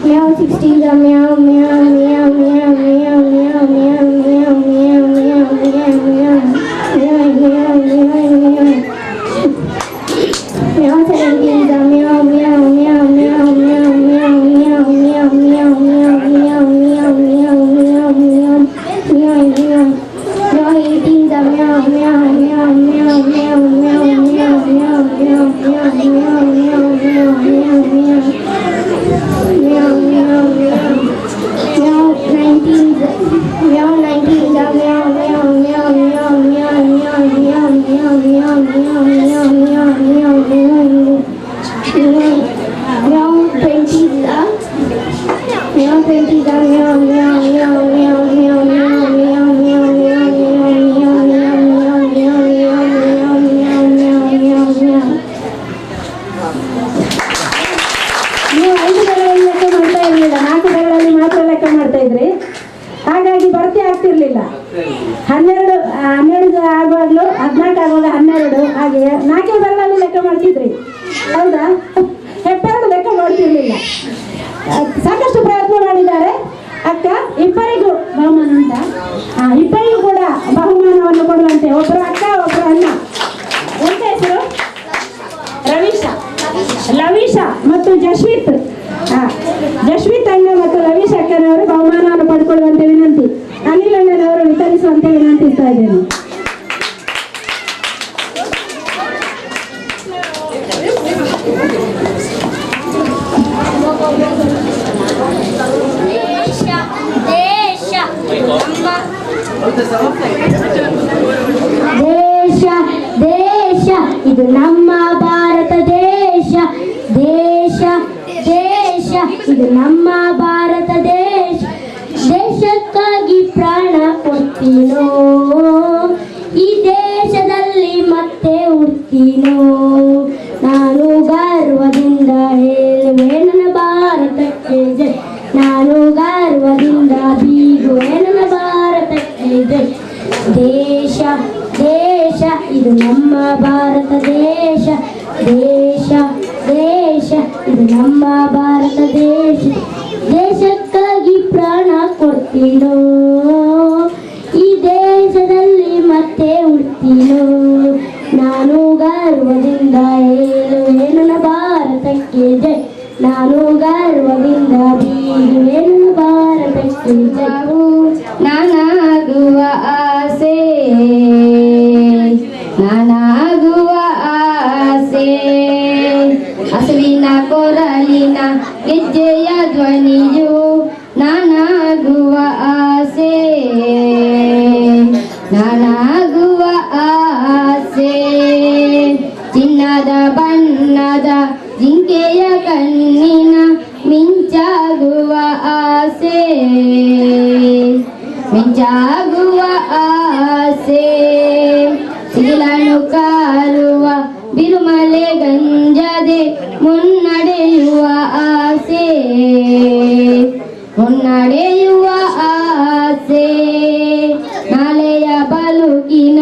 ಮ್ಯಾವ್ sixteen ಝ meow meow meow meow meow meow meow meow meow meow meow meow meow meow meow ಮ್ಯಾವ್ seventeen ಝ meow meow meow meow meow meow meow meow meow meow meow meow meow meow meow meow meow ಮ್ಯಾವ್ eighteen ಝ meow meow meow meow meow meow meow meow meow meow meow meow meow meow meow meow meow meow ಮ್ಯಾವ್ nineteen ಮ್ಯಾವ್ nineteen ಝ meow meow meow meow meow meow meow meow meow meow meow meow meow meow ಮ್ಯಾವ್ twenty ಝ ಮ್ಯಾವ್ ಹಾಗೆ ನಾಲ್ಕೇ ಬೆರಳಲ್ಲಿ ಲೆಕ್ಕ ಮಾಡ್ತಿದ್ರಿ ಹೌದಾ? ಹೆಬ್ಬೆರಳು ಲೆಕ್ಕ ಮಾಡ್ತಿರ್ಲಿಲ್ಲ. ಸಾಕಷ್ಟು ಪ್ರಯತ್ನ ಮಾಡಿದ್ದಾರೆ ಅಕ್ಕ. ಇಬ್ಬರಿಗೂ ಬಹುಮಾನ ಉಂಟಾ? ಇಬ್ಬರಿಗೂ ಕೂಡ ಬಹುಮಾನವನ್ನು ಕೊಡುವಂತೆ, ಒಬ್ಬರು ಅಕ್ಕ ಒಬ್ಬರು ಅಣ್ಣ. ಎಂತ ಹೆಸರು? ರವೀಶಾ, ಲವೀಶಾ ಮತ್ತು ಜಶ್ವಿತ್. ಜಶ್ವಿತ್ ಅಣ್ಣ ಮತ್ತು ಲವೀಶ್ ಅಕ್ಕನವರು ಬಹುಮಾನವನ್ನು ಪಡ್ಕೊಳ್ಳುವಂತೆ ವಿನಂತಿ. ಅನಿಲ್ ಅಣ್ಣನವರು ವಿತರಿಸುವಂತೆ ವಿನಂತಿಸ್ತಾ ಇದ್ದೇನೆ. ದೇಶ ದೇಶ ಇದು ನಮ್ಮ ಭಾರತ ದೇಶ, ದೇಶ ದೇಶ ಇದು ನಮ್ಮ ಭಾರತ ದೇಶ. ದೇಶಕ್ಕಾಗಿ ಪ್ರಾಣ ಕೊಡ್ತೀನೋ, ಈ ದೇಶದಲ್ಲಿ ಮತ್ತೆ ಹುಡ್ತೀನೋ. ನಾನು ಗರ್ವದಿಂದ ಹೇಳುವೆ ನನ್ನ ಭಾರತಕ್ಕೆ ಜೈ, ನಾನು ಗರ್ವದಿಂದ ಬೀಗುವೆ ನನ್ನ ಭಾರತಕ್ಕೆ ಜೈ. ದೇಶ ದೇಶ ಇದು ನಮ್ಮ ಭಾರತ ದೇಶ, ದೇಶ ದೇಶ ಇದು ನಮ್ಮ ಭಾರತ ದೇಶ. ದೇಶಕ್ಕಾಗಿ ಪ್ರಾಣ ಕೊಡ್ತೀನೋ, ಈ ದೇಶದಲ್ಲಿ ಮತ್ತೆ ಹುಡ್ತೀನೋ. ನಾನು ಗರ್ವದಿಂದ ಹೇಳುವೆ ನನ್ನ ಭಾರತಕ್ಕೆ ಜೈ, ನಾನು ಗರ್ವದಿಂದ ಬೀಗುವೆ ನನ್ನ ಭಾರತಕ್ಕೆ ಜೈ. ನಾನಾಗುವ ಆಸೆ, ನಾನಾಗುವ ಆಸೆ, ಹಸುವಿನ ಕೊರಲಿನ ಗೆಜ್ಜೆಯ ಧ್ವನಿಯು ನಾನಾಗುವ ಆಸೆ, ನಾನಾಗುವ ಆಸೆ. ಚಿನ್ನದ ಬಣ್ಣದ ಜಿಂಕೆಯ ಕಣ್ಣಿನ ಮಿಂಚಾಗುವ ಆಸೆ, ಮಿಂಚಾಗುವ ಆಸೆ. ಸಿಗಿಲನ್ನು ಕಾರುವ ಬಿರುಮಲೆ ಗಂಜದೆ ಮುನ್ನಡೆಯುವ ಆಸೆ, ಮುನ್ನಡೆಯುವ ಆಸೆ. ನಾಲೆಯ ಬಲುಕಿನ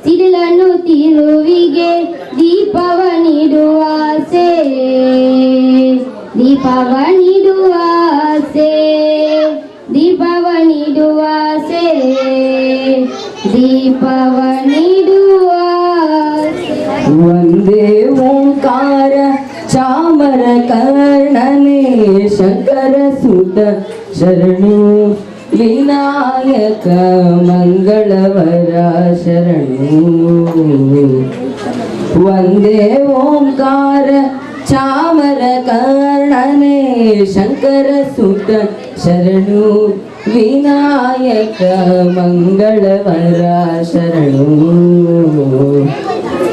ಸಿಡಿಲನ್ನು ತಿರುವಿಗೆ ದೀಪವ ನೀಡುವ ಆಸೆ, ದೀಪವ ನೀಡುವ ಆಸೆ, ದೀಪವ ನೀಡುವ ಆಸೆ, ದೀಪವ ನೀಡುವ. ವಂದೇ ಓಂಕಾರ ಚಾಮರ ಕರ್ಣನೆ ಶಂಕರ ಸುತ ಶರಣು, ವಿನಾಯಕ ಮಂಗಳವರ ಶರಣು. ವಂದೇ ಓಂಕಾರ ಚಾಮರ ಕರ್ಣನೆ ಶಂಕರ ಸುತ ಶರಣು, ವಿನಾಯಕ ಮಂಗಳವರ ಶರಣು.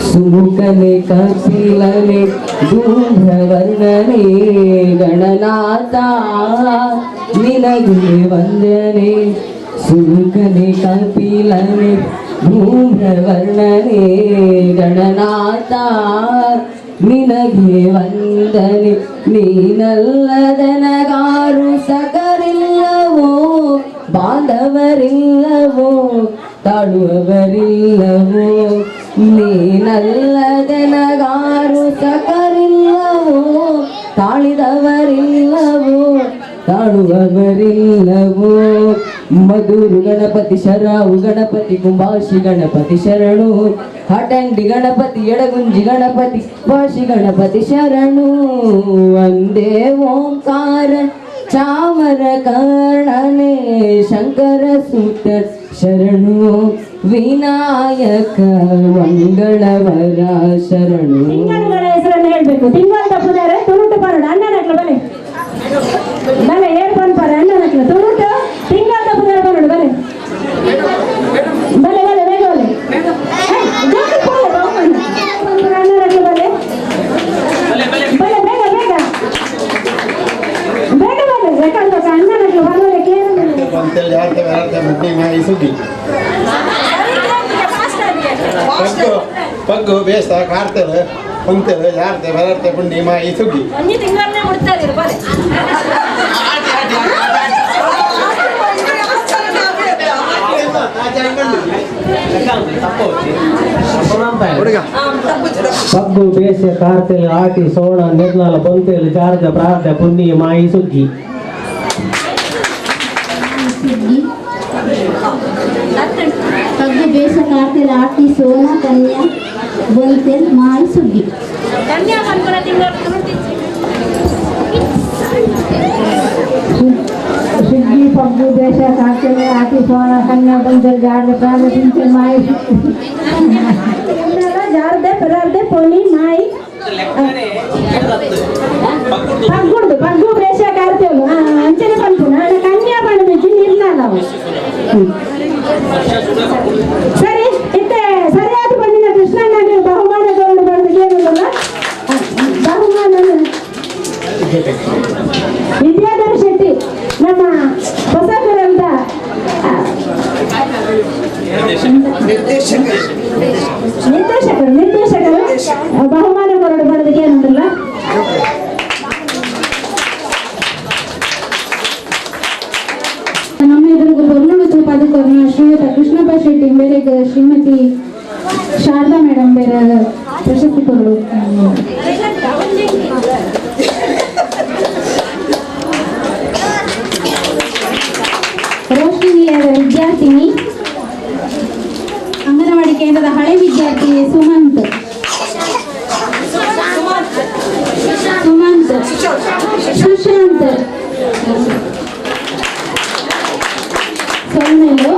ಸುಮುಖನೆ ಕಪಿಲನೆ ಧೂಮ್ರವರ್ಣನೆ ಗಣನಾಥ ನಿನಗೆ ವಂದನೆ. ಸುಮುಖನೆ ಕಪಿಲನೆ ಧೂಮ್ರವರ್ಣನೆ ಗಣನಾಥ ನಿನಗೆ ವಂದನೆ. ನೀನಲ್ಲದನಗಾರು ಸಕರಿಲ್ಲವೋ, ಬಾಂಧವರಿಲ್ಲವೋ, ತಾಳುವವರಿಲ್ಲವೋ. ನೀನಲ್ಲದನಗಾರು ಸಕರಿಲ್ಲವೋ, ತಾಳಿದವರಿಲ್ಲವೋ, ತಾಳುವವರಿಲ್ಲವೋ. ಮಧುರು ಗಣಪತಿ ಶರಾವು ಗಣಪತಿ ಕುಂಭಾಷಿ ಗಣಪತಿ ಶರಣು, ಹಟಂಡಿ ಗಣಪತಿ ಎಡಗುಂಜಿ ಗಣಪತಿ ಭಾಷಿ ಗಣಪತಿ ಶರಣು. ವಂದೇ ಓಂಕಾರ ಚಾಮರ ಕರ್ಣನೆ ಶಂಕರ ಸುತ ಶರಣು, ವಿನಾಯಕ ಮಂಗಳವರ ಶರಣು. ತಿಂಗಳುಗಳ ಹೆಸರನ್ನು ಹೇಳ್ಬೇಕು. ತಿಂಗಳು ತಪ್ಪಿದರೆ ತುಳುಟು ಬರೋಣ ಅಣ್ಣನಕ್ಲು ಬಲೆ ಬಲೆ ಏರ್ ಬಂದ್ಪಾರೆ ಅಣ್ಣನಕ್ಲು ತುಳುಟು ತಿಂಗಳು ತಪ್ಪಿದರೆ ಬರೋಣ ಬಲೆ ಬಲೆ ಬಲೆ ಬೇಗ ಬಲೆ ಅಣ್ಣನಕ್ಲು ಬಲೆ ಬಲೆ ಬೇಗ ಬೇಗ ಬೇಗ ಬಲೆ ಯಾಕಂದ್ರೆ ಅಣ್ಣನಕ್ಲು ಬರೋಲೆ ಕೇಳಿ ಪಗ್ಗು ಬೇಸ ಕಾರ್ತೆಲ್ ಪಂತೆಲ್ ಯಾರ್ತೆ ಬರರ್ತೆ ಪುಂಡಿ ಮಾಯಿ ಸುಗ್ಗಿ. ಒಂಜಿ ತಿಂಗಳನ್ನೇ ಮುಡ್ತಾರೆ ಬಲೆ. ಪಗ್ಗು ಬೇಸೆ ಕಾರ್ತೆಲ್ ಆಟಿ ಸೋಣ ನಿರ್ನಾಲ ಬೊಂತೇಲು ಜಾರ್ದ ಪ್ರಾರ್ಧ ಪುನ್ನಿ ಮಾಯಿ ಸುಗ್ಗಿ. ಸುಗ್ಗಿ. ಪಗ್ಗು ಬೇಸ ಕಾರ್ತೆಲ್ ಆಟಿ ಸೋಣ ಕನ್ಯಾ ಬೊಂತೆಲ್ ಮಾಯಿ ಸುಗ್ಗಿ. ಕನ್ಯಾ ಪನ್ಪುನ ತಿಂಗಳು ಸುಗ್ಗಿ ಪಗ್ಗು ಬೇಸ ಕಾರ್ತೆಲ್ ಆಟಿ ಸೋಣ ಕನ್ಯಾ ಬೊಂತೆಲ್ ಜಾರ್ದ ಪ್ರಾರ್ಧ ಪಿಂಚಲ್ ಮಾಯಿ ಜಾರ್ದೆ ಪರಾರ್ದೆ ಪೋನಿ ಮಾಯಿ ಪಗ್ಗುಡ್ದು ಪಗ್ಗು ಬೇಸ ಕಾರ್ತೆಲ್ ಅಂಚನೆ ಪನ್ಪುನ ಕನ್ಯಾ ಪಣದಿಜ್ಜಿ ನಿರ್ನಾಲ ಸರಿ ಇತ್ತೆ ಸರಿಯಾದ ಪಂಡಿನ ಕೃಷ್ಣಣ್ಣಗೆ ಬಹುಮಾನ ತಗೊಂಡು ಬಂದು ಕೇಳಿದಲ್ಲ ಬಹುಮಾನ ವಿದ್ಯಾಧರ ಶೆಟ್ಟಿ ನಮ್ಮ ಹೊಸಕರಂತ ನಿರ್ದೇಶಕರು ಬಹುಮಾನ ಕೊರಡು ಬರೋದಕ್ಕೆ ಏನಂದ್ರಲ್ಲ. ನಮ್ಮ ಎದುರಿಗೂ ಪೊರ್ಲುಡು ತೂಪಾದಕ್ಕೊರ್ನ ಶ್ರೀಯುತ ಕೃಷ್ಣಪ್ಪ ಶೆಟ್ಟಿ ಬೇರೆ ಶ್ರೀಮತಿ ಶಾರದಾ ಮೇಡಮ್ ಬೇರೆ ಪ್ರಶಸ್ತಿ ಕೊರಡು. ರೋಶ್ನಿ ನಿಲಯದ ವಿದ್ಯಾರ್ಥಿನಿ, ಅಂಗನವಾಡಿ ಕೇಂದ್ರದ ಹಳೆ ವಿದ್ಯಾರ್ಥಿ ಸುಮಂತ್ ಸುಮಂತ್ ಸುಶಾಂತ್ ಸೊನ್ನೆಲು.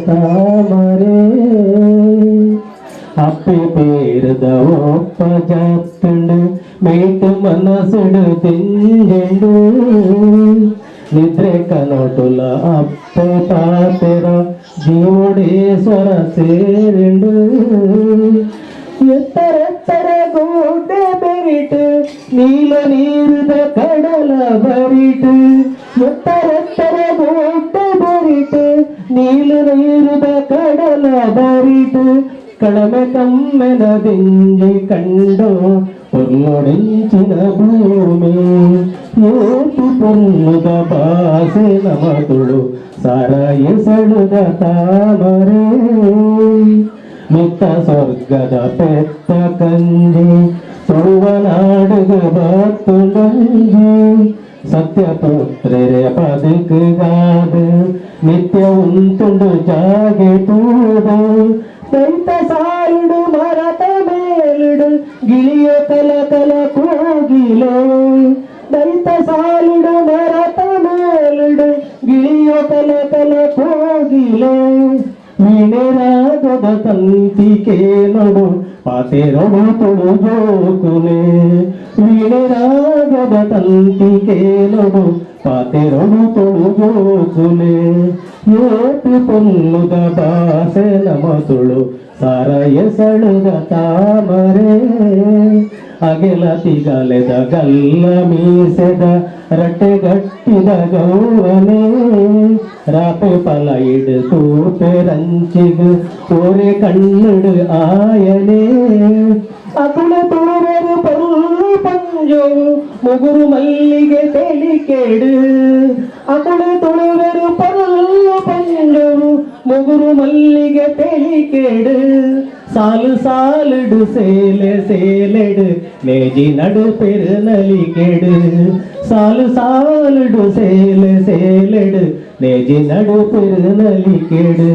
ತಾಮರೆ ಅಪ್ಪೆ ಪೇರದ ಒಪ್ಪ ಜಾತ್ತಂಡು ಮೇಟ್ ಮನಸುಡು ತಿಂಜೆಂಡು ನಿದ್ರೆ ಕನೋಟುಲ ಅಪ್ಪೆ ಪಾತೆರ ಜೀವುಡೇಶ್ವರ ಸೇರಿಂಡು ಎತ್ತರೆತ್ತರ ಗೋಡೆ ಬೆರಿಟು ನೀಲ ನೀರುದ ಕಡಲ ಬರಿಟು ಎತ್ತರೆತ್ತರ ಗೋಡೆ ಬೆರಿಟು ನೀಲ ನೀರುದ ಕಡಲ ಬರಿಟು ಕಳಮೆ ಕಮ್ಮೆನ ದಿಂಜಿ ಕಂಡು ಪೊರ್ಲೊಡೆಂಚಿನ ಭೂಮಿ ಏತು ಪೊರ್ಲುದ ಬಾಸೆ ನಮತುಳು ಸಾರ ಎಸಳುದ ತಾಮರೆ ಮಿತ್ತ ಸ್ವರ್ಗದ ಪೆತ್ತ ಕಂಜಿ ತುಳುವ ನಾಡುಗ ಬಾತು ಗಂಜಿ ಸತ್ಯಪುತ್ರರೆ ಬದುಕುಗಾದು ನಿತ್ಯ ಉಂಟುಂಡು ಜಾಗೆ ತೂದು ದೈತ ಸಾಲುಡು ಮರತ ಮೇಲುಡು ಗಿಳಿಯ ಕಲ ಕಲ ಕೋಗಿಲೆ ದೈತ ಸಾಲುಡು ಮರತ ಮೇಲುಡು ಗಿಳಿಯ ಕಲ ಕಲ ಕೋಗಿಲೆ ವೀಣೆ ರಾಗದ ತಂತಿಕೆ ನೋಡು ಪಾತೆರೊಡು ತುಳು ಜೋಕುಲೆ ವೀಣೆ ರಾಗದ ತಂತಿಕೆ ನೋಡು ಪಾತೆರೊಡು ತುಳುಗೋಕುಲೆ ಏತು ಪೊಲ್ಲುದ ಬಾಸೆ ನಮ ತುಳು ಸಾರ ಎಸಳುದ ತಾಮರೆ ಅಗೆಲ ತಿಗಲೆದ ಗಲ್ಲ ಮೀಸೆದ ರಟ್ಟೆಗಟ್ಟಿದ ಗೌವನೆ ರಾಪೆ ಪಲ ಇಡು ತೂಪೆ ರಂಚಿಗು ಒರೆ ಕಣ್ಣುಡು ಆಯನೆ ಅಕುಲ ತುಳುವೆರು ಪೊಲ್ಲು ಪಂಜೋವು ಮುಗುರು ಮಲ್ಲಿಗೆ ತೇಲಿಕೇಡು ಅಕುಲ ತುಳುವೆರು ಪೊಲ್ಲು ಪಂಜೋವು ಮುಗುರು ಮಲ್ಲಿಗೆ ತೇಲಿಕೇಡು ಸಾಲು ಸಾಲುಡು ಸೇಲೆ ಸೇಲೆಡು ನೇಜಿ ನಡು ಪೆರುನಲಿಕೆಡು ಸಾಲು ಸಾಲುಡು ಸೇಲೆ ಸೇಲೆಡು ನೇಜಿ ನಡು ಪೆರುನಲಿಕೆಡು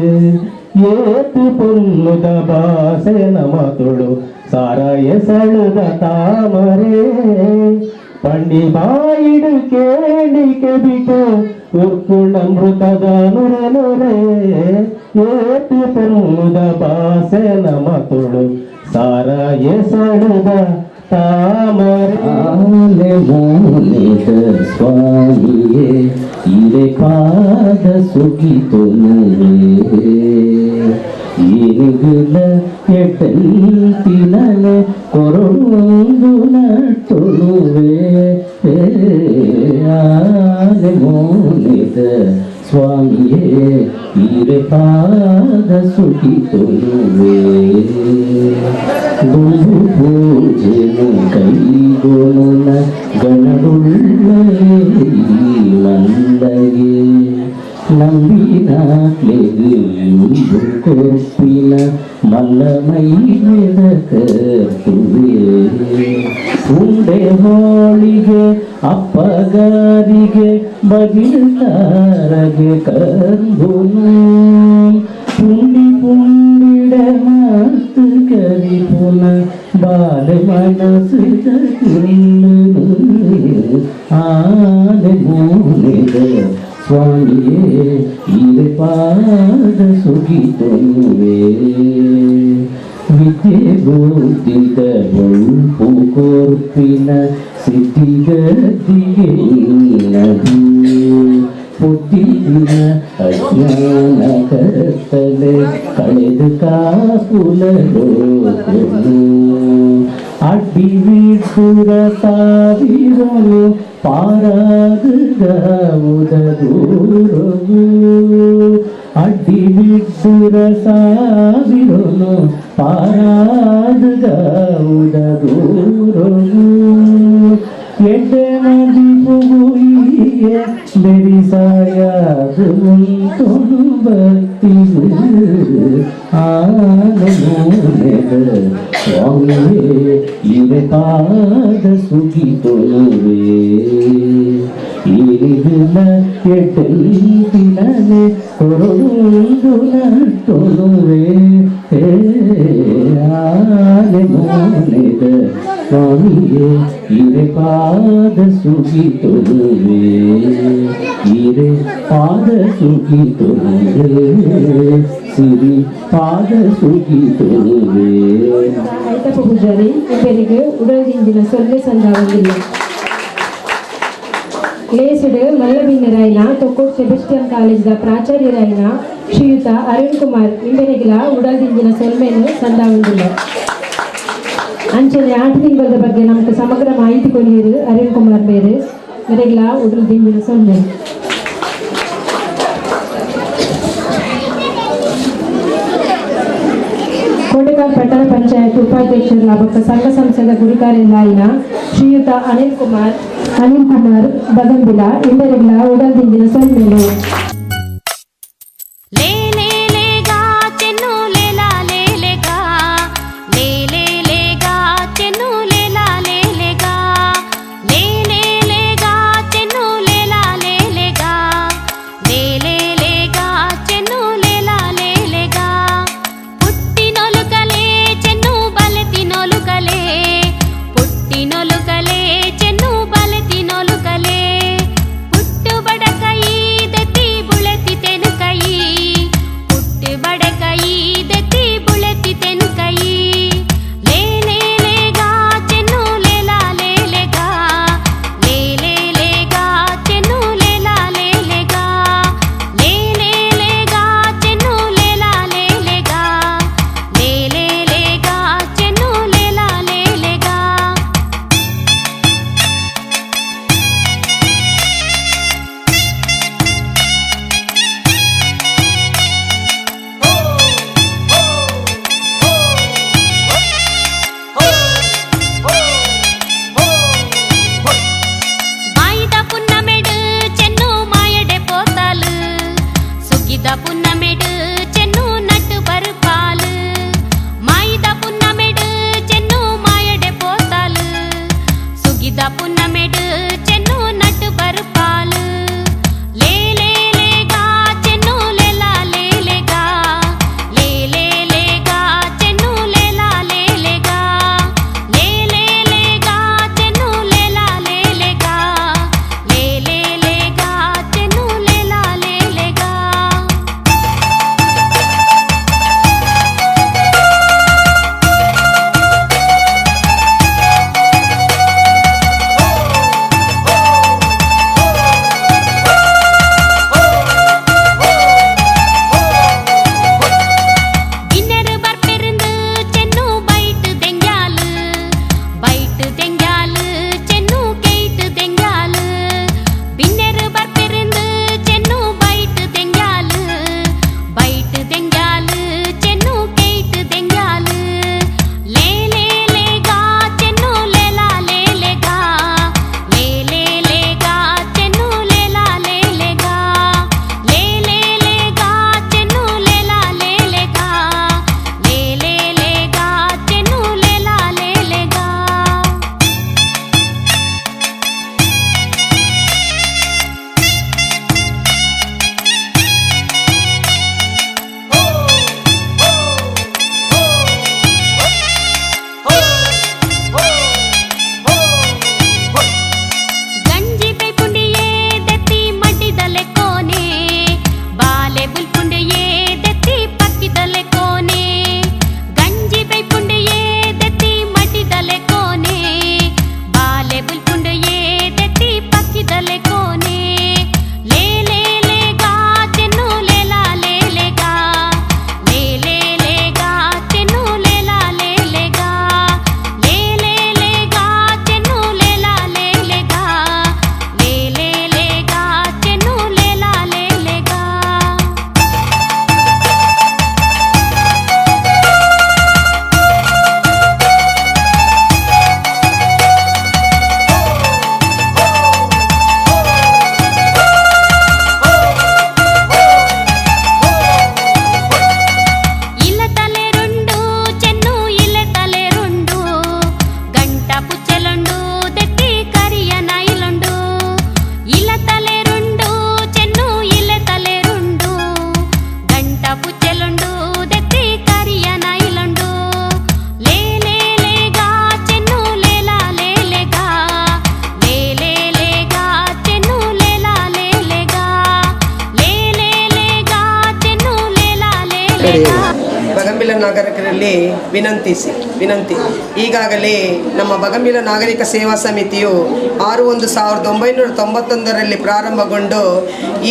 ಏತು ಪೊಲ್ಲುದ ಬಾಸೆ ನಮ ತುಳು ಸಾರ ಎಸಳುದ ತಾಮರೆ ಪಂಡಿ ಬಾಯಿಡು ಕೇಳಿಕೆ ಬಿಟ್ಟು ಉರ್ಕುಳಮೃತದ ನುರೆ ನುರೆ ಏತು ಪೊಲ್ಲುದ ಬಾಸೆ ನಮ ತುಳು ಸಾರ ಎಸಳುದ ತಾಮರೆ ಆಲೆ ಮೋನೆದ ಸ್ವಾಮಿಯೇ ಇರೆ ಪಾದ ಸುಗಿತೊನುವೆ ಏನಿಗುಲ ಎಡ್ಡಂತಿನನೆ ಕೊರೊಂದು ನಟ್ಟೊನುವೆ ಆಲೆ ಮೋನೆದ ಸ್ವಾಮಿಯೇ ಇರೆ ಪಾದ ಸುಗಿತೊನುವೆ ದುಂಬು ಪೂಜೆನು ಕೈಗೊನುನ ಗಣಡುಳ್ಳೇ ಮಂದಗೆ ನಂಬಿನಾಕ್ಲೆಗು ಇಂಬು ಕೊರ್ಪಿನ ಮಲ್ಲಮೈದ ಕರ್ತುವೆ ಉಂಡೆ ಹೋಳಿಗೆ ಅಪ್ಪಗಾರಿಗೆ ಬಗಿಲ್ತಾರಗೆ ಕಂಬುನು ಪುಂಡಿ ಪುಂಡಿಡ ಮಾತು ಕರಿಪುನ ಬಾಲ ಮನಸ್ಸಿದ ಕುಲ್ಲುನು ಆಲೆ ಮೋನೆದ ಸ್ವಾಮಿಯೇ ಇರೆ ಪಾದ ಸುಗಿತೊನುವೆ ವಿದ್ಯೆ ಬುದ್ಧಿದ ಬೊಳ್ಪು ಕೊರ್ಪಿನ ಸಿದ್ಧಿಗತಿಗೆ ಬುದ್ಧಿನ ಅಜ್ಞಾನ ಕತ್ತಲೆ ಕಳೆದು ಕಾಪುಲೋಕನು ಅಡ್ಡಿ ವಿಡ್ಡುರ ಸಾವಿರನು ಪಾರಾದುದ ದೂರವು ಅಡ್ಡಿ ವಿಡ್ಡುರ ಸಾವಿರನು ಪಾರಾದುದ ದೂರವು ಎಡ್ಡೆ ನದಿ ಪುಗುಯಿಯೇ ಬೆರಿಸಾಯದು ಉಂಟೊನು ಭಕ್ತಿಗು ಆನಮೋನೆದ ಸ್ವಾಮಿಯೇ ಇರೆ ಪಾದ ಸುಗಿತೊನುವೆ ಏರಿಗುಲ ಎಡ್ಡಂತಿನನೆ ಕೊರೊಂದು ನಟ್ಟೊನುವೆ ಆನೆ ಮೋನೆದ ಸ್ವಾಮಿಯೇ ಇರೆ ಪಾದ ಸುಗಿತೊನುವೆ ಇರೆ ಪಾದ ಸುಗಿತೊನುವೆ ಸಿರಿ ಪಾದ ಸುಗಿತೊನುವೆ ಐತಪ್ಪ ಪೂಜಾರಿ ಇಬ್ಬರಿಗೆ ಉಡಲ್ದಿಂಜಿನ ಸೊಲ್ಲೆ ಸಂದಾವಂದಿಲ್ಲ ಲೇಸುಡು ಮಲ್ಲಬಿನ್ನರಾಯನ ತೊಕ್ಕೋಟ್ ಸೆಬೆಸ್ಟಿಯನ್ ಕಾಲೇಜ್ದ ಪ್ರಾಚಾರ್ಯರಾಯನ ಶ್ರೀಯುತ ಅರುಣ್ ಕುಮಾರ್ ಇಂಬೆರೆಗಿಲ ಉಡಲ್ದಿಂಜಿನ ಸೊಲ್ಮೆನು ಸಂದಾವಂದಿಲ್ಲ. ಅಂಚನೆ 8 ತಿಂಗಳ ಬಗ್ಗೆ ನಮ್ಗೆ ಸಮಗ್ರ ಮಾಹಿತಿ ಕೊರಿಯರು ಅರುಣ್ ಕುಮಾರ್ ಬೇರೆ ಮೆರೆಗಿಲ ಉಡಲ್ದಿಂಜಿನ ಸೊಲ್ಮೆ. ಕೋಟೆಕಾರ್ ಪಟ್ಟಣ ಪಂಚಾಯತ್ ಉಪಾಧ್ಯಕ್ಷರ ಬೊಕ್ಕ ಸಂಘ ಸಂಸ್ಥೆದ ಗುರಿಕಾರ್ಯಲಾಯಿನ ಶ್ರೀಯುತ ಅನಿಲ್ ಕುಮಾರ್ ಬದಂಬಿಲ ಇಂಬೆರೆಗ್ಲ ಉಡಲ್ದಿಂಜಿನ ಸೊಲ್ಮೆಲು. పుట్టుబడకై ಬಗಂಬಿಲ ನಾಗರಿಕರಲ್ಲಿ ವಿನಂತಿ. ಈಗಾಗಲೇ ನಮ್ಮ ಬಗಂಬಿಲ ನಾಗರಿಕ ಸೇವಾ ಸಮಿತಿಯು 6/1/1991ರಲ್ಲಿ ಪ್ರಾರಂಭಗೊಂಡು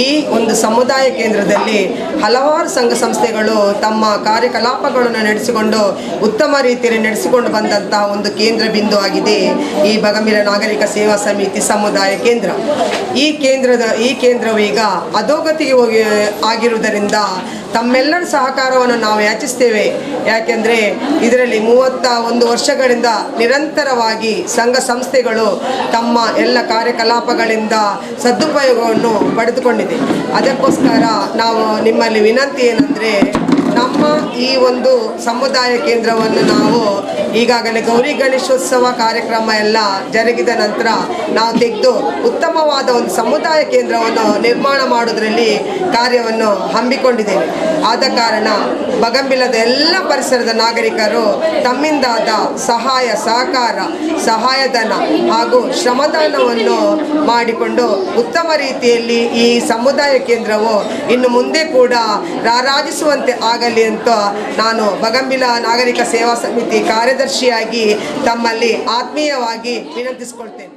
ಈ ಒಂದು ಸಮುದಾಯ ಕೇಂದ್ರದಲ್ಲಿ ಹಲವಾರು ಸಂಘ ಸಂಸ್ಥೆಗಳು ತಮ್ಮ ಕಾರ್ಯಕಲಾಪಗಳನ್ನು ನಡೆಸಿಕೊಂಡು ಉತ್ತಮ ರೀತಿಯಲ್ಲಿ ನಡೆಸಿಕೊಂಡು ಬಂದಂತಹ ಒಂದು ಕೇಂದ್ರ ಬಿಂದು ಆಗಿದೆ ಈ ಬಗಂಬಿಲ ನಾಗರಿಕ ಸೇವಾ ಸಮಿತಿ ಸಮುದಾಯ ಕೇಂದ್ರ. ಈ ಕೇಂದ್ರವು ಈಗ ಅಧೋಗತಿಗೆ ಹೋಗಿ ಆಗಿರುವುದರಿಂದ ತಮ್ಮೆಲ್ಲರ ಸಹಕಾರವನ್ನು ನಾವು ಯಾಚಿಸ್ತೇವೆ. ಯಾಕೆಂದರೆ ಇದರಲ್ಲಿ 31 ವರ್ಷಗಳಿಂದ ನಿರಂತರವಾಗಿ ಸಂಘ ಸಂಸ್ಥೆಗಳು ತಮ್ಮ ಎಲ್ಲ ಕಾರ್ಯಕಲಾಪಗಳಿಂದ ಸದುಪಯೋಗವನ್ನು ಪಡೆದುಕೊಂಡಿದೆ. ಅದಕ್ಕೋಸ್ಕರ ನಾವು ನಿಮ್ಮಲ್ಲಿ ವಿನಂತಿ ಏನಂದರೆ, ನಮ್ಮ ಈ ಒಂದು ಸಮುದಾಯ ಕೇಂದ್ರವನ್ನು ನಾವು ಈಗಾಗಲೇ ಗೌರಿ ಗಣೇಶೋತ್ಸವ ಕಾರ್ಯಕ್ರಮ ಎಲ್ಲ ಜರುಗಿದ ನಂತರ ನಾವು ತೆಗೆದು ಉತ್ತಮವಾದ ಒಂದು ಸಮುದಾಯ ಕೇಂದ್ರವನ್ನು ನಿರ್ಮಾಣ ಮಾಡೋದರಲ್ಲಿ ಕಾರ್ಯವನ್ನು ಹಮ್ಮಿಕೊಂಡಿದ್ದೇವೆ. ಆದ ಕಾರಣ ಬಗಂಬಿಲದ ಎಲ್ಲ ಪರಿಸರದ ನಾಗರಿಕರು ತಮ್ಮಿಂದಾದ ಸಹಾಯ ಸಹಕಾರ, ಸಹಾಯಧನ ಹಾಗೂ ಶ್ರಮದಾನವನ್ನು ಮಾಡಿಕೊಂಡು ಉತ್ತಮ ರೀತಿಯಲ್ಲಿ ಈ ಸಮುದಾಯ ಕೇಂದ್ರವು ಇನ್ನು ಮುಂದೆ ಕೂಡ ರಾರಾಜಿಸುವಂತೆ ಆಗಲಿ ಅಂತ ನಾನು ಬಗಂಬಿಲ ನಾಗರಿಕ ಸೇವಾ ಸಮಿತಿ ಕಾರ್ಯದರ್ಶಿಯಾಗಿ ತಮ್ಮಲ್ಲಿ ಆತ್ಮೀಯವಾಗಿ ವಿನಂತಿಸಿಕೊಳ್ತೇನೆ.